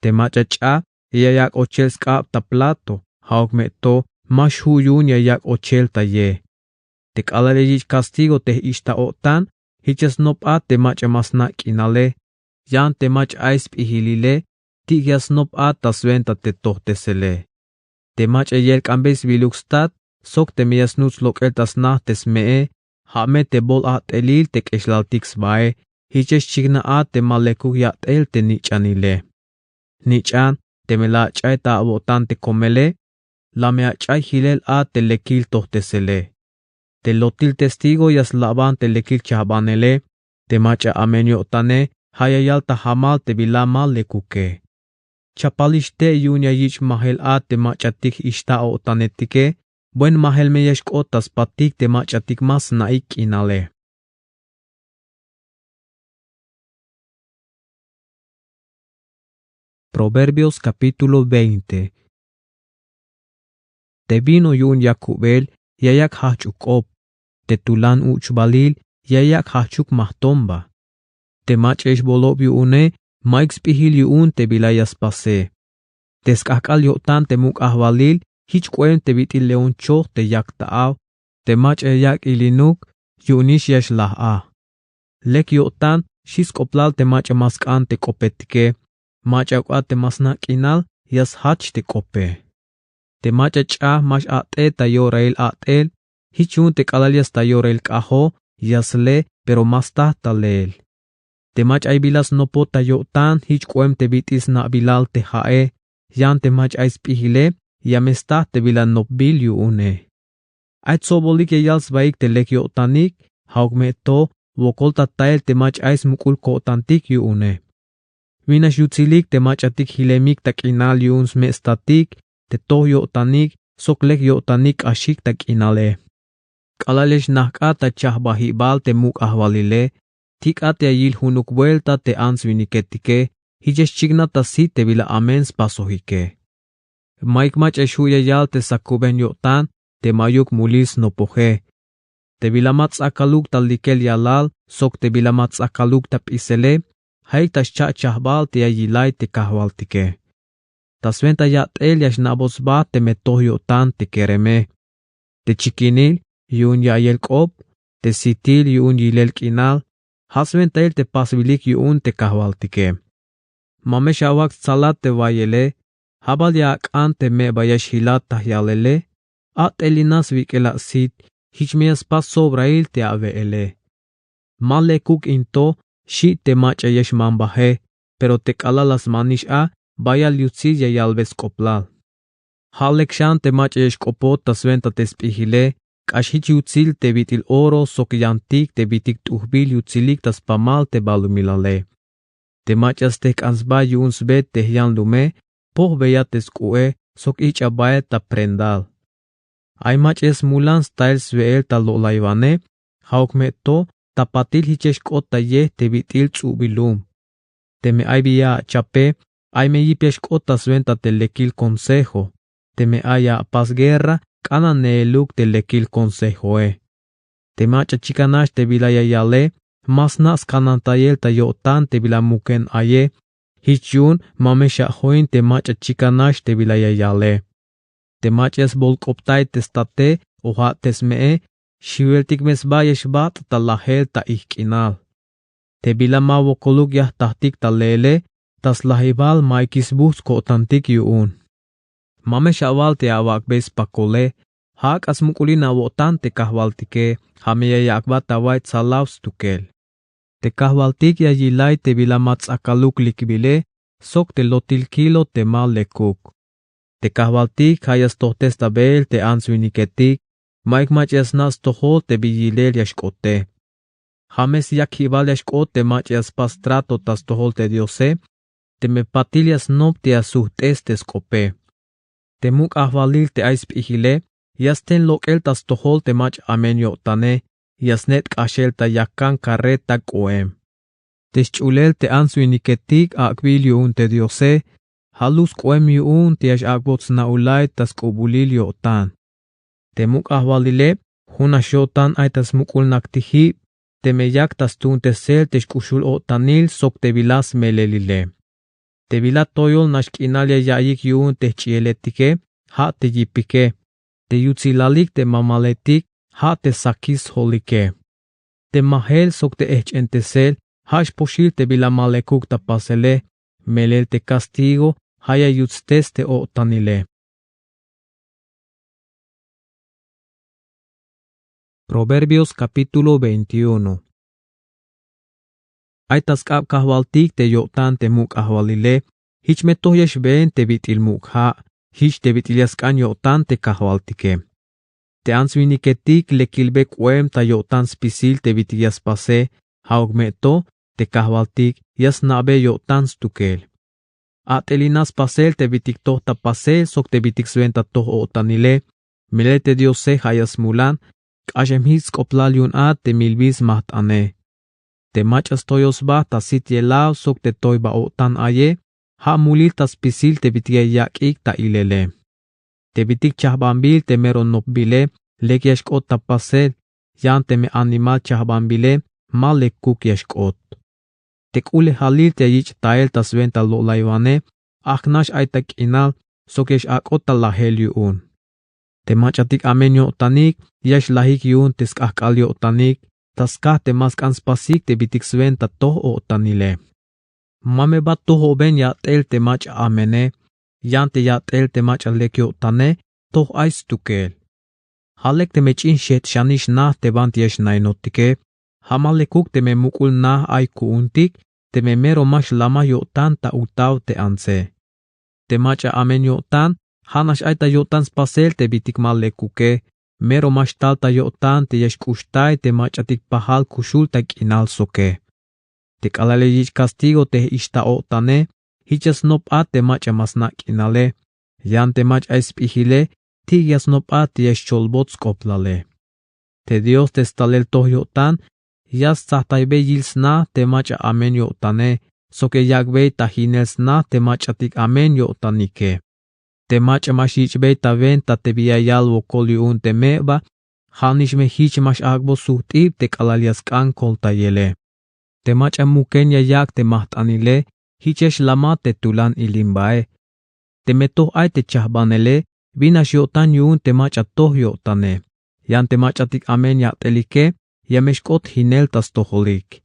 Te mach'a ch'a ya yak' ochel sk'ab ta plato, ja'uk me to ma xju' yu'un ya yak' ochel ta ye. Te k'alal ya yich' castigo te ixta o'tan, jich ya snop a te mach'a ma snak' k'inale, yan te mach'a ay sp'ijilile, tik ya snop a ta swenta te tojtesele. Te mach'a ya yelk'anbey sbiluk stat, sok teme ya snuts lok'el ta sna te sme'e, ja' me te bol a'telil te k'exlaltik sbae, jich ya xchikna a te ma lekuk ya'tel te nich'anile. Nich'an, teme la ach'ay ta awo'tan te komele, la me ach'ay jilel a te lekil tojtesele. Te lotil testigo ya slaban te lekil chajbanele, te mach'a amen yo'tane, ja' ya yal ta jamal te bila ma lekuke. Chapalix te' yu'un ya yich' majel a te mach'atik ixta o'tanetike, buen majel me ya xk'ot ta spatik te mach'atik ma sna'ik k'inale. Proverbios capítulo veinte. Te vino yu'un yakubel ya yak' jajch'uk k'op, te tulan uch'balil ya yak' jajch'uk majtomba. Te mach'a ya xbolob yu'une, ma'yuk sp'ijil yu'un te bila ya spase. Te sk'ajk'al yo'tan te muk' ajwalil, jich k'oem te bit'il león choj te yak ta aw, te mach'a ya yak' ilinuk, yu'unix ya xlaj a. Lek yo'tan, xi' sk'oplal te mach'a ma sk'an te k'opetike, mach'auk a te ma snak' k'inal ya sjach te k'ope. Te mach'a ch'a ma x-a'tej ta yorail a'tel, jich yu'un te k'alal ya sta yorail k'ajo, ya sle, pero ma sta ta leel. Te mach'a ay bila snopot ta yo'tan, jich k'oem te bit'il sna'bilal te ja'e, yan te mach'a ay sp'ijile, ya me sta te bila nopbil yu'une. Ay tsobolik ya yal sbaik te lek yo'tanik, ja'uk me to, wokol ta tael te mach'a ay smuk'ul ko'tantik yu'une. Binax yutsilik te mach'atik jilemik ta k'inal yu'un sme' statik, te toj yo'tanik, sok lek yo'tanik k'axik ta k'inale. K'alal ya xnajk'at ta chajbajibal te muk' ajwalile, tik'at ya yil junuk buelta te ants winiketike, jich ya xchiknat ta sit te bila amen spasojike. Ma'yuk mach'a xju' ya yal te sakuben yo'tan te ma'yuk mulil snopoje. Te bila ma ts'akaluk ta likel yalal sok te bila ma ts'akaluk ta p'isele, ja'ik ta xcha'chajbal te ya yilay te kajwaltike. Ta swenta yat'el ya xna'bot sba teme toj yo'tan te kereme. Te chikinil yu'un ya'iyel k'op, te sitil yu'un yilel k'inal, ja' swentail te pasbilik yu'un te kajwaltike. Ma me xawak stsalat te wayele, ja' bal ya ak'an te me'ba ya xjilat ta jyalele. At'elinas wik'el asit, jich me ya spas sobrail te awe'ele. Ma lekuk in to, xi' te mach'a ya xmanbaje, pero te k'alal la smanix a, bayal yutsil ya yalbe sk'oplal. Ja' lek xan te mach'a ya xk'opot ta swenta te sp'ijile, k'ax jich yutsil te bit'il oro sok yantik te bitik t'ujbil yutsilik ta spamal te balumilale. Te mach'a ya stejk'an sba yu'un sbe te jyanlume, pojbeya te sk'u'e sok ich'a bael ta prendal. Ay mach'a ya smulan stael swe'el ta lo'laywane, ja'uk me to ta patil jich ya xk'ot ta yej te bit'il ts'ubil lum. Teme ay bi ya achape, ay me yip ya xk'ot ta swenta te lekil consejo. Teme ay ya apas guerra, k'ananeeluk te lekil consejoe. Te mach'a chikan nax te bila ya yale, ma sna' skanantayel ta yo'tan te bila muken aye. Jich yu'un ma me xajoin te mach'a chikan nax te bila ya yale. Te mach'a ya sbolk'optay te state o ja' te sme'e, xiweltik me sba ya xbat' ta lajel ta ijk'inal. Te bila ma wokoluk ya jtajtik ta leele, ta slajibal ma'yukix sbujts' ko'tantik yu'un. Ma me xawal te awak'bey spakole, ja' ak'a smuk'ulin awo'tan te kajwaltike, ja' me ya yak'bat awa'iy tsalaw stukel. Te kajwaltik ya yilay te bila ma ts'akaluk likbile sok te lotil kilo te ma lekuk. Te kajwaltik ja' ya stojtes ta beel te ants-winiketik, ma'yuk mach'a ya sna' stojol te bi yilel ya xk'ote. Ja' me syak jibal ya xk'ot te mach'a ya spas trato ta stojol te Diose, teme patil ya snop te ya sujt'es te sk'ope. Te muk' ajwalil te ay sp'ijile, ya sten lok'el ta stojol te mach'a amen yo'tane, ya snet' k'axel ta yakan karreta k'oem. Te sch'ulel te ants-winiketik ak'bil yu'un te Diose, ja' lus k'oem yu'un te ya x-ak'bot sna'ulay ta sk'ubulil yo'tan. Te muk' ajwalile, jun nax yo'tan ay ta smuk'ul naktijib, teme yak ta stuuntesel te xk'uxul-o'tanil sok te bila smelelile. Te bila toyol nax k'inal ya ya'iyik yu'un te jch'iyeletike, ja' te yipike. Te yutsilalik te mamaletik, ja' te sakis-jolike. Te majel sok te ejch'entesel, ja' xpoxil te bila ma lekuk ta pasele, melel te kastigo, ja' ya yutstes te o'tanile. Proverbios capítulo veintiuno. Ay ta sk'ab kajwaltik te yo'tan te muk' ajwalile, jich me toj ya xbeen te bit'il muk' ja', jich te bit'il ya sk'an yo'tan te kajwaltike. Te ants-winiketik lek kilbe k'oem ta yo'tan spisil te bit'il ya spase, ja'uk me to, te kajwaltik ya sna'be yo'tan stukel. At'elinas pasel te bit'il toj ta pasel sok te bit'il swenta toj o'tanile, melel te Diose ja' ya smulan, k'axem jich sk'oplal yu'un a te milbil smajt'ane. Te mach'a stoyoj sba ta sit yelaw sok te toyba o'tan aye, ja' mulil ta spisil te bit'il ya yak'ik ta ilele. Te bit'il chajbanbil te mero nopbile, lek ya xk'ot ta pasel, yan teme animal chajbanbile, ma lekuk ya xk'ot. Te k'ulejalil te ya yich' tael ta swenta lo'laywane, ajk nax ay ta k'inal, sok ya x-ak'ot ta lajel yu'un. Te mach'atik amen yo'tanik, ya xlajik yu'un te sk'ajk'al yo'tanik, ta skaj te ma sk'an spasik te bit'il swenta toj o'tanile. Ma me ba tojoben yat'el te mach'a amene, yan te yat'el te mach'a lek yo'tane, toj ay stukel. Ja' lek teme ch'in xejt'xanix na te banti ya xnainotike, ja' ma lekuk teme muk'ul na ay ku'untik, teme mero ma xlamaj yo'tan ta utaw te antse. Te mach'a amen yo'tan, ja' nax ay ta yo'tan spasel te bit'il ma lekuke, mero ma xtal ta yo'tan te ya xk'uxtay te mach'atik pajal kuxul ta k'inal soke. Te k'alal ya yich' castigo te ix ta o'tane, jich ya snop a te mach'a ma sna' k'inale, yan te mach'a ay sp'ijile, ti'ik ya snop a te ya xcholbot sk'oplale. Te Dios te stalel toj yo'tan, ya stsajtaybe yil sna te mach'a amen yo'tane, sok ya yak'bey ta jinel sna te mach'atik amen yo'tanike. Te mach'a ma xyich'bey ta wenta te bi ya yal wokol yu'un te me'ba, Ja' nix me jich ma x'ak'bot sujt'ib te k'alal ya sk'an koltayele. Te mach'a muken ya yak' te majt'anile, jich ya xlamat te tulan ilimbae. Teme toj ay te chajbanele, bin nax yo'tan yu'un te mach'a toj yo'tane. Yan te mach'atik amen yat'elike, ya me xk'ot jinel ta stojolik.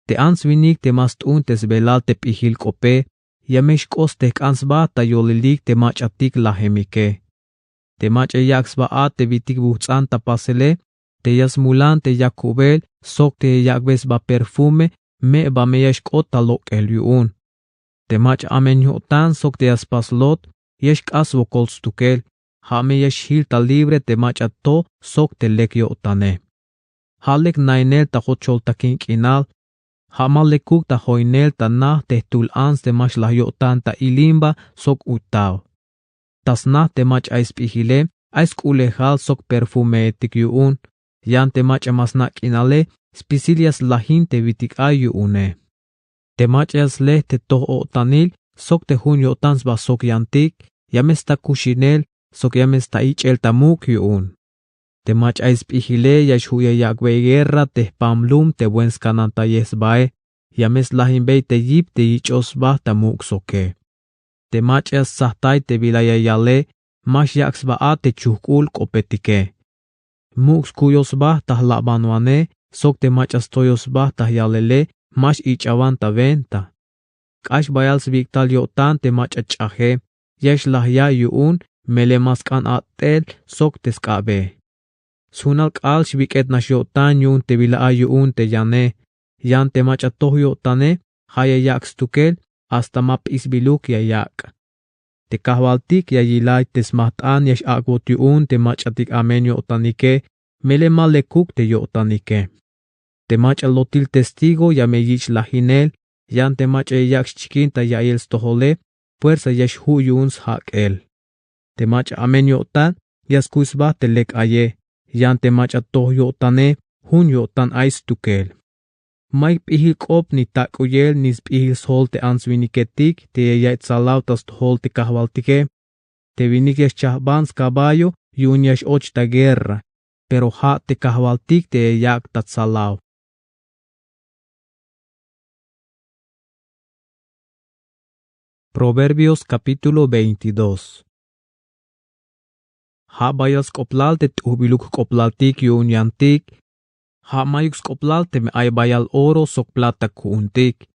Te ants winik te ma st'un te sbelal te p'ijil k'ope, ya me xk'ot stejk'an sba ta yolelik te mach'atik lajemike. Te mach'a ya yak' sba a te bitik bujts'an ta pasele, te ya smulan te yakubel sok te ya yak'be sba perfume, me'ba me ya xk'ot ta lok'el yu'un. Te mach'a amen yo'tan sok te ya spas lot, ya xk'ax swokol stukel. Ja' me ya xjil ta libre te mach'a toj sok te lek yo'tane. Ja' lek nainel ta jocholtakin k'inal. Ja' ma lekuk ta joinel ta na te jtul ants te ma xlaj yo'tan ta ilimba sok utaw. Ta sna te mach'a ay sp'ijile, ay sk'ulejal sok perfumeetik yu'un. Yan te mach'a ma sna' k'inale, spisil ya slajin te bitik ay yu'une. Te mach'a ya sle te toj o'tanil sok te jun yo'tan sba sok yantik, ya me sta kuxinel sok ya me sta ich'el ta muk' yu'un. Te mach'a ay sp'ijile ya xju' ya yak'bey guerra te jpam lum te buen skanantayej sbae, ya me slajinbey te yip te yich'oj sba ta muk' soke. Te mach'a ya stsajtay te bila ya yale, ma xyak' sba a te chujk'ul k'opetike. Muk' skuyoj sba ta jlabanwanej sok te mach'a stoyoj sba ta jyalele, ma x-ich'awan ta venta. K'ax bayal sbik'tal yo'tan te mach'a ch'aje, ya xlaj ya' yu'un, melel ma sk'an at'el sok te sk'abe. Sjunal k'aal xbik'et nax yo'tan yu'un te bila ay yu'un te yane. Yan te mach'a toj yo'tane, ja' ya yak' stukel, hasta ma p'isbiluk ya yak'. Te kajwaltik ya yilay te smajt'an ya x-ak'bot yu'un te mach'atik amen yo'tanike, melel ma lekuk te yo'tanike. Te mach'a lotil testigo ya me yich' lajinel. Yan te mach'a ya yak' xchikin ta ya'iyel stojole, puersa ya xju' yu'un sjak'el. Te mach'a amen yo'tan ya skuy sba te lek aye. Yan te mach'a toj yo'tane, jun yo'tan ay stukel. Mayuk p'ijil k'op ni tak'uyel ni sp'ijil sjol te ants winiketik te ya yaiy tsalaw ta stojol te kajwaltike. Te winik ya xchajban skaballo yu'un ya x-och ta guerra, pero ja' te kajwaltik te ya yak' ta tsalaw. Proverbios capítulo veintidós. Ja' bayal sk'oplal te t'ujbiluk jk'oplaltik yu'un yantik. Ja' mayuk sk'oplal teme ay bayal oro sok plata ku'untik.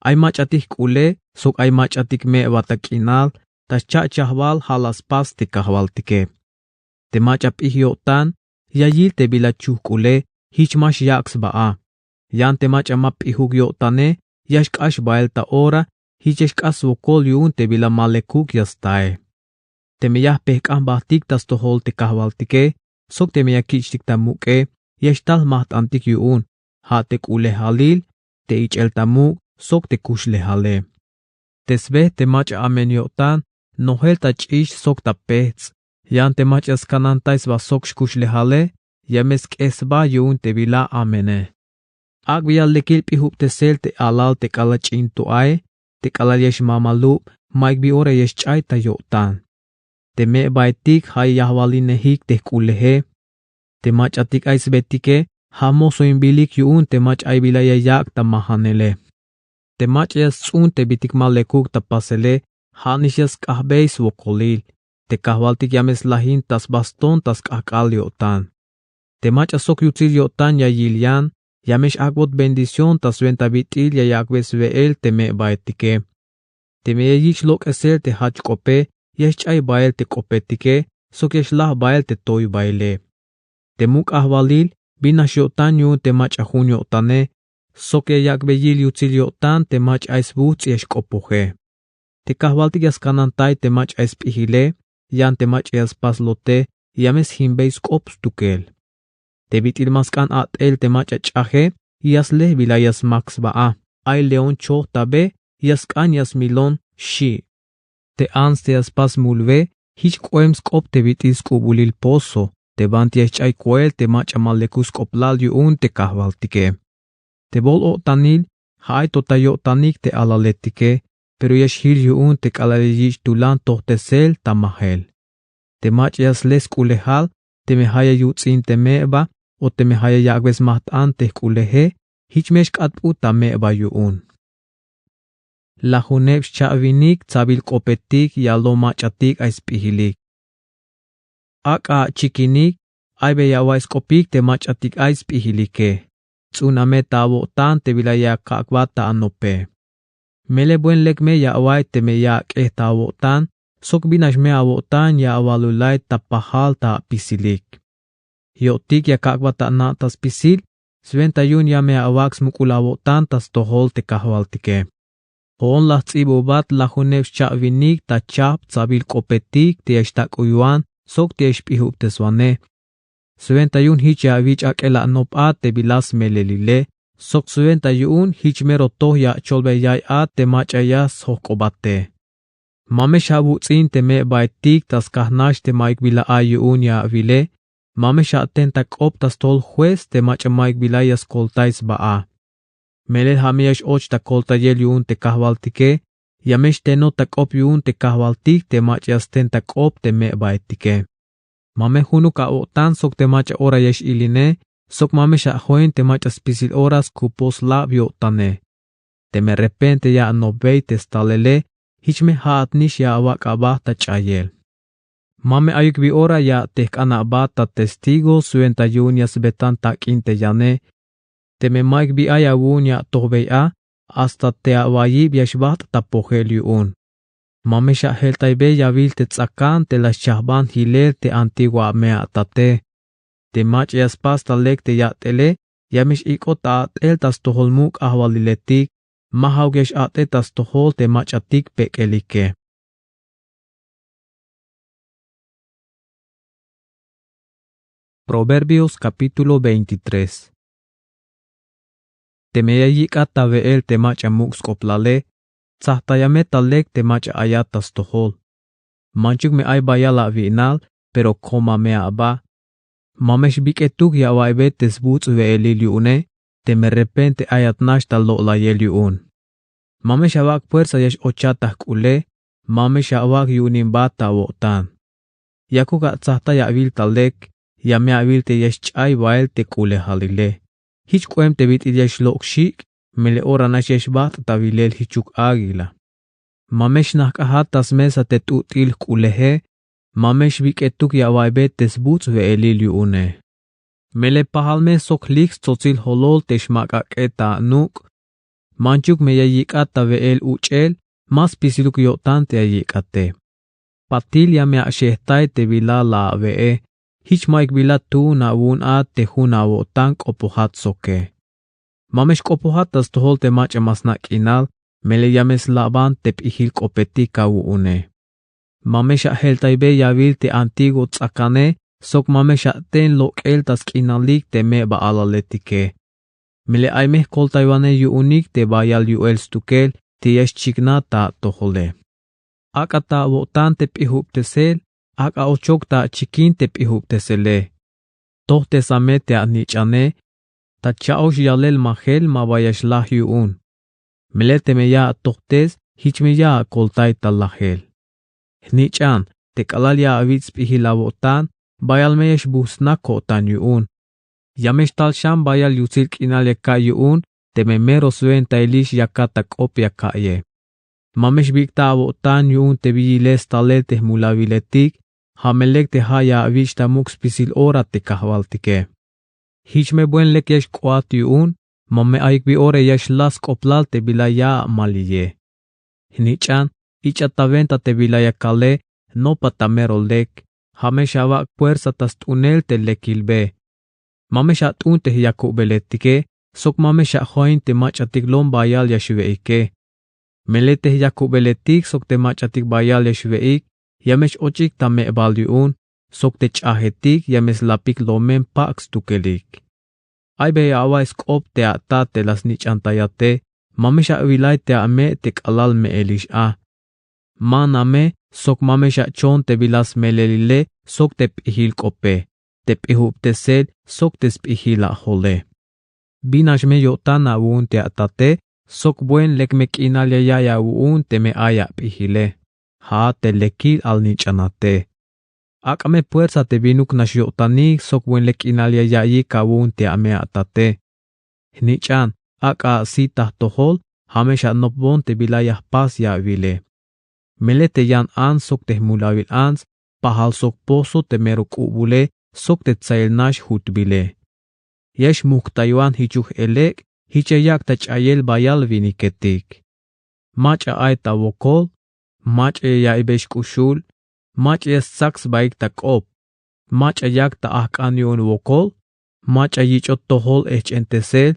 Ay mach'atik jk'ule sok ay mach'atik me'bat ta k'inal ta xcha'chajbal ja' la spas te kajwaltike. Te mach'a p'ij yo'tan ya yil te bila chujk'ule, jich ma xyak' sba a. Yan te mach'a ma p'ijuk yo'tane, ya xk'ax bael ta ora, jich ya xk'ax swokol yu'un te bila ma lekuk ya stae. Teme ya jpejk'an jbatik ta stojol te kajwaltike sok teme ya kich'tik ta muk'e, ya xtal jmajt'antik yu'un, ja' te k'ulejalil, te ich'el ta muk' sok te kuxlejale. Te sbe te mach'a amen yo'tan nojel ta ch'ix sok ta pejts'. Yan te mach'a ya skanantay sba sok xkuxlejale, ya me sk'ej sba yu'un te bila amene. Ak'beyal lekil p'ijubtesel te alal te k'alal ch'in to ae, te k'alal ya xmamalub, mayuk bi ora ya xch'ay ta yo'tan. Te me'baetik ja' ya yajwalinejik te jk'uleje. Te mach'atik ay sbetike ja' jmosoinbilik yu'un te mach'a ay bila ya yak' ta majanele. Te mach'a ya sts'un te bitik ma lekuk ta pasele, ja' nix ya sk'ajbey swokolil. Te kajwaltik ya me slajin ta sbaston ta sk'ajk'al yo'tan. Te mach'a sok yutsil yo'tan ya yil yan, ya me x-ak'bot bendición ta swenta bit'il ya yak'bey swe'el te me'baetike. Teme ya yich' lok'esel te jach k'ope, ya xch'ay bael te k'opetike sok ya xlaj bael te toy baele. Te muk' ajwalil, bin nax yo'tan yu'un te mach'a jun yo'tane, sok ya yak'beyil yutsil yo'tan te mach'a ay sbujts' ya xk'opoje. Te kajwaltik ya skanantay te mach'a ay sp'ijile, yan te mach'a ya spas lote, ya me sjimbey sk'op stukel. Te bit'il ma sk'an at'el te mach'a ch'aje, ya sle bila ya smak sba a. Ay león choj ta be, ya sk'an ya smilon, xi'. Te ants te ya spas mulbe, jich k'oem sk'op te bit'il sk'ubulil pozo, te banti ya xch'ay koel te mach'a ma lekuk sk'oplal yu'un te kajwaltike. Te bool o'tanil, ja' ay to ta yo'tanik te alaletike, pero ya xjil yu'un te k'alal ya yich' tulan tojtesel ta majel. Te mach'a ya sle sk'ulejal, teme ja' ya yuts'in te me'ba o teme ja' ya yak'be smajt'an te jk'uleje, jich me xk'atp'ut ta me'ba yu'un. Lajuneb xcha'winik ktsabil k'opetik yalon mach'atik ay sp'ijilik. Ak'a achikinik ay be ya awa'iy sk'opik te mach'atik ay sp'ijilike. Ts'una me ta awo'tan te bila ya akak'bat ta anope. Melel buen lek me ya awa'iy teme ya ak'ej ta awo'tan sok binax me awo'tan ya awalulay ta pajal ta apisilik. Yo'tik ya akak'bat ta ana' ta spisil, swenta yu'un ya me awak' smuk'ul awo'tan ta stojol te kajwaltike. Jo'on la jts'ibubat lajuneb xcha'winik ta chajp ktsabil k'opetik te ya xtak'uywan sok te ya xp'ijubteswanej. Swenta yu'un jich ya awich' ak'el anop a te bila smelelile sok swenta yu'un jich mero toj ya acholbeyay a te mach'a ya sjojk'obate. Ma me xawuts'in te me'baetik ta skajnax te mayuk bila ay yu'un ya awile. Ma me xaten ta k'op ta stojol juez te mach'a mayuk bila ya skoltay sba a. Melel ja' me ya x-och ta koltayel yu'un te kajwaltike. Ya me xtenot ta k'op yu'un te kajwaltik te mach'a ya sten ta k'op te me'baetike. Ma me junuk awo'tan sok te mach'a ora ya x-iline sok ma me xajoin te mach'a spisil ora skupoj slab yo'tane. Teme repente ya anopbey te stalele, jich me ja'at nix ya awak' aba ta ch'ayel. Ma me ayuk bi ora ya atejk'an aba ta testigo swenta yu'un ya sbetan tak'in te yane. Teme mayuk bi ay awu'un ya atojbey a, hasta te awayib ya xbajt' ta pojel yu'un. Ma me xajeltaybe ya awil te ts'akan te la xchajban jilel te antigua me atate. Te mach'a ya spas ta lek te yat'ele, ya me x-ik'ot ta at'el ta stojol muk' ajwaliletik, ma ja'uk ya x-at'e ta stojol te mach'atik pek'elike. Proverbios capítulo veintitrés. Teme ya yik'at ta we'el te mach'a muk' sk'oplale, tsajtaya me ta lek te mach'a ayat ta stojol. Manchuk me ay bayal awi'nal, pero koma me aba. Ma me xbik'etuk ya awa'iybe te sbuts' we'elil yu'une, teme repente ayat nax ta lo'layel yu'un. Ma me xawak' puersa ya x-ochat ta jk'ule, ma me xawak' yu'uninbat ta awo'tan. Yakuk atsajtay awil ta lek, ya me awil te ya xch'ay bael te k'ulejalile. Jich k'oem te bit'il ya xlok' xik', melel ora nax ya xbajt' ta wilel jichuk águila. Ma me xnajk'ajat ta smesa te t'ut'il jk'uleje, ma me xbik'etuk ya awa'iybe te sbuts' we'elil yu'une. Melel pajal me sok jlik stsotsil jolol te xmak'ak'et ta anuk'. Manchuk me ya yik'at ta we'el uch'el, ma spisiluk yo'tan te ya yik'ate. Patil ya me axejtay te bila la awe'e, jich mayuk bila tuun awu'un a te jun awo'tan k'opojat soke. Ma me xk'opojat ta stojol te mach'a ma sna' k'inal, melel ya me slaban te p'ijil k'opetik awu'une. Ma me xajeltaybe ya awil te antiguo ts'akane, sok ma me xaten lok'el ta sk'inalik te me'ba alaletike. Melel ay me jkoltaywanej yu'unik te bayal yu'el stukel te ya xchiknaj ta atojole. Ak'a ta awo'tan te p'ijubtesel, ak'a ochok ta achikin te p'ijubtesele. Tojtesa me te ajnich'ane, ta cha'ox yalel majel ma ba ya xlaj yu'un. Melel teme ya atojtes, jich me ya akoltay ta lajel. Jnich'an, te k'alal ya awich' sp'ijil awo'tan, bayal me ya xbujt' sna ko'tan yu'un. Ya me xtal xan bayal yutsil k'inal ya ka'iy yu'un, teme mero swentailix ya kat ta k'op ya ka'iye. Ma me xbik'ta awo'tan yu'un te bi yilel stalel te jmulawiletik, ja' me lek te ja' ya awich' ta muk' spisil ora te kajwaltike. Jich me buen lek ya xk'oat yu'un, ma me ayuk bi ora ya xlaj sk'oplal te bila ya amaliye. Jnich'an, ich'a ta wenta te bila ya kale, nopa ta mero lek, ja' me xawak' puersa ta st'unel te lekilbe. Ma me xat'un te jyakubeletike, sok ma me xajoin te mach'atik lom bayal ya xwe'ike. Melel te jyakubeletik sok te mach'atik bayal ya xwe'ik, ya me x-och'ik ta me'bal yu'un, sok te ch'ajetik ya me slapik lomen pak' stukelik. Ay bi ya awa'iy sk'op te atat te la snich'antayate, ma me xawilay te ame' te k'alal me'elix a. Mana me, sok ma me xachon te bila smelelile, sok te p'ijil k'ope, te p'ijubtesel, sok te sp'ijil ajole. Binax me yo'tan awu'un te atate, sok buen lek me k'inal ya ya'iy awu'un teme ay ap'ijile. Ja'at te lekil alnich'anate. Ak'a me puersa te binuk nax yo'tanik sok buen lek k'inal ya ya'iyik awu'un te ame atate. Jnich'an, ak'a asit ta jtojol, ja' me xanopbon te bila ya jpas ya'bile. Melel te yan ants sok te jmul awil ants, pajal sok pozo te mero k'ubule sok te tsail nax jutbile. Ya xmujk' ta yo'tan jichuk elek', jich ya yak' ta ch'ayel bayal winiketik. Mach'a ay ta wokol, mach'a ya ya'iybe xk'uxul, mach'a ya stsak sbaik ta k'op, mach'a yak ta ajk'an yu'un wokol, mach'a yich'ot tojol ejch'entesel,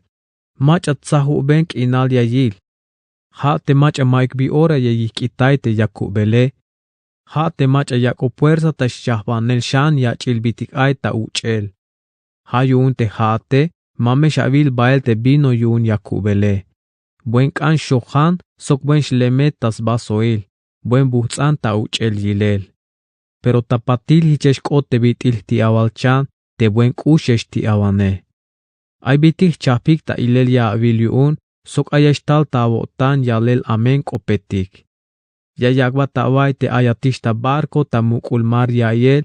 mach'a tsajuben k'inal ya yil. Ja' te mach'a ma'yuk bi ora ya yijk'itay te yakubele. Ja' te mach'a yak'oj puersa ta xchajbanel xan yach'il bitik ay ta uch'el. Ja' yu'un te ja'ate ma me xawil bael te vino yu'un yakubele. Buen k'an xojan sok buen xlemet ta svasoil, buen bujts'an ta uch'el yilel. Pero ta patil jich ya xk'ot te bit'il jti'awal chan te buen k'ux ya xti'awane. Ay bit'il jchajpik ta ilel ya awil yu'un sok ay ya xtal ta awo'tan yalel amen k'opetik. Ya yak'bat awa'iy te ayatix ta barco ta muk'ul mar ya'iyel,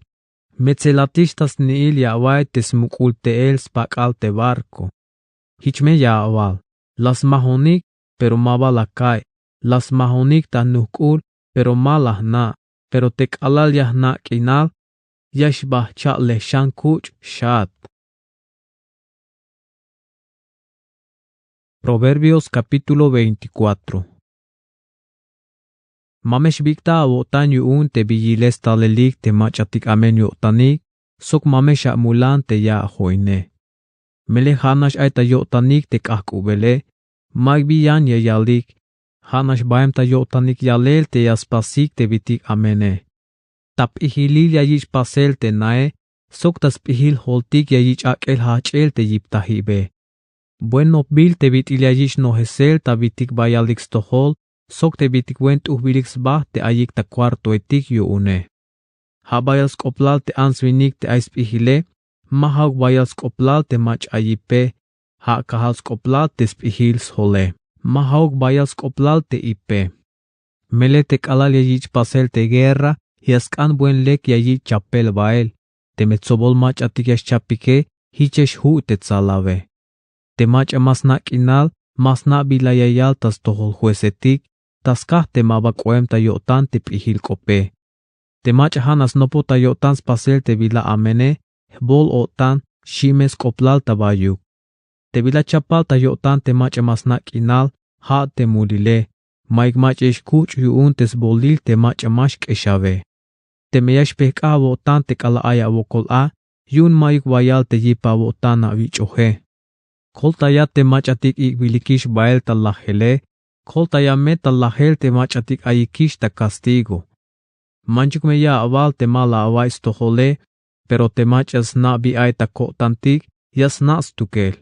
metselatix ta sni'il ya awa'iy te smuk'ul te'el spak'al te barco. Jich me ya awal, la smajonik, pero ma ba la ka'iy, la smajonik ta jnujk'ul, pero ma la jna', pero te k'alal ya jna' k'inal, ya xbajcha'lej xan kuch' xat. Proverbios capítulo veinticuatro. Ma me xbik'ta awo'tan yu'un te bi yilel stalelik te mach'atik amen yo'tanik, sok ma me xamulan te ya ajo'ine. Melel ja' nax ay ta yo'tanik te k'ajk'ubele, ma'yuk bi yan ya yalik, ja' nax baem ta yo'tanik yalel te ya spasik te bitik amene. Ta p'ijilil ya yich' pasel te nae, sok ta sp'ijil joltik ya yich' ak'el jajch'el te yiptajibe. Buen nopbil te bit'il ya yich' nojesel ta bitik bayalik stojol, sok te bitik buen t'ujbilik sba te ayik ta cuartoetik yu'une. Ja' bayal sk'oplal te ants winik te ay sp'ijile, ma ja'uk bayal sk'oplal te mach'a yipe, ja' kajal sk'oplal te sp'ijil sjole, ma ja'uk bayal sk'oplal te ipe. Melel te k'alal ya yich' pasel te guerra, ya sk'an buen lek ya yich' chapel bael, teme tsobol mach'atik ya xchapike, jich ya xju' te tsalabe. Te mach'a ma sna' k'inal, ma sna' bila ya yal ta stojol juecetik, ta skaj te ma ba k'oem ta yo'tan te p'ijil k'ope. Te mach'a ja' nax snopoj ta yo'tan spasel te bila amene, jbol-o'tan, xi'me sk'oplal ta bayuk. Te bila chapal ta yo'tan te mach'a ma sna' k'inal, ja' te mulile, ma'yuk mach'a ya xkuch' yu'un te sbolil te mach'a ma xk'exawe. Teme ya xpejk'aj awo'tan te k'alal ay awokol a, yu'un ma'yuk wayal te yip awo'tan awich'oje. Koltaya te mach'atik ik'bilikix bael ta lajele, koltaya me ta lajel te mach'atik ayikix ta castigo. Manchuk me ya awal te ma la awa'iy stojole, pero te mach'a sna' bi ay ta ko'tantik, ya sna' stukel.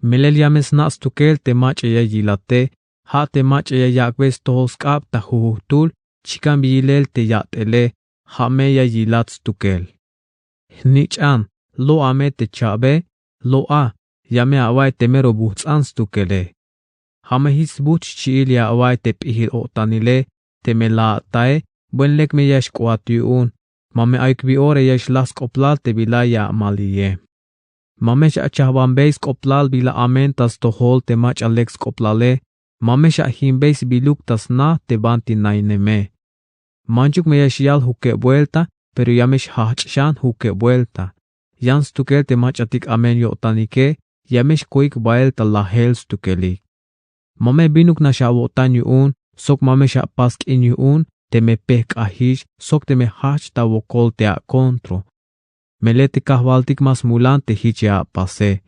Melel ya me sna' stukel te mach'a ya yilate, ja' te mach'a ya yak'be stojol sk'ab ta jujujtul, chikan bi yilel te yat'ele, ja' me ya yilat stukel. Jnich'an, lo'a me te cha'be, lo'a, ya me awa'iy te mero bujts'an stukele. Ja' me jich sbujt' xchi'il ya awa'iy te p'ijil-o'tanile, teme la atae, buen lek me ya xk'oat yu'un, ma me ayuk bi ora ya xlaj sk'oplal te bila ya amaliye. Ma me xachajbanbey sk'oplal bila amen ta stojol te mach'a lek sk'oplale, ma me xajinbey sbiluk ta sna te banti naineme. Manchuk me ya xyal jukeb buelta, pero ya me xjajch' xan jukeb buelta. Yan stukel te mach'atik amen yo'tanike, ya me xkoyik bael ta lajel stukelik. Ma me binuk nax awo'tan yu'un, sok ma me xapas k'in yu'un, teme pejk'ajix, sok teme jajch' ta wokol te akontro. Melel te kajwaltik ma smulan te jich ya apase.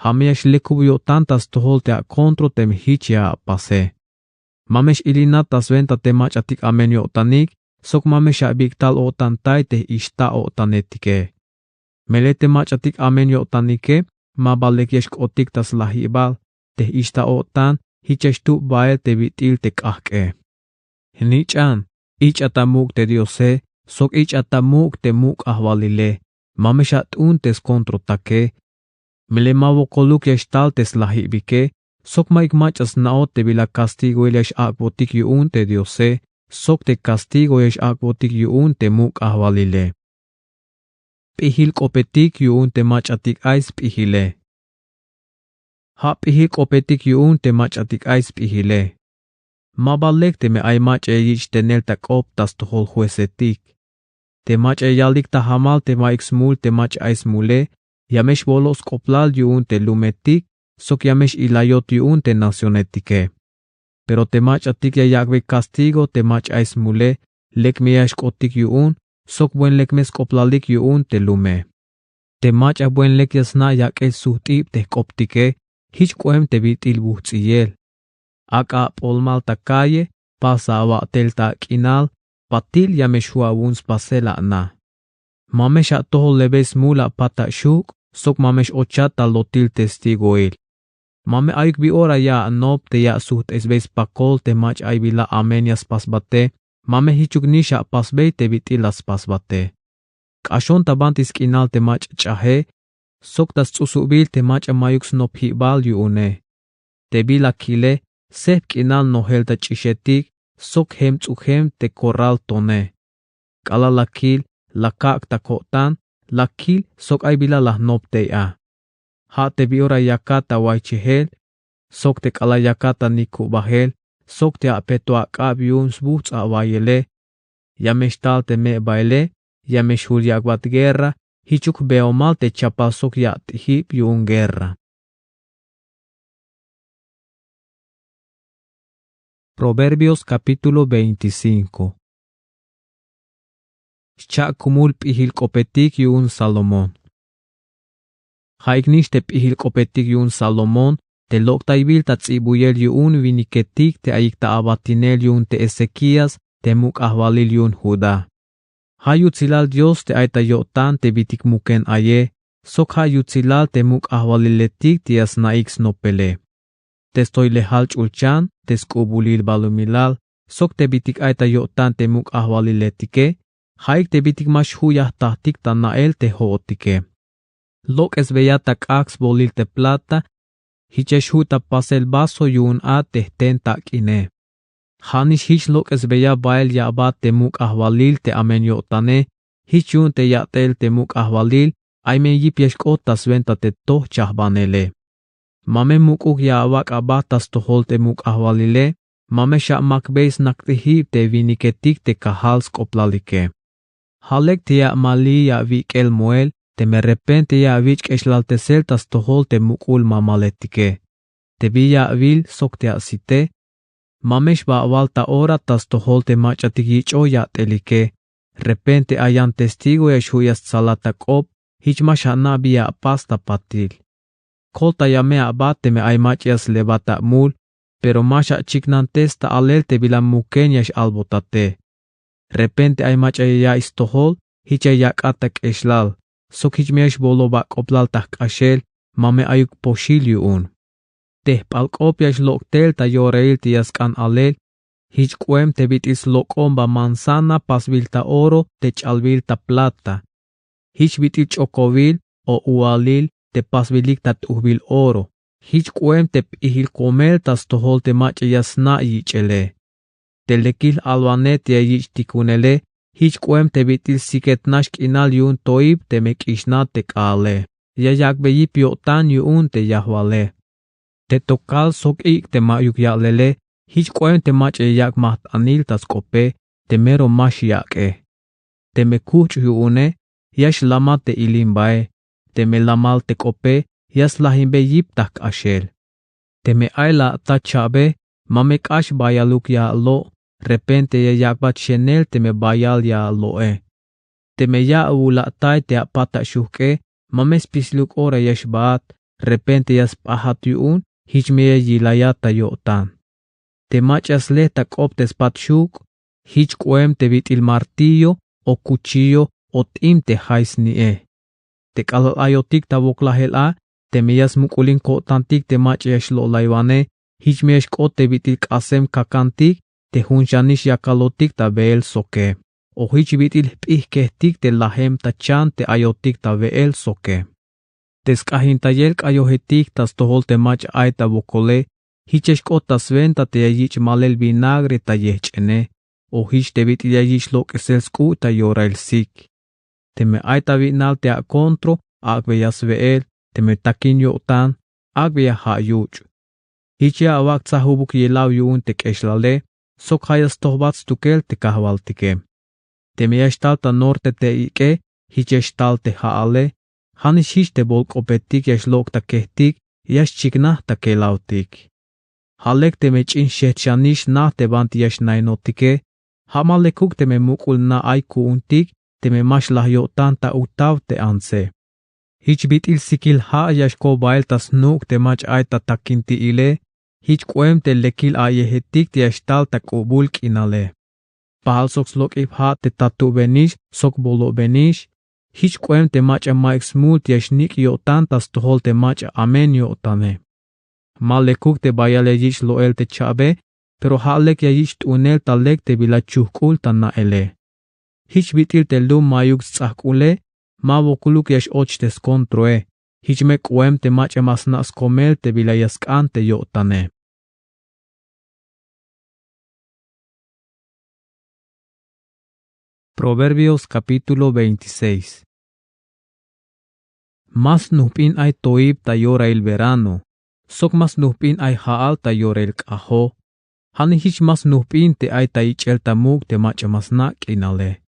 Ja' me ya xlekub yo'tan ta stojol te akontro teme jich ya apase. Ma me x-ilinat ta swenta te mach'atik amen yo'tanik, sok ma me xabik'tal-o'tantay te j-ixta-o'tanetike. Melel te mach'atik amen yo'tanike, ma ba lek ya xk'otik ta slajibal, te j-ixta-o'tan, jich ya xtub bael te bit'il te k'ajk'e. Jnich'an, ich'a ta muk' te Diose, sok ich'a ta muk' te muk' ajwalile, ma me xat'un te skontrotake. Melel ma wokoluk ya xtal te slajibike, sok ma'yuk mach'a sna'oj te bila castigoil ya x-ak'botik yu'un te Diose, sok te castigo ya x-ak'botik yu'un te muk' ajwalile. P'ijil k'opetik yu'un te mach'atik ay sp'ijile. Ja' p'ijil k'opetik yu'un te mach'atik ay sp'ijile. Ma ba lek teme ay mach'a ya yich' tenel ta k'op ta stojol juecetik. Te mach'a ya yalik ta jamal te ma'yuk smul te mach'a ay smule, ya me xbolo' sk'oplal yu'un te lumetik sok ya me x-ilayot yu'un te nacionetike. Pero te mach'atik ya yak'bey castigo te mach'a ay smule, lek me ya xk'otik yu'un sok buen lek me sk'oplalik yu'un te lume. Te mach'a buen lek ya sna' yak'el sujt'ib te jk'optike, jich k'oem te bit'il bujts'iyel. Ak'a ap'olmal ta calle, pasa awa'tel ta ak'inal, patil ya me xju' awu'un spasel ana. Ma me xatojolebey smul apat ta xuk' sok ma me x-ochat ta lotil testigoil. Ma me ayuk bi ora ya anop te ya asujt'esbey spakol te mach'a ay bila amen ya spasbate, ma me jichuk nix apasbey te bit'il la spasbate. K'axon ta banti sk'inal te mach'a ch'aje sok ta sts'usubil te mach'a ma'yuk snopjibal yu'une. Te bila kile, sejp k'inal nojel ta ch'ixetik sok jem ts'ujem te corral tone. K'alal la kil, la kak' ta ko'tan, la kil sok ay bila la jnop tey a. Ja' te bi ora yakat ta waychejel sok te k'alal yakat ta nikubajel sok te apeto ak'ab yu'un sbujts' awaiyele, ya me xtal te me'baile, ya me xjul yak'bat guerra, jichuk jbeomal te chapal sok ya at'ijib yu'un guerra. Proverbios capítulo veinticinco. Xcha'kumul p'ijil k'opetik yu'un Salomón. Ja'ik nix te p'ijil k'opetik yu'un Salomón te lok'taybil ta ts'ibuyel yu'un winiketik te ayik ta abatinel yu'un te Ezequías te muk' ajwalil yu'un Judá. Ja' yutsilal Dios te ay ta yo'tan te bitik muken aye, sok ja' yutsilal te muk' ajwaliletik te ya sna'ik snopele. Te stoylejal ch'ulchan, te sk'ubulil balumilal, sok te bitik ay ta yo'tan te muk' ajwaliletike, ja'ik te bitik ma xju' ya jtajtik ta na'el te jo'otike. Lok'esbeya ta k'ajk' sbolil te plata, jich ya xju' ta pasel vaso yu'un a te jten tak'ine. Ja' nix jich lok'esbeya bael ya abat te muk' ajwalil te amen yo'tane, jich yu'un te ya'tel te muk' ajwalil, ay me yip ya xk'ot ta swenta te toj chajbanele. Ma me muk'uk ya awak' aba ta stojol te muk' ajwalile, ma me xamakbey snak't'ijib te winiketik te kajal sk'oplalike. Ja' lek te ya amali ya awik'el moel, teme repente ya awich' k'exlaltesel ta stojol te muk'ul mamaletike. Te bi ya awil sok te asite, ma me xba awal ta ora ta stojol te mach'atik yich'oj ya'telike. Repente ay yan testigo ya xju' ya stsalat ta k'op, jich ma xana' bi ya apas ta patil. Koltaya me aba teme ay mach'a ya slebat amul, pero ma xachiknantes ta alel te bila muken ya x-albotate. Repente ay mach'a ya ya'iy stojol, jich ya yak'at ta k'exlal, sok jich me ya xbolo' bak'oblal ta jk'axel, ma me ayuk poxil yu'un. Te jp'al k'op ya xlok' tel ta yorail te ya sk'an alel, jich k'oem te bit'il slok'omba manzana pasbil ta oro te ch'albil ta plata. Jich bit'il ch'okowil o uvalil te pasbilik ta t'ujbil oro. Jich k'oem te p'ijil komel ta stojol te mach'a ya sna' yich'ele. Te lekil alwanej te ya yich' tikunele, jich k'oem te bit'il siket nax k'inal yu'un toib teme k'ixnat te k'aale. Ya yak'bey yip yo'tan yu'un te yajwale. Te tokal sok ik' te ma'yuk ya'lele, jich k'oem te mach'a ya yak' majt-anil ta sk'ope, te mero ma xyak'e. Teme kujch' yu'une, ya xlamat te ilimbae. Teme lamal te k'ope, ya slajinbey yip ta jk'axel. Teme ay la ata cha'be, ma me k'ax bayaluk ya alo', repente ya yak'bat xenel teme bayal ya alo'e. Teme ya awula'tay te apat ta xujk'e, ma me spisiluk ora ya xbaat, repente ya sp'ajat yu'un, jich me ya yilayat ta yo'tan. Te mach'a ya sle ta k'op te spat xuk', jich k'oem te bit'il martillo o cuchillo o t'im te jay sni'e. Te k'alal ayotik ta woklajel a, teme ya smuk'ulin ko'tantik te mach'a ya xlo'laywane, jich me ya xk'ot te bit'il k'asem kakantik te jun xanix ya kalotik ta we'el soke, o jich bit'il jp'ijkejtik te lajem ta chan te ayotik ta we'el soke. Te sk'ajintayel k'ayojetik ta stojol te mach'a ay ta wokole, jich ya xk'ot ta swenta te ya yich' malel vinagre ta yejch'ene, o jich te bit'il ya yich' lok'esel sk'u' ta yorail sik. Teme ay ta wi'nal te akontro, ak'beya swe'el. Teme takin yo'tan, ak'beya ja' yuch'. Jich ya awak' tsajubuk yelaw yu'un te k'exlale sok ja' ya stojbat stukel te kajwaltike. Teme ya xtal ta norte te ik'e, jich ya xtal te ja'ale. Ja'nix jich te bolk'opetik ya xlok' ta kejtik, ya xchiknaj ta kelawtik. Ja' lek teme ch'in xejtxanix na te banti ya xnainotike. Ja' ma lekuk teme muk'ul na ay ku'untik, teme ma xlaj yo'tan ta utaw te antse. Jich bit'il sikil ja' ya xkoj bael ta snuuk' te mach'a ay ta takinti'ile. Jich k'oem te lekil ayejetik te ya xtal ta k'ubul k'inale. Pajal sok slok'ib ja' te tatubenix sok bolobenix. Jich k'oem te mach'a ma'yuk smul te ya xnik' yo'tan ta stojol te mach'a amen yo'tane. Ma lekuk te bayal ya yich' lo'el te cha'be, pero ja' lek ya yich' t'unel ta lek te bila chujk'ul ta na'ele. Jich bit'il te lum ma'yuk sts'ajk'ule, ma wokoluk ya x-och te skontroe. Jich me k'oem te mach'a ma sna' skomel te bila ya sk'an te yo'tane. Proverbios capítulo veintiséis. Ma snujp'in ay toib ta yorail verano, sok ma snujp'in ay ja'al ta yorail k'ajo. Ja'nix jich ma snujp'in te ay ta ich'el ta muk' te mach'a ma sna' k'inale.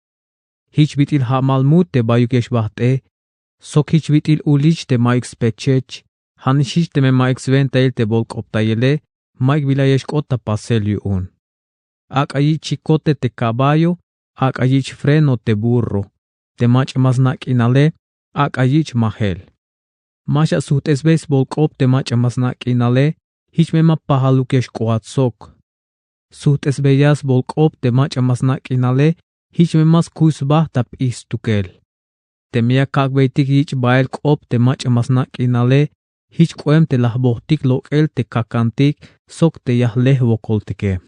Jich bit'il ja'mal mut te bayuk ya xbajt'e, sok jich bit'il ulich te ma'yuk spechech. Ja'nix jich teme ma'yuk swentail te bolk'optayele, ma'yuk bila ya xk'ot ta pasel yu'un. Ak'a yich' chicote te caballo, ak'a yich' freno te burro. Te mach'a ma sna' k'inale, ak'a yich' majel. Ma xasujt'esbey sbolk'op te mach'a ma sna' k'inale, jich me ma pajaluk ya xk'oat sok. Sujt'esbeya sbolk'op te mach'a ma sna' k'inale, jich me ma skuy sba ta p'ij stukel. Teme ya kak'beytik yich' bael k'op te mach'a ma sna' k'inale, jich k'oem te la jbojtik lok'el te kakantik sok te ya jle jwokoltike.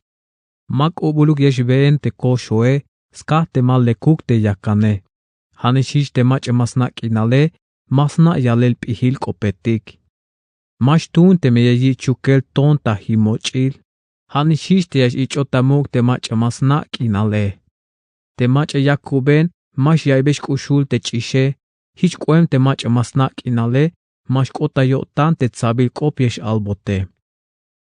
Ma k'ubuluk ya xween te koxoe, skaj te ma lekuk te yakane. Ja'nix jich te mach'a ma sna' k'inale, ma sna' yalel p'ijil k'opetik. Ma xtuun teme ya yich'ukel ton ta jimoch'il. Ja'nix jich te ya x-ich'ot ta muk' te mach'a ma sna' k'inale. Te mach'a yakuben ma xya'iybey xk'uxul te ch'ixe. Jich k'oem te mach'a ma sna' k'inale, ma xk'ot ta yo'tan te tsabil k'op ya x-albote.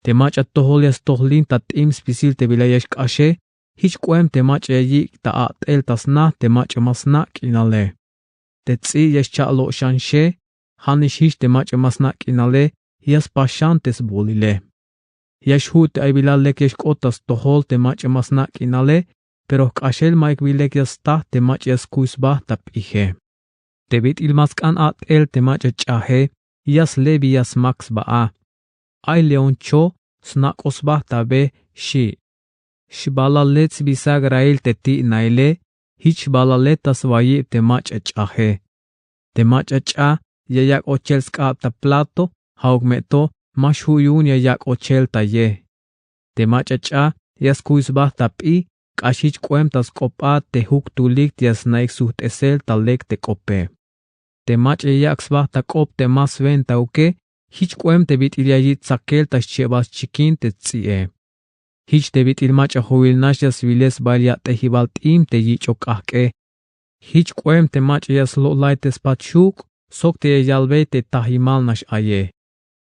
Te mach'a tojol ya stojlin ta t'im spisil te bila ya xk'axe, jich k'oem te mach'a ya yik' ta a'tel ta sna te mach'a ma sna' k'inale. Te ts'i' ya xcha' lo'xanxe. Ja'nix jich te mach'a ma sna' k'inale, ya spas xan te sbolile. Ya xju' te ay bila lek ya xk'ot ta stojol te mach'a ma sna' k'inale, pero jk'axel ma'yuk bi lek ya sta te mach'a ya skuy sba ta p'ije. Te bit'il ma sk'an a'tel te mach'a ch'aje, ya sle bi ya smak sba a. Ay leoncho snak'oj sba ta be, xi'. Xbalalet sbisa grail te ti'naile, jich xbalalet ta swayib te mach'a ch'aje. Te mach'a ch'a ya yak' ochel sk'ab ta plato, ja'uk me to ma xju' yu'un ya yak' ochel ta ye. Te mach'a ch'a ya skuy sba ta p'i, k'ax jich k'oem ta sk'op'a te juktulik te ya sna'ik sujt'esel ta lek te k'ope. Te mach'a ya yak' sba ta k'op te ma swentauke, jich k'oem te bit'il ya yich' tsakel ta xchebal schikin te ts'i'e. Jich te bit'il mach'a jowil nax ya swiles bael yat'ejibal t'im te yich'ok k'ajk'e. Jich k'oem te mach'a ya slo'lay te spat xuk' sok te ya yalbey te tajimal nax aye.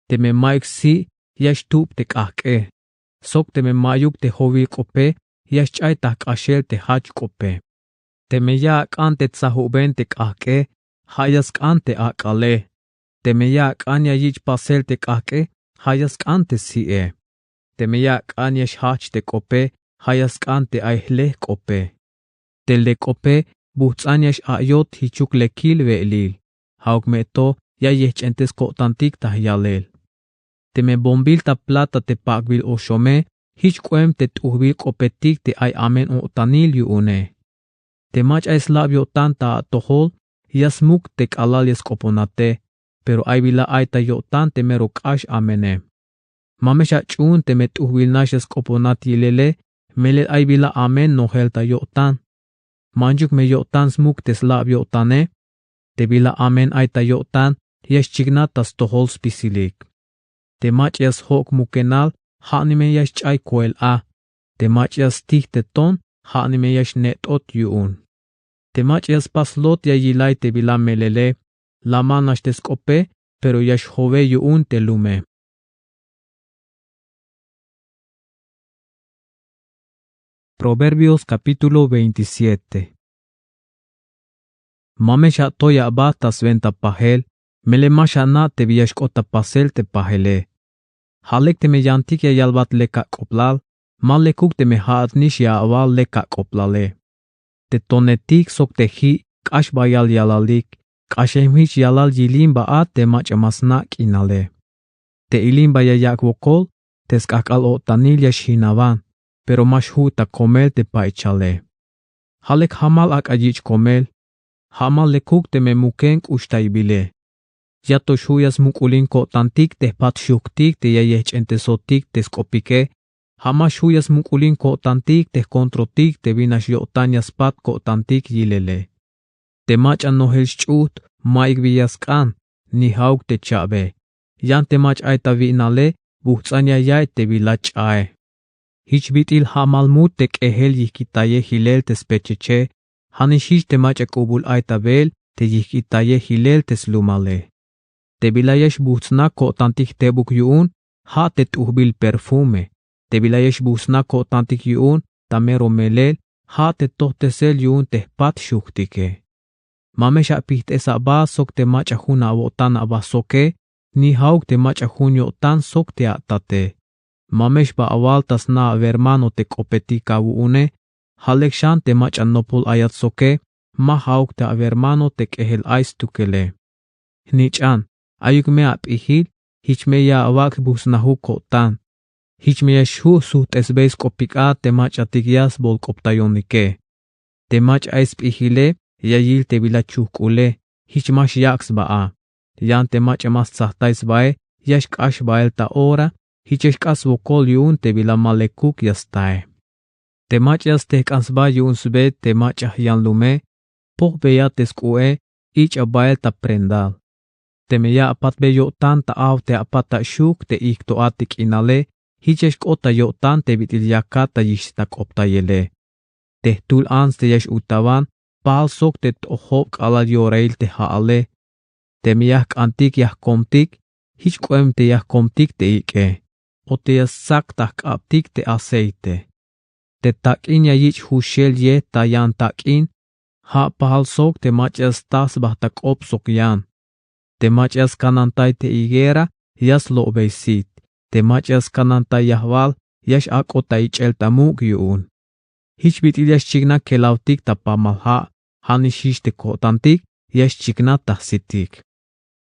Teme ma'yuk si', ya xtub te k'ajk'e. Sok teme ma'yuk te jowil k'ope, ya xch'ay ta jk'axel te jach k'ope. Teme ya ak'an te tsajuben te k'ajk'e, ja' ya sk'an te ak'ale. Teme ya ak'an ya yich' pasel te k'ajk'e, ja' ya sk'an te si'e. Teme ya ak'an ya xjajch te k'ope, ja' ya sk'an te ay jle k'ope. Te lek k'ope bujts'an ya x-a'yot jichuk lekil we'elil, ja'uk me to ya yejch'entes ko'tantik ta jyalel. Teme bombil ta plata te pak'bil oxome, jich k'oem te t'ujbil k'opetik te ay amen o'tanil yu'une. Te mach'a ay slab yo'tan ta atojol, ya smuk te k'alal ya sk'oponate, pero ay bila ay ta yo'tan te mero k'ax amene. Ma me xach'uun teme t'ujbil nax ya sk'oponat yilele, melel ay bila amen nojel ta yo'tan. Manchuk me yo'tan smuk te slab yo'tane. Te bila amen ay ta yo'tan ya xchiknaj ta stojol spisilik. Te mach'a ya sjo'k mukenal, ja' nimen ya xch'ay koel a. Te mach'a ya stij te ton, ja' nimen ya xnet'ot yu'un. Te mach'a ya spas lot ya yilay te bila melele. La ma nax te sk'ope, pero ya xjove yu'un te lume. Proverbios capítulo veintisiete. Ma me xatoy aba ta swenta pajel, melel ma xana' te bi ya xk'ot ta pasel te pajele. Ja' lek teme yantik ya yalbat lek ak'oblal, ma lekuk teme ja'at nix ya awal lek ak'oblale. Te tonetik sok te ji' k'ax bayal yalalik, k'axem jich yalal yilimba a te mach'a ma sna' k'inale. Te ilimba ya yak' wokol, te sk'ajk'al o'tanil ya xjinawan, pero ma xju' ta komel te paychale. Ja' lek jamal ak'a yich' komel, ja' ma lekuk teme muken k'uxtaybile. Ya to xju' ya smuk'ulin ko'tantik te jpat xujk'tik te ya yejch'entesotik te sk'opike, ja' ma xju' ya smuk'ulin ko'tantik te jkontrotik te bin nax yo'tan ya spat ko'tantik yilele. Te mach'a nojel xch'ujt' ma'yuk bi ya sk'an, ni ja'uk te cha'be. Yan te mach'a ay ta wi'nale, bujts'an ya yaiy te bila ch'ae. Jich bit'il jamal mut te k'ejel yijk'itaye jilel te specheche, ja' nix jich te mach'a k'ubul ay ta beel te yijk'itaye jilel te slumale. Te bila ya xbujts'na ko'tantik jtebuk yu'un, ja' te t'ujbil perfume. Te bila ya xbujts'na ko'tantik yu'un ta mero melel, ja' te tojtesel yu'un te jpat xujk'tike. Ma me xapijt'es aba sok te mach'a jun awo'tan aba soke, ni ja'uk te mach'a jun yo'tan sok te atate. Ma me xba awal ta sna awermano te k'opetik awu'une, ja' lek xan te mach'a nopol ayat soke, ma ja'uk te awermano te k'ejel ay stukele. Jnich'an, ayuk me ap'ijil, jich me ya awak' jbujts'najuk ko'tan. Jich me ya xju' sujt'esbey sk'opik a te mach'atik ya sbolk'optayonike. Te mach'a ay sp'ijile, ya yil te bila chujk'ule, jich ma xyak' sba a. Yan te mach'a ma stsajtay sbae, ya xk'ax bael ta ora, jich ya xk'ax swokol yu'un te bila ma lekuk ya stae. Te mach'a ya stejk'an sba yu'un sbe te mach'a jyan lume, pojbeya te sk'u'e, ich'a bael ta prendal. Teme ya apatbe yo'tan ta aw te apat ta xujk' te ijk'to a te k'inale, jich ya xk'ot ta yo'tan te bit'il yakat ta yixtak'optayele. Te jtul ants te ya x-utawan, pajal sok te t'ojob k'alal yorail te ja'ale. Teme ya jk'antik ya jkomtik, jich k'oem te ya jkomtik te ik'e, o te ya stsak ta jk'abtik te aceite. Te tak'in ya yich' juxel yet ta yan tak'in, ja' pajal sok te mach'a ya sta sba ta k'op sok yan. Te mach'a ya skanantay te higuera, ya slo'bey sit. Te mach'a ya skanantay yajwal, ya x-ak'ot ta ich'el ta muk' yu'un. Jich bit'il ya xchikna kelawtik ta pamal ja', ja' nix jich te ko'tantik, ya xchikna ta jsitik.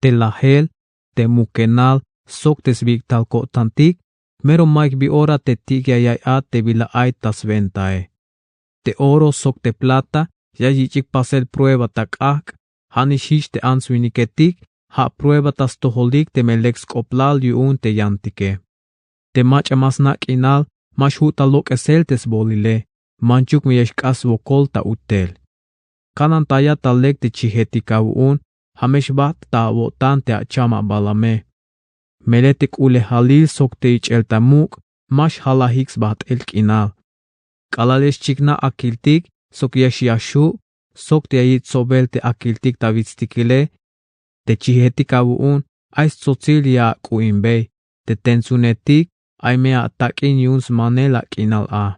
Te lajel, te mukenal, sok te sbik'tal ko'tantik, mero ma'yuk bi ora te tik' ya yaiy a te bila ay ta swentae. Te oro sok te plata, ya yich'ik pasel prueba ta k'ajk', ja' nix jich te ants winiketik, ja' prueba ta stojolik teme lek sk'oplal yu'un te yantike. Te mach'a ma sna' k'inal, ma xju' ta lok'esel te sbolile, manchuk me ya xk'ax swokol ta utel. Kanantaya ta lek te chijetik awu'un, ja' me xbajt' ta awo'tan te acham abalame. Melel te k'ulejalil sok te ich'el ta muk', ma xjalajik sbajt'el k'inal. K'alal ya xchikna akiltik, sok ya xyaxu', sok te ya yich' tsobel te akiltik ta witstikile, te chijetik awu'un, ay stsotsil ya ak'u'inbey, te tentsunetik, ay me atak'in yu'un smanel ak'inal a.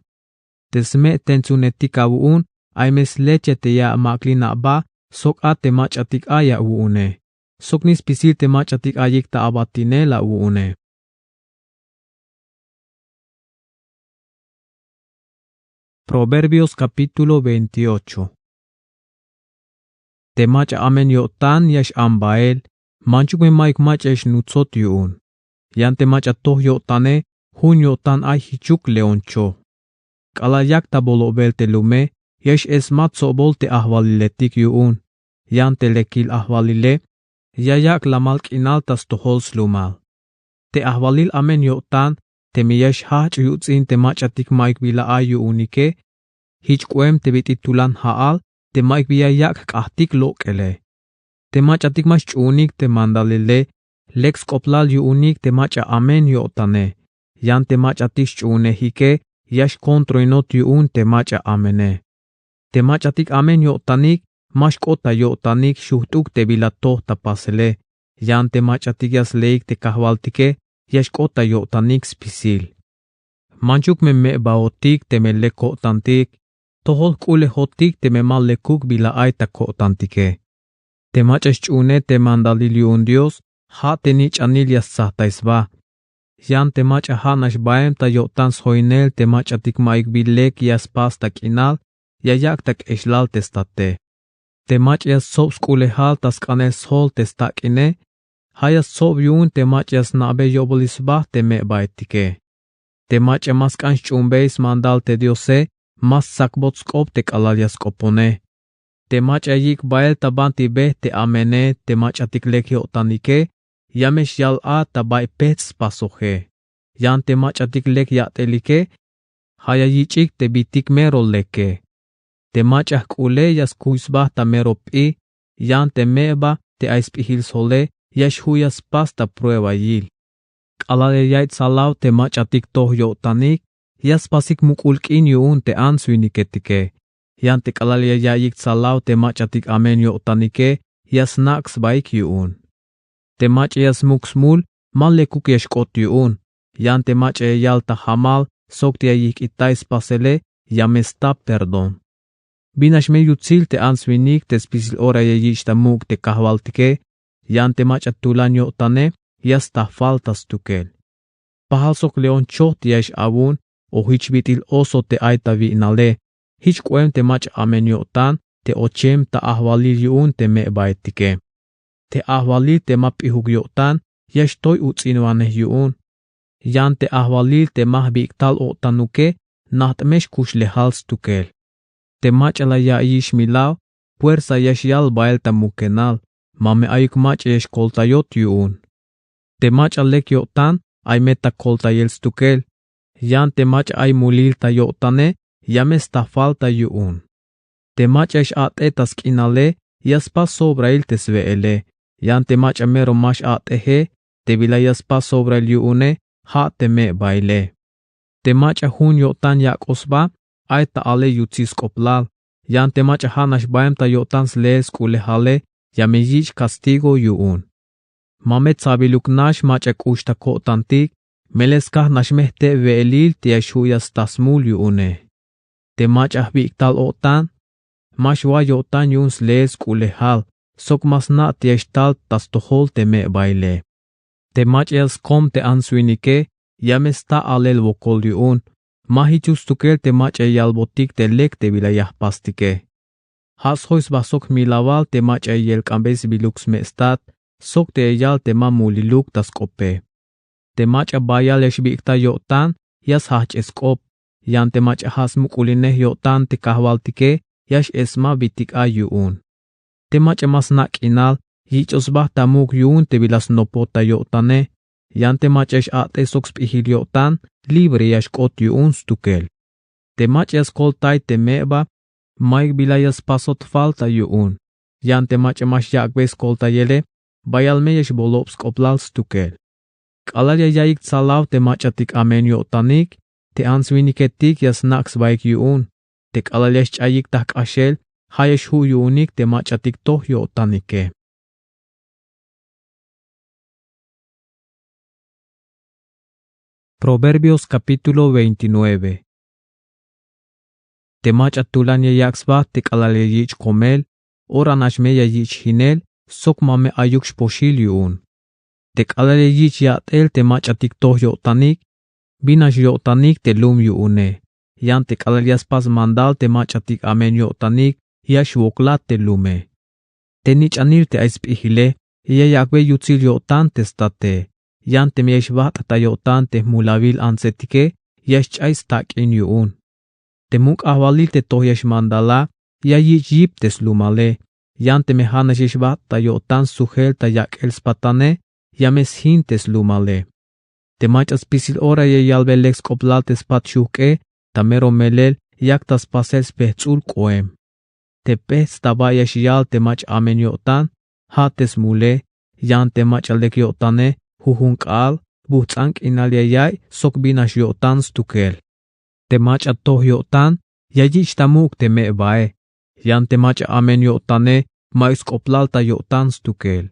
Te sme' tentsunetik awu'un, ay me sleche te ya amak'lin aba, sok a te mach'atik ay awu'une. Sok nix spisil te mach'atik ayik ta abatinel awu'une. Proverbios capítulo veintiocho. Te mach'a amen yo'tan ya x-ambael, manchuk me ma'yuk mach'a ya xnutsot yu'un. Yan te mach'a toj yo'tane, jun yo'tan ay jichuk leoncho. K'alal yak ta bolobel te lume, ya x-esmat tsobol te ajwaliletik yu'un. Yan te lekil ajwalile, ya yak' lamal k'inal ta stojol slumal. Te ajwalil amen yo'tan, teme ya xjajch' yuts'in te mach'atik ma'yuk bila ay yu'unike, jich k'oem te bit'il tulan ja'al, te ma'yuk bi ya yak' jk'ajtik lok'ele. Te mach'atik ma xch'uunik te mandalele, lek sk'oplal yu'unik te mach'a amen yo'tane. Yan te mach'atik xch'uunejike, ya xkontroinot yu'un te mach'a amene. Te mach'atik amen yo'tanik ma xk'ot ta yo'tanik xujt'uk te bila toj ta pasele. Yan te mach'atik ya sleik te kajwaltike ya xk'ot ta yo'tanik spisil. Manchuk me me'baotik teme lek ko'tantik, tojol jk'ulejotik teme ma lekuk bila ay ta ko'tantike. Te mach'a xch'uune te mandalil yu'un Dios, ja' te nich'anil ya stsajtay sba. Yan te mach'a ja' nax baem ta yo'tan sjoinel te mach'atik ma'yuk bi lek ya spas ta k'inal ya yak' ta k'exlal te state. Te mach'a ya stsob sk'ulejal ta sk'anel sjol te stak'ine, ja' ya stsob yu'un te mach'a ya sna'be yo'bolil sba te me'baetike. Te mach'a ma sk'an xch'uunbey smandal te Diose ma stsakbot sk'op te k'alal ya sk'opone. Te mach'a ya yik' bael ta banti be te amene te mach'atik lek yo'tanike, ya me xyal a ta bay pejts' spasoje. Yan te mach'atik lek yat'elike, ja' ya yich'ik te bitik mero leke. Te mach'a jk'ule ya skuy sba ta mero p'i, yan te me'ba te ay sp'ijil sjole ya xju' ya spas ta pruebayil. K'alal ya yaiy tsalaw te mach'atik toj yo'tanik, ya spasik muk'ul k'in yu'un te ants winiketike. Yan te k'alal ya yaiyik tsalaw te mach'atik amen yo'tanike ya snak' sbaik yu'un. Te mach'a ya smuk smul ma lekuk ya xk'ot yu'un. Yan te mach'a ya yal ta jamal sok te ya yijk'itay spasele ya me sta perdón. Bin nax me yutsil te ants winik te spisil ora ya yich' ta muk' te kajwaltike, yan te mach'a tulan yo'tane ya sta falta stukel. Pajal sok león choj te ya x-awun o jich bit'il oso te ay ta wi'nale, jich k'oem te mach'a amen yo'tan te ochem ta ajwalil yu'un te me'baetike. Te ajwalil te ma p'ijuk yo'tan ya xtoy uts'inwanej yu'un. Yan te ajwalil te ma jbik'tal o'tanuke najt' me xkuxlejal stukel. Te mach'a la yaiyix milaw puersa ya xyal bael ta mukenal, ma me ayuk mach'a ya xkoltayot yu'un. Te mach'a lek yo'tan ay me ta koltayel stukel. Yan te mach'a ay mulil ta yo'tane ya me sta falta yu'un. Te mach'a ya x-a't'e ta sk'inale ya spas sobrail te swe'ele. Yan te mach'a mero ma x-a't'eje te bila ya spas sobrail yu'une, ja' te me'baile. Te mach'a jun yo'tan yak'oj sba ay ta alel yutsil sk'oplal. Yan te mach'a ja' nax baem ta yo'tan sleel sk'ulejale ya me yich' castigo yu'un. Ma me tsabiluk nax mach'a k'ux ta ko'tantik, melel skaj nax me jteb we'elil te ya xju' ya sta smul yu'une. Te mach'a jbik'tal o'tan ma xwa yo'tan yu'un sleel sk'ulejal sok ma sna' te ya xtal ta stojol te me'baile. Te mach'a ya skom te ants winike ya me sta alel wokol yu'un. Ma jichuk stukel te mach'a ya yalbotik te lek te bila ya jpastike. Ja' sjoy sba sok jmilawal te mach'a ya yelk'anbey sbiluk sme' stat sok te ya yal te ma muliluk ta sk'ope. Te mach'a bayal ya xbik'tay yo'tan ya sjajch'ej sk'op. Yan te mach'a ja' smuk'ulinej yo'tan te kajwaltike ya x-esma bitik ay yu'un. Te mach'a ma sna' k'inal yich'oj sba ta muk' yu'un te bila snopot ta yo'tane. Yan te mach'a ya x-a't'e sok sp'ijil yo'tan libre ya xk'ot yu'un stukel. Te mach'a ya skoltay te me'ba mayuk bila ya spasot falta yu'un. Yan te mach'a ma xyak'bey skoltayele bayal me ya xbolob sk'oplal stukel. K'alal ya yaiyik tsalaw te mach'atik amen yo'tanik, te ants winiketik ya snak' sbaik yu'un. Te k'alal ya xch'ayik ta jk'axel ja' ya xju' yu'unik te mach'atik toj yo'tanike. Proverbios capítulo veintinueve. Te mach'a tulan ya yak' sba te k'alal ya yich' komel, ora nax me ya yich' jinel sok ma me ayuk xpoxil yu'un. Te k'alal ya yich' yat'el te mach'atik toj yo'tanik, bin nax yo'tanik te lum yu'une. Yan te k'alal ya spas mandal te mach'atik amen yo'tanik ya xwoklat te lume. Te nich'anil te ay sp'ijile ya yak'bey yutsil yo'tan te state. Yan teme ya xbajt' ta yo'tan te jmulawil antsetike ya xch'ay stak'in yu'un. Te muk' ajwalil te toj ya xmandala ya yich' yip te slumale. Yan teme ja' nax ya xbajt' ta yo'tan sujel ta yak'el spatane ya me sjin te slumale. Te mach'a spisil ora ya yalbe lek sk'oplal te spat xujk'e ta mero melel yak ta spasel spejts'ul k'oem. Te pejts' ta ba ya xyal te mach'a amen yo'tan ja' te smule. Yan te mach'a lek yo'tane jujun k'aal bujts'an k'inal ya yaiy sok bin nax yo'tan stukel. Te mach'a toj yo'tan ya yich' ta muk' te me'bae. Yan te mach'a amen yo'tane ma'yuk sk'oplal ta yo'tan stukel.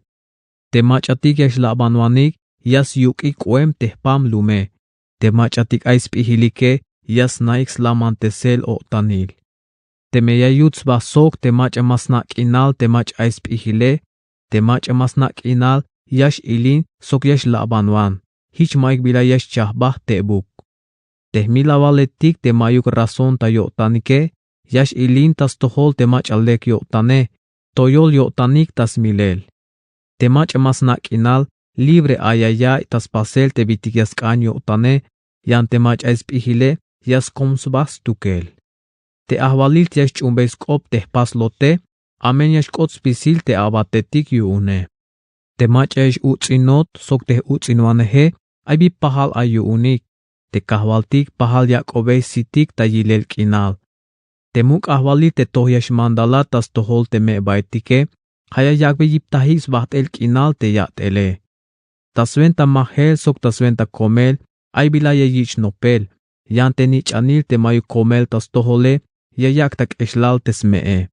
Te mach'atik ya xlabanwanik ya syuk'ik k'oem te jpam lume. Te mach'atik ay sp'ijilike ya sna'ik slamantesel o'tanil. Teme ya yut sba sok te mach'a ma sna' k'inal te mach'a ay sp'ijile, te mach'a ma sna' k'inal ya x'ilin sok ya xlabanwan. Jich ma'yuk bila ya xchajbaj tebuk. Te jmilawaletik te ma'yuk razón ta yo'tanike ya x'ilin ta stojol te mach'a lek yo'tane. Toyol yo'tanik ta smilel. Te mach'a ma sna' k'inal libre ay ya yaiy ta spasel te bitik ya sk'an yo'tane. Yan te mach'a ay sp'ijile ya skom sba stukel. Te ajwalil te ya xch'uunbey sk'op te jpaslote amen ya xk'ot spisil te abatetik yu'une. Te mach'a ya x'uts'inot sok te j'uts'inwaneje ay bi pajal ay yu'unik. Te kajwaltik pajal yak'obey sitik ta yilel k'inal. Te muk' ajwalil te toj ya xmandalat ta stojol te me'baetike ja' ya yak'bey yiptajik sbajt'el k'inal te yat'ele. Ta swenta majel sok ta swenta komel ay bila ya yich' nopel. Yan te nich'anil te ma'yuk komel ta stojole ya yak' ta k'exlal te sme'e.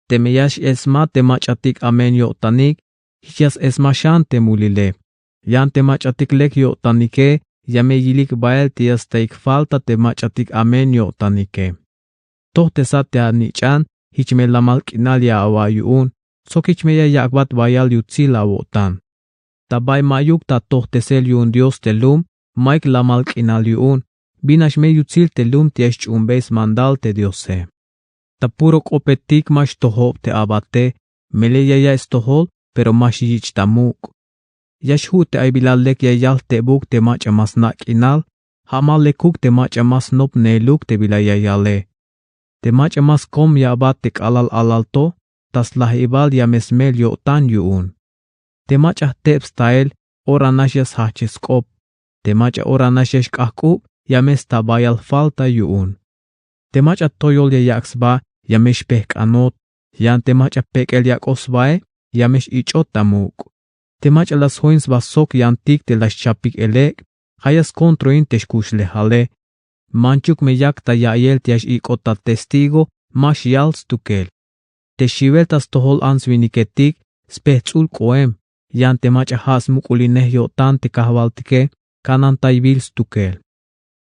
Teme ya x'esmat te mach'atik amen yo'tanik jich ya s'esmat xan te mulile. Yan te mach'atik lek yo'tanike ya me yilik bael te ya staik falta te mach'atik amen yo'tanike. Tojtesat te anich'an jich me lamal k'inal ya awa'iy yu'un sok jich me ya yak'bat bayal yutsil awo'tan. Ta bay ma'yuk ta atojtesel yu'un Dios te lum ma'yuk lamal k'inal yu'un. Bin nax me yutsil te lum te ya xch'uunbey smandal te Diose. Ta puro k'opetik ma xtojob te abate. Melel ya yaiy stojol pero ma xyich' ta muk'. Ya xju' te ay bila lek ya yal jtebuk te mach'a ma sna' k'inal. Ja' ma lekuk te mach'a ma snop neeluk te bila ya yale. Te mach'a ma skom ya'bat te k'alal alal to ta slajibal ya me smel yo'tan yu'un. Te mach'a jteb stael ora nax ya sjajchej sk'op. Te mach'a ora nax ya xk'aj k'ub ya me sta bayal falta yu'un. Te mach'a toyol ya yak' sba ya me xpejk'anot. Yan te mach'a pek'el yak'oj sbae ya me x-ich'ot ta muk'. Te mach'a la sjoin sba sok yantik te la xchapik elek' ja' ya skontroin te xkuxlejale. Manchuk me yak ta ya'iyel te ya x'ik'ot ta testigo ma xyal stukel. Te xiwel ta stojol ants-winiketik spejts'ul k'oem. Yan te mach'a ja' smuk'ulinej yo'tan te kajwaltike kanantaybil stukel.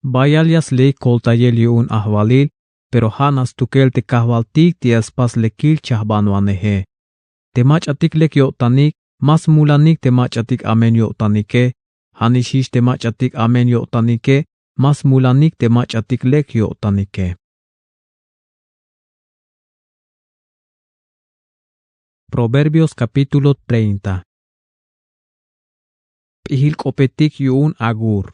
Bayal ya sleik koltayel yu'un ajwalil pero ja' nax stukel te kajwaltik te ya spas lekil chajbanwaneje. Te mach'atik lek yo'tanik ma smulanik te mach'atik amen yo'tanike. Ja' nix jich te mach'atik amen yo'tanike ma smulanik te mach'atik lek yo'tanike. Proverbios capítulo treinta. P'ijil k'opetik yu'un agur.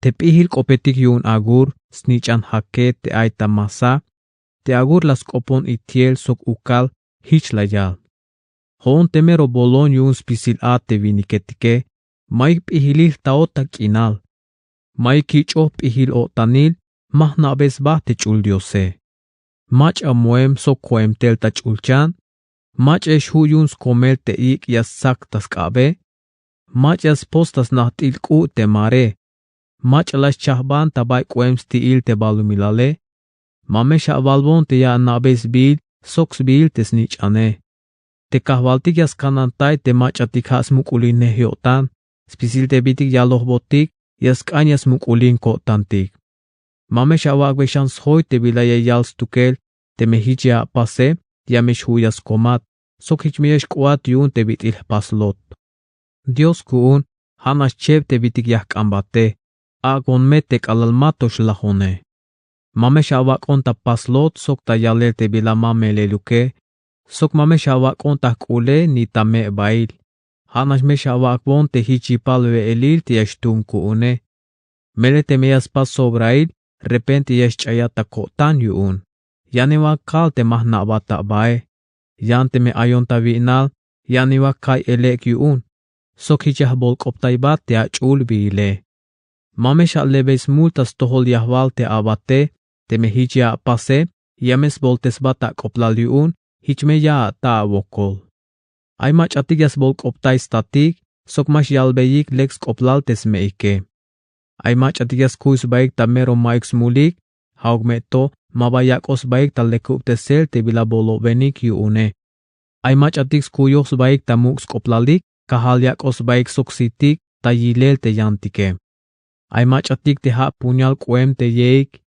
Te p'ijil k'opetik yu'un agur snich'an jake te ay ta masa. Te agur la sk'opon itiel sok ukal. Jich la yal: Jo'on te mero bolon yu'un spisil a te winiketike. Ma'yuk p'ijilil jtaot ta k'inal. Ma'yuk kich'oj p'ijil-o'tanil ma jna'be sba te ch'ul Diose. Mach'a moem sok koem tel ta ch'ulchan. Mach'a ya xju' yu'un skomel te ik' ya stsak ta sk'abe. Mach'a ya spots ta snajt'il k'u' te mare. Mach'a la xchajban ta bay k'oem sti'il te balumilale. Ma me xawalbon te ya ana'bey sbiil sok sbiil te snich'ane. Te kajwaltik ya skanantay te mach'atik ja' smuk'ulinej yo'tan. Spisil te bitik yalojbotik ya sk'an ya smuk'ulin ko'tantik. Ma me xawak'bey xan sjoy te bila ya yal stukel. Teme jich ya apase ya me xju' ya skomat sok jich me ya xk'oat yu'un te bit'il jpaslot. Dios ku'un ja' nax cheb te bitik ya jk'ambate. Ak'bon me te k'alal ma to xlajone. Ma me xawak'on ta paslot sok ta yalel te bila ma meleluke. Sok ma me xawak'on ta jk'ule ni ta me'bail. Ja' nax me xawak'bon te jich yipal we'elil te ya xtuun ku'une. Melel teme ya spas sobrail repente ya xch'ayat ta ko'tan yu'un. Ya niwan kal te ma jna'bat ta bae. Yan teme ayon ta wi'nal ya niwan ka'y elek' yu'un. Sok jich ya jbolk'optaybat te ach'ul biile. Ma me xa'lebey smul ta stojol yajwal te abate. Teme jich ya apase ya me sboltesbat ak'oblal yu'un. Jich me ya ata awokol. Ay mach'atik ya sbolk'optay statik sok ma xyalbeyik lek sk'oblal te sme'ike. Ay mach'atik ya skuy sbaik ta mero ma'yuk smulik. Ja'uk me to ma ba yak'oj sbaik ta lekubtesel te bila bolobenik yu'une. Ay mach'atik skuyoj sbaik ta muk' sk'oplalik, kajal yak'oj sbaik sok sitik ta yilel te yantike. Ay mach'atik te ja' puñal k'oem te yeik,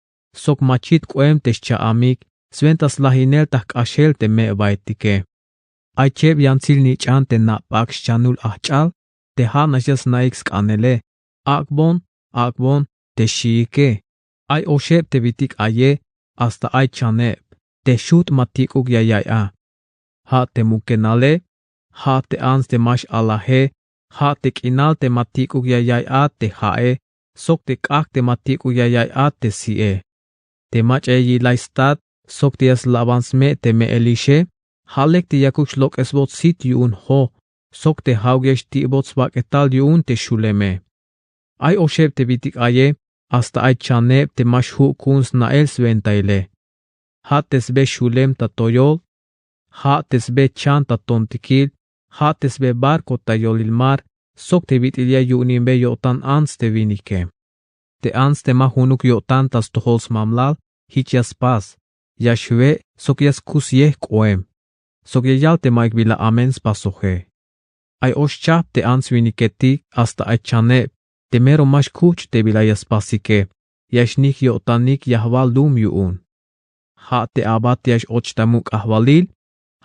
sok machit k'oem te xcha'amik, swenta slajinel ta jk'axel te me'baetike. Ay cheb yantsil nich'an te nap'ak xchanul ajch'al, te ja' nax ya sna'ik sk'anele: Ak'bon, ak'bon, te xiike. Ay oxeb te bitik aye, hasta ay chaneb, te xujt' ma tik'uk ya yaiy a. Ja' te mukenale, ja' te ants te ma x'alaje, ja' te k'inal te ma tik'uk ya yaiy a te ja'e, sok te k'ajk' te ma tik'uk ya yaiy a te si'e. Te mach'a ya yilay stat, sok te ya slaban sme' te me'elixe, ja' lek te yakuk xlok'esbot sit yu'un joj, sok te ja'uk ya xti'bot sbak'etal yu'un te xuleme. Ay oxeb te bitik aye, hasta ay chaneb te ma xju' ku'un sna'el swentaile. Ja' te sbe xulem ta toyol, ja' te sbe chan ta tontikil, ja' te sbe barco ta yolil mar, sok te bit'il ya yu'unimbe yo'tan ants te winike. Te ants te ma junuk yo'tan ta stojol smamlal, jich ya spas, ya xwe', sok ya skusyej k'oem, sok ya yal te ma'yuk bila amen spasoje. Ay och chajp te ants winiketik, hasta ay chaneb te mero ma xkuch' te bila ya spasike, ya xnij yo'tanik yajwal lum yu'un. Ja' te aba te ya x-och ta muk' ajwalil,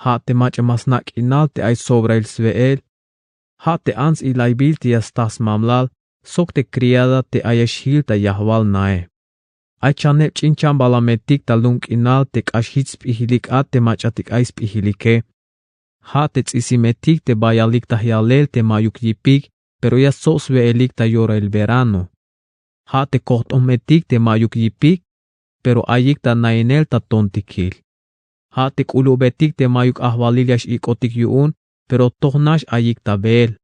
ja' te mach'a ma sna' k'inal te ay sobrail swe'el, ja' te ants ilaybil te ya sta smamlal, sok te criada te ay ya xjil ta yajwal nae. Ay chaneb ch'in chambalametik ta lum k'inal te k'ax jich sp'ijilik a te mach'atik ay sp'ijilike. Ja' te ts'isimetik te bayalik ta jyalel te ma'yuk yipik, pero ya stsob swe'elik ta yorail verano. Ja' te kojt'ometik te ma'yuk yipik, pero ayik ta nainel ta tontikil. Ja' te k'ulubetik te ma'yuk ajwalil ya x-ik'otik yu'un, pero toj nax ayik ta beel.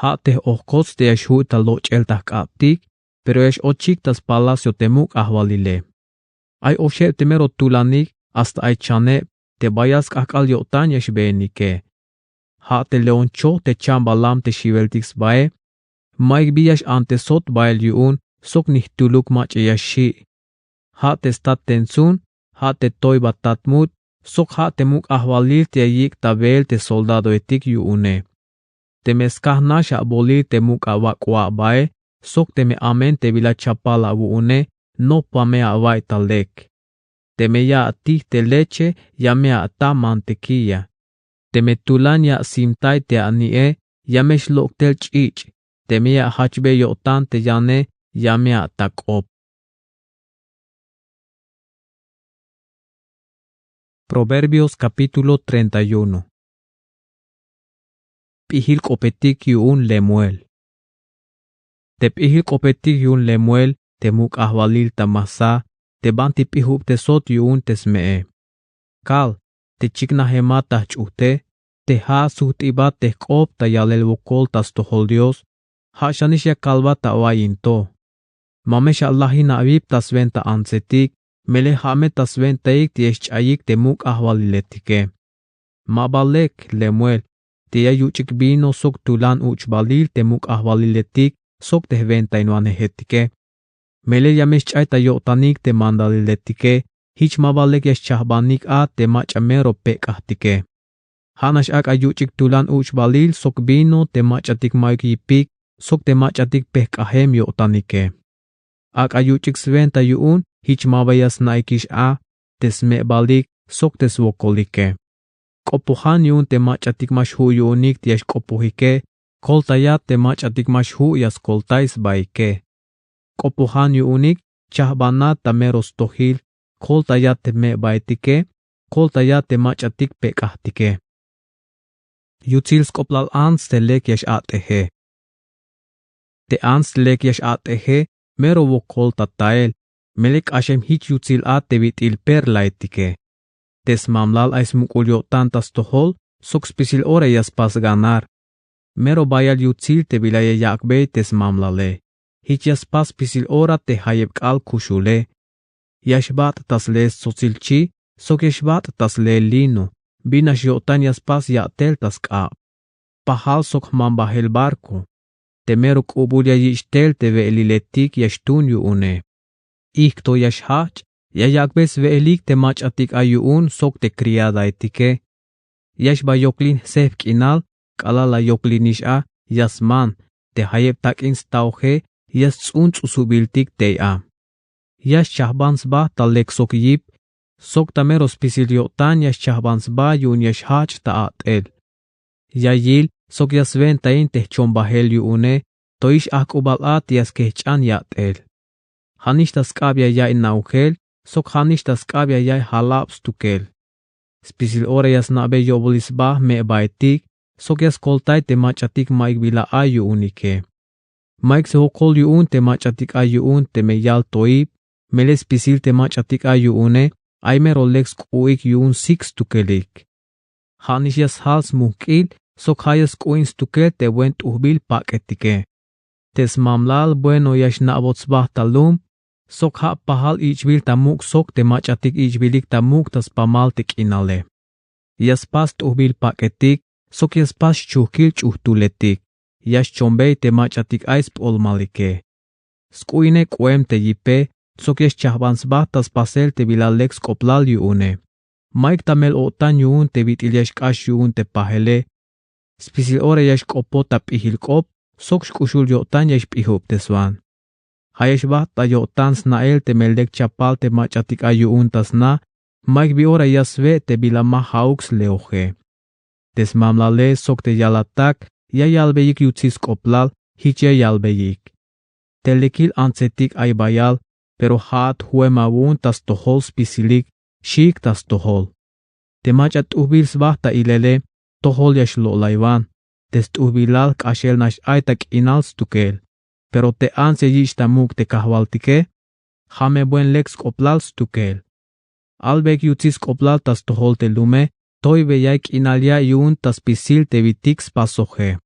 Ja' te j-ojkots te ya xju' ta loch'el ta jk'abtik, pero ya x-ochik ta spalacio te muk' ajwalile. Ay oxeb te mero tulanik, hasta ay chaneb te bayal sk'ajk'al yo'tan ya xbeenike. Ja' te león choj te chambalam te xiweltik sbae, ma'yuk bi ya x-antesot bael yu'un, sok ni jtuluk mach'a ya xi'. Ja' te stat tentsun, ja' te toybat tat mut, sok ja' te muk' ajwalil te ya yik' ta beel te soldadoetik yu'une. Teme skaj nax abolil te muk' awak'o abae, sok teme amen te bila chapal awu'une, nopame awa'iy ta lek. Teme ya atij te leche, ya me ata mantequilla. Teme tulan ya asimtay te ani'e, ya me xlok' tel ch'ich'. Teme ya ajachbe yo'tan te yane, ya me ata k'op. Proverbios capítulo treinta y uno. P'ijil k'opetik yu'un Lemuel. Te p'ijil k'opetik yu'un Lemuel, te muk' ajwalil ta Masá, te banti p'ijubtesot yu'un te sme'e. Kal, te chiknajemat ta jch'ujte, te ja' sujt'ibat te jk'op ta yalel wokol ta stojol Dios, ja' xanix ya kalbat awa'iy to. Ma me xalajin awip ta swenta antsetik, melel ja' me ta swentaik te ya xch'ayik te muk' ajwaliletike. Ma ba lek, Lemuel, te ya yuch'ik vino sok tulan uch'balil te muk' ajwaliletik sok te jwentainwanejetike. Melel ya me xch'ay ta yo'tanik te mandaliletike, jich ma ba lek ya xchajbanik a te mach'a mero pek'ajtike. Ja' nax ak'a yuch'ik tulan uch'balil sok vino te mach'atik ma'yuk yipik sok te mach'atik pejk'ajem yo'tanike. Ak'a yuch'ik swenta yu'un, jich ma ba ya sna'ikix a te sme'balik sok te swokolike. K'opojan yu'un te mach'atik ma xju' yu'unik te ya xk'opojike, koltayat te mach'atik ma xju' ya skoltay sbaike. K'opojan yu'unik, chajbanat ta mero stojil, koltayat te me'baetike, koltayat te mach'atik pek'ajtike. Yutsil sk'oplal ants te lek ya x-a'teje. Te ants te lek ya x-a'teje, mero wokol ta tael, melel k'axem jich yutsil a te bit'il perlaetike. Te smamlal ay smuk'ul yo'tan ta stojol, sok spisil ora ya spas ganar. Mero bayal yutsil te bila ya yak'bey te smamlale. Jich ya spas spisil ora te jayeb k'aal kuxule. Ya xbat' ta sle stsotsil chi, sok ya xbat' ta sle lino, bin nax yo'tan ya spas ya'tel ta sk'ab. Pajal sok jmambajel barco. Te mero k'ubul ya yich' tel te we'eliletik ya xtun yu'une. Ijk' to ya xjajch', Ya yak'be swe'elik te mach'atik ay yu'un sok te kriadaetike. Ya xba yoklin jsejp k'inal k'alal la yoklinix a. Ya sman te jayeb tak'in staoje ya sts'un ts'usubiltik tey a. Ya xchajban sba ta lek sok yip sok ta mero spisil yo'tan ya xchajban sba yu'un ya xjajch' ta a'tel. Ya yil sok ya swentain te jchon bajel yu'une. Toix ajk'ubal a te ya skejch'an ya'tel. Ja'nix ta sk'ab ya ya'iy naujel sok ja'nix ta sk'ab ya ya'iy jalab stukel. Spisil ora ya sna'be yo'bolil sba jme'baetik sok ya skoltay te mach'atik ma'yuk bila ay yu'unike. Ma'yuk sjokol yu'un te mach'atik ay yu'un teme yal toib. Melel spisil te mach'atik ay yu'une ay mero lek sk'u'ik yu'un sik stukelik. Ja'nix ya sjal smujk'il sok ja' ya sk'u'in stukel te buen t'ujbil pak'etike. Te smamlal bueno ya xna'bot sba ta lum sok ja' pajal ich'bil ta muk' sok te mach'atik ich'bilik ta muk' ta spamal te k'inale. Ya spas t'ujbil pak'etik sok ya spas xchujkil ch'ujtuletik. Ya xchombey te mach'atik ay sp'olmalike. Sk'u'ine k'oem te yipe sok ya xchajban sba ta spasel te bila lek sk'oplal yu'une. Ma'yuk ta mel-o'tan yu'un te bit'il ya xk'ax yu'un te pajele. Spisil ora ya xk'opot ta p'ijil k'op sok xk'uxul yo'tan ya xp'ijubteswan. Ja' ya xbajt' ta yo'tan sna'el teme lek chapal te mach'atik ay yu'un ta sna. Ma'yuk bi ora ya swe' te bila ma ja'uk sleoje. Te smamlale sok te yalatak ya yalbeyik yutsil sk'oplal. Jich ya yalbeyik: Te lekil antsetik ay bayal, pero ja'at juem awu'un ta stojol spisilik. Xiik ta stojol. Te mach'a t'ujbil sba ta ilele tojol ya xlo'laywan. Te st'ujbilal jk'axel nax ay ta k'inal stukel. Pero te ants ya yich' ta muk' te kajwaltike. Ja' me buen lek sk'oplal stukel. Albeyik yutsil sk'oplal ta stojol te lume. Toybeyay k'inal ya' yu'un ta spisil te bitik spasoje.